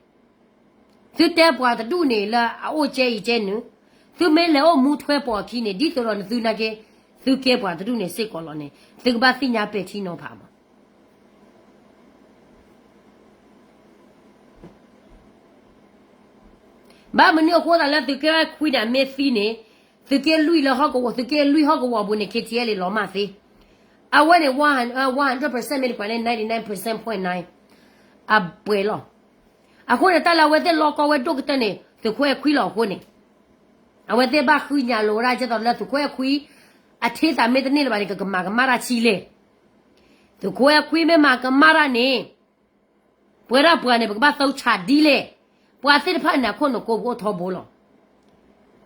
သုတဲပှၤတဒူၣ်န့ၣ်လၢအအိၣ်ကဲအံၤကဲနုာ်, သုမ့ၢ်လဲၤအိၣ်မူထွဲပိာ်အခံန့ၣ် ဒ်သိးဒီးနသုနာ်က့, သုကဲပှၤတဒူၣ်န့ၣ်စ့ၢ်ကီးလီၤန့ၣ် သုကဘၣ်သ့ၣ်ညါပဲာ်ထံနီၤဖးမး. ဘၣ်မနုၤအဃိသတးလၢသုးက့ခွံန့ၣ် အမ့ၢ်သံန့ၣ်, သုးက့လွံၢ်လၢဟီၣ်ကဝီၤ, သုးက့လွံၢ်ဟီၣ်ကဝီၤပူၤန့ၣ် K T L လီၤမၢ်သ့. အဝဲန့ၣ် one hundred percent မ့ၢ်တကွၢ်န့ၣ် ninety nine point nine အပှဲၤလီၤ. အဃိန့ၣ် တၢ်လၢအဝဲသ့ၣ်လီကီဝဲဒိၣ်ကတၢၢ်န့ၣ် သုးခိၣ်အဲၣ်ခွံလီၤအဃိန့ၣ်, အဝဲသ့ၣ်ဘၣ်ဃုညါလိာ်ဝဲဒၣ်ကဲသိးလၢသုးခိၣ်အဲၣ်ခွံ အထံသးမ့ၢ်တန့ၢ်လၢၤဘၣ်န့ၣ် ကကမၤကမၣ်တၢ်ဆံးလဲၣ်. သုးခိၣ်အဲၣ်ခွံမ့ၢ်မၤကမၣ်တၢ်န့ၣ် ပဝဲဒၣ်ပှၤန့ၣ် ပကဘၣ်သုးဆးဒ်လဲၣ်. ပှၤသ့ၣ်တဖၣ်န့ၣ် အခိၣ်နူာ်ကိးပူၤအိၣ်ထီဘိလီၤ.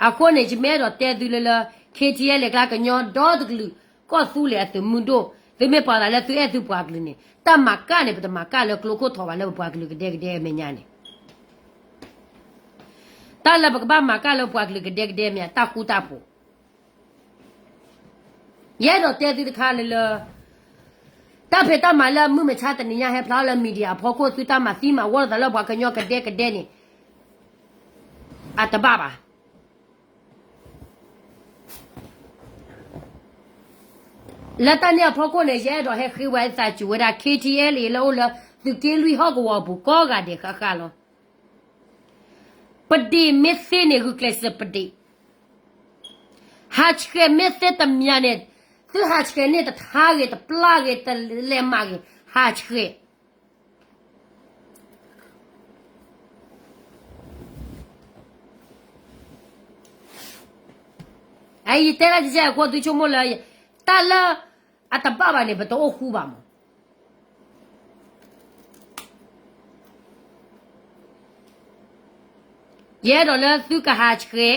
အဃိန့ၣ် ယမ့ၢ်အဲၣ်ဒိးတဲသုလၢလၢ K T L လဲၤကျါကညီဒီတကလုာ် ကီၢ်သူလ့ၤအသုးမုၢ်ဒိၣ် သုမ့ၢ်ပာ်သးလၢသုအဲၣ်သုပှၤကလုာ်န့ၣ် တၢ်မၤကၣ်န့ၣ် ပတမၤကၣ်လၢကျိခိၣ်ထီဘၣ်လၢပပှၤကလုာ်ကဒဲကဒဲအမဲာ်ညါန့ၣ် တၢ်လၢပကဘၣ်မၤကၣ်လၢပှၤကလုာ်ကဒဲကဒဲအမဲာ်ညါ တၢ်ဃူတၢ်ဖိး ယအဲၣ်ဒိးတဲသုတခါလၢလၢ တၢ်ဖံးတၢ်မၤလၢမုၢ်မဆါတနံၤညါဟဲဖျါလၢ media အဖီခိၣ် သုတၢ်မၤသံမၤဝီလိာ်သးလၢပှၤကညီကဒဲကဒဲန့ၣ် အတဘၣ်ဘၣ်. လၢတၢ်န့ၣ်အဖီခိၣ်န့ၣ် ယအဲၣ်ဒိးဟဲဃ့ဝဲသးစူၤဝဲဒၣ် K T L လၢအိၣ်လၢသုးက့လွံၢ်ဟီၣ်ကဝီၤအပူၤကိးဂၤဒဲးဃၣ်ဃၣ်လီၤ. ပဒ့ၣ်မ့ၢ်သ့န့ၣ် ဂုာ်ကျဲးစၢးပဒ့ၣ်, ဟးဆှဲးမ့ၢ်သ့တမံၤန့ၣ် သုဟးဆှဲးန့ၢ်တထါဂ့ၤ တပျၢ်ဂ့ၤ တလဲၤမးဂ့ၤ ဟးဆှဲး. ယတဲဒၣ်ကဲကဲအဃိ သုဆိကမိၣ်လၢ တၢ်လၢအတဘၣ်ဘၣ်န့ၣ် ပတအိၣ်ဃူဘၣ်မး. ယအဲၣ်ဒိးလၢသုကဟးဆှဲး,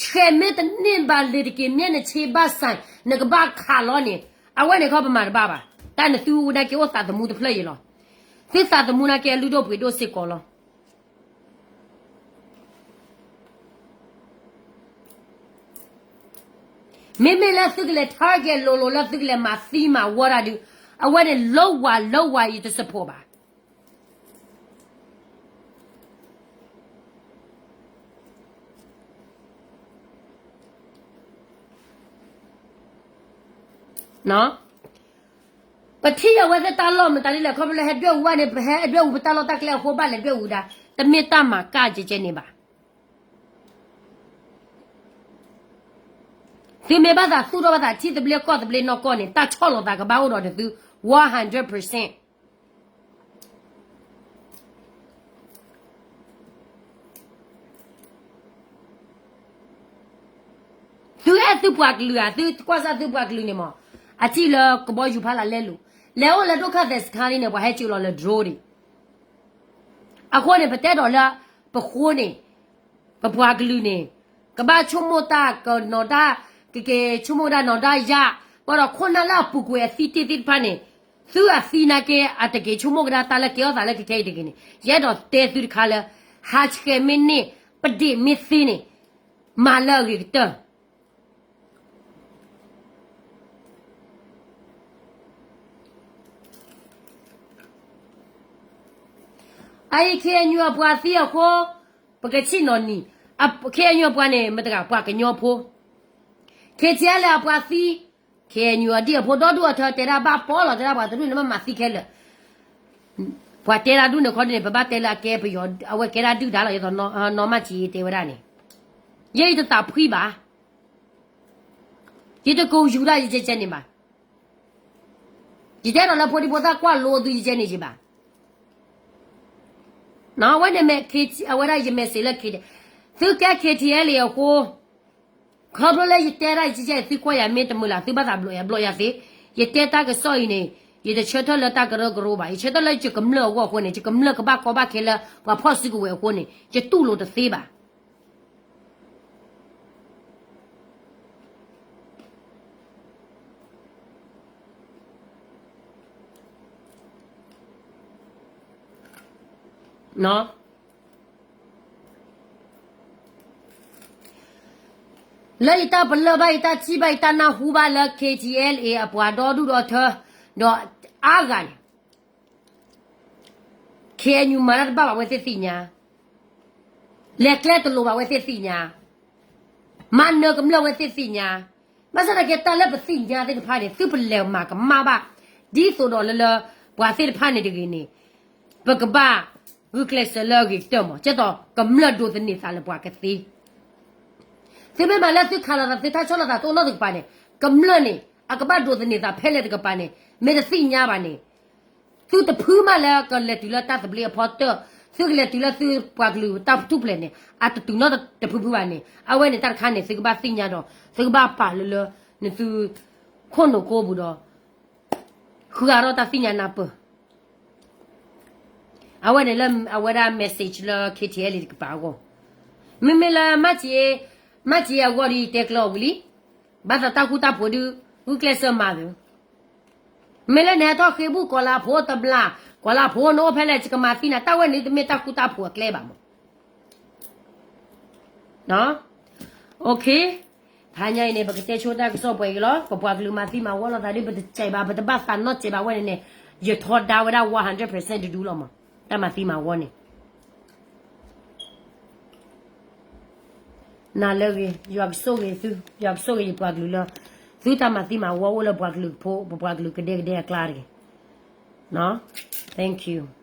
ဆှဲးမ့ၢ်တန့ၢ်ဘၣ်လၢၤတက့ၢ် မ့ၢ်နဆ့ဘၣ်ဆၣ် နကဘၣ်ခးလီၤန့ၣ် အဝဲန့ၣ်ခီပမၤတဘၣ်ဘၣ်. တၢ်န့ၣ်သုနာ်က့အိၣ်သးသမူတဖျၢၣ်အံၤလီၤ. သုသးသမူနာ်က့အလုၢ်ဒိၣ်ပှ့ၤဒိၣ်စ့ၢ်ကီးလီၤ. မ့မ့ၢ်လၢသုကလဲၤ target လိၤလိၤလၢသုကလဲၤမၤသံမၤဝီတၢ်ဒုး, အဝဲန့ၣ်လၢဝၤလၢဝၤယတ support ဘၣ်. ပထံၣ်အဝဲသ့ၣ်တၢ်လီၢ်မတၤဒ်လဲၣ် ခီဖျိလၢဟဲဒွဲၣ်အူဘၣ်န့ၣ် ပဟဲဒွဲၣ်အူပတၢ်လီၢ်တၢ်ကျဲအဃိဘၣ်လဲၤဒွဲၣ်အူဒၣ်, တမ့ၢ်တၢ်မၤကၣ်ကဲကဲန့ၣ်ဘၣ်. သုမ့ၢ်ဘၣ်သးသူၣ်ထီၣ်ဘၣ်သးထံသဘျ့ကီၢ်သဘျ့နီၢ်ကီၢ်န့ၣ် တၢ်ဆီၣ်လီၤသးကဘၣ်အိၣ်ဒီးနသု one hundred percent. သုအဲၣ်သုပှၤကလုာ်ဧါ, သုကွၢ်စၢ်သုပှၤကလုာ်န့ၣ်မး, အထံၣ်လၢကဘီယူၤဖးလၢလဲလိာ်, လဲၤအိၣ်လၢဒိၣ်ခၣ်သဲးစခါလံန့ၣ် ပှၤဟဲကၠိလီၤလၢ drone ဒံး. အဃိန့ၣ် ပတဲဒီးလၢ ပဃိန့ၣ် ပပှၤကလုာ်န့ၣ် ကဘၣ်ဆိကမိၣ်တၢ်ကနီၤတၢ် ကက့ၤဆိကမိၣ်ကဒါနီၤတၢ်ယၢ်, ဘၣ်ဒီးခိၣ်နၢ်လၢအပူၤကွံာ်အသံတ့ၢ်သ့ၣ်တဖၣ်န့ၣ် သုအသံနာ်က့ အတက့ၤဆိကမိၣ်ကဒါတၢ်လၢကဲထီၣ်သးလၢကကဲအံၤတဂ့ၤန့ၣ် ယအဲၣ်ဒိးတဲသုတခါလၢ ဟးဆှဲးမ့ၢ်န့ၢ် ပဒ့ၣ်မ့ၢ်သ့န့ၣ် မၤလၢအဂ့ၤကတၢၢ် အအံၤ K N U အပှၤသံအဃိ ပကဆ့ၣ်နီၤနံၤ, K N U အပှၤန့ၣ် မတၤတဂၤ ပှၤကညီဖိ, K T L အပှၤသံ, K N U အဒံၣ်အဖိဒီဒူၣ်အထၢ တဲဒၣ်ဘၣ်ပီလီၤ တဲဒၣ်ပှၤတဒူၣ်န့ၣ် မ့ၢ်မၤသံခဲလၢာ်, ပှၤတဲဒၣ်ဒူၣ်န့ၣ်ခီဒ်န့ၣ် ပဘၣ်တဲလၢအကဲပယီၤ အဝဲကဲဒၣ်ဒုၣ်ဒါလီၤ ယသးနီၢ်မၢ်စံးယတဲဝဲဒၣ်န့ၣ်, ယဲယတသးဖှံဘၣ် ယတကိးယူၤဒၣ်ယကဲကဲန့ၣ်ဘၣ်. ယတဲဒီးလၢဖိဒံဖိသၣ်ကွၢ်လိသုယကဲန့ၣ်ယဘၣ်. အဝဲန့ၣ်မ့ၢ် အဝဲဒၣ်ယ message လၢ K T L, သုကဲ K T L အံၤအဃိ, ခီဖျိလၢယတဲဒၣ်ယကဲကဲ သုကွၢ်ယၤမ့ၢ်တမုာ်လၢ် သုဘၣ်သးဘျီယၤဘျီယၤသ့, ယတဲတၢ်ကစီၣ်အံၤန့ၣ် ယတဆၢထၢၣ်လၢတၢ်ကရၢကရိဘၣ်, ယဆၢထၢၣ်လၢယကမျၢၢ်အဂီၢ်အဃိန့ၣ် ယကမျၢၢ်ကဘၣ်ကီဘၣ်ခဲလၢပှၤဖီၣ်စုကဝဲၤအဃိန့ၣ် ယတူၢ်လိာ်တသ့ဘၣ်. လၢယတၢ်ပလၢၢ်ဘၣ် ယတၢ်ထံၣ်ဘၣ် ယတၢ်နၢ်ဟူဘၣ်လၢ K T L A အပှၤဒီဒူၣ်ဒီထၢ ဒီးအါဂၤန့ၣ် K N U မၤတၢ်တဘၣ်ဘၣ် အဝဲသ့ၣ်သ့ၣ်ညါ, လဲၤကျဲတလိၤဘၣ်ဝဲသ့ၣ်သ့ၣ်ညါ, မၤနၢၤကမျၢၢ်ဝဲသ့ၣ်သ့ၣ်ညါ, ဘၣ်ဆၣ်သနာ်က့ တၢ်လၢပသ့ၣ်ညါသ့ၣ်တဖၣ်န့ၣ် သုပလဲၤမၤကမၣ်ဘၣ်, ဒ်သိးဒီးလၢလၢ ပှၤသ့ၣ်တဖၣ်န့ၣ်တဂ့ၤန့ၣ်, ပကဘၣ်ဂုာ်ကျဲးစၢးလၢအဂ့ၤကတၢၢ်မး, ကဲသိးကမျၢၢ်ဒိးသန့ၤသးလၢပှၤကသ့ သုမ့ၢ်မၤလၢသုခးလိာ်သးသုတၢ်ဆီၣ်လီၤသးတအိၣ်နီတကပၤန့ၣ်, ကမျၢၢ်န့ၣ် အကဘၣ်ဒိးသန့ၤသးဖဲလဲၣ်တကပၤန့ၣ်, မ့ၢ်တသ့ၣ်ညါဘၣ်န့ၣ်, သုတဖုမးလၢကလဲၤတုၤလၢတၢ်သဘျ့အဖီတၢၢ်, သုကလဲၤတုၤလၢသုပှၤကလုာ်တၢ်ထူၣ်ဖျဲးန့ၣ် အတတုၤနီတဖုဖုဘၣ်န့ၣ်, အဝဲန့ၣ်တၢ်တခါန့ၣ် သုကဘၣ်သ့ၣ်ညါဒီး သုကဘၣ်ပာ်လၢလၢ နသု ခိၣ်နူာ်ကိးပူၤဒီး ဃုအါထီၣ်တၢ်သ့ၣ်ညါနၢ်ပၢၢ် အဝဲန့ၣ်လၢအဝဲဒၣ် message လၢ K T L A တကပၤအဂီၢ်, မ့မ့ၢ်လၢ မၢ်က့ မၢ်က့အဂီၢ်ဒီး ယတဲကျၢၤအီၤဝံၤလံ, ဘၣ်သးတၢ်ဃူတၢ်ဖိးဒုး ဂုာ်ကျဲးစၢးမၤသု, မ့ၢ်လၢနဟဲထီၣ်ဃ့ဘုၣ်ကီၤလၤဖိတဘျီ, ကီၤလၤဖိနအိၣ်ဖဲလဲၣ် ယကမၤသံနၤ, တၢ်ဝဲန့ၣ်တမ့ၢ်တၢ်ဃူတၢ်ဖိးအကျဲဘၣ်မး တဟါညါအံၤန့ၣ် ပကတဲဆိတၢ်ကစီၣ်ပှဲၤအံၤလီၤ. ပပှၤကလုာ်မၤသံမၤဝီလိာ်သးဒ်ပတစဲးဘၣ် ပတဘၣ်သးနီတစဲးဘၣ်ဝဲန့ၣ်န့ၣ်, ယထီဒါဝဲဒၣ် one hundred percent တဒူလီၤမး, တၢ်မၤသံမၤဝီန့ၣ် နၤလၢဂ့ၤ, ယွၤကဆိၣ်ဂ့ၤသု, ယွၤကဆိၣ်ဂ့ၤယပှၤကလုာ်လၢ သုတၢ်မၤသံမၤဝီအိၣ်လၢပှၤကလုာ်ဖိ, ပပှၤကလုာ်ကဒဲကဒဲအကျါတဂ့ၤ. Thank you.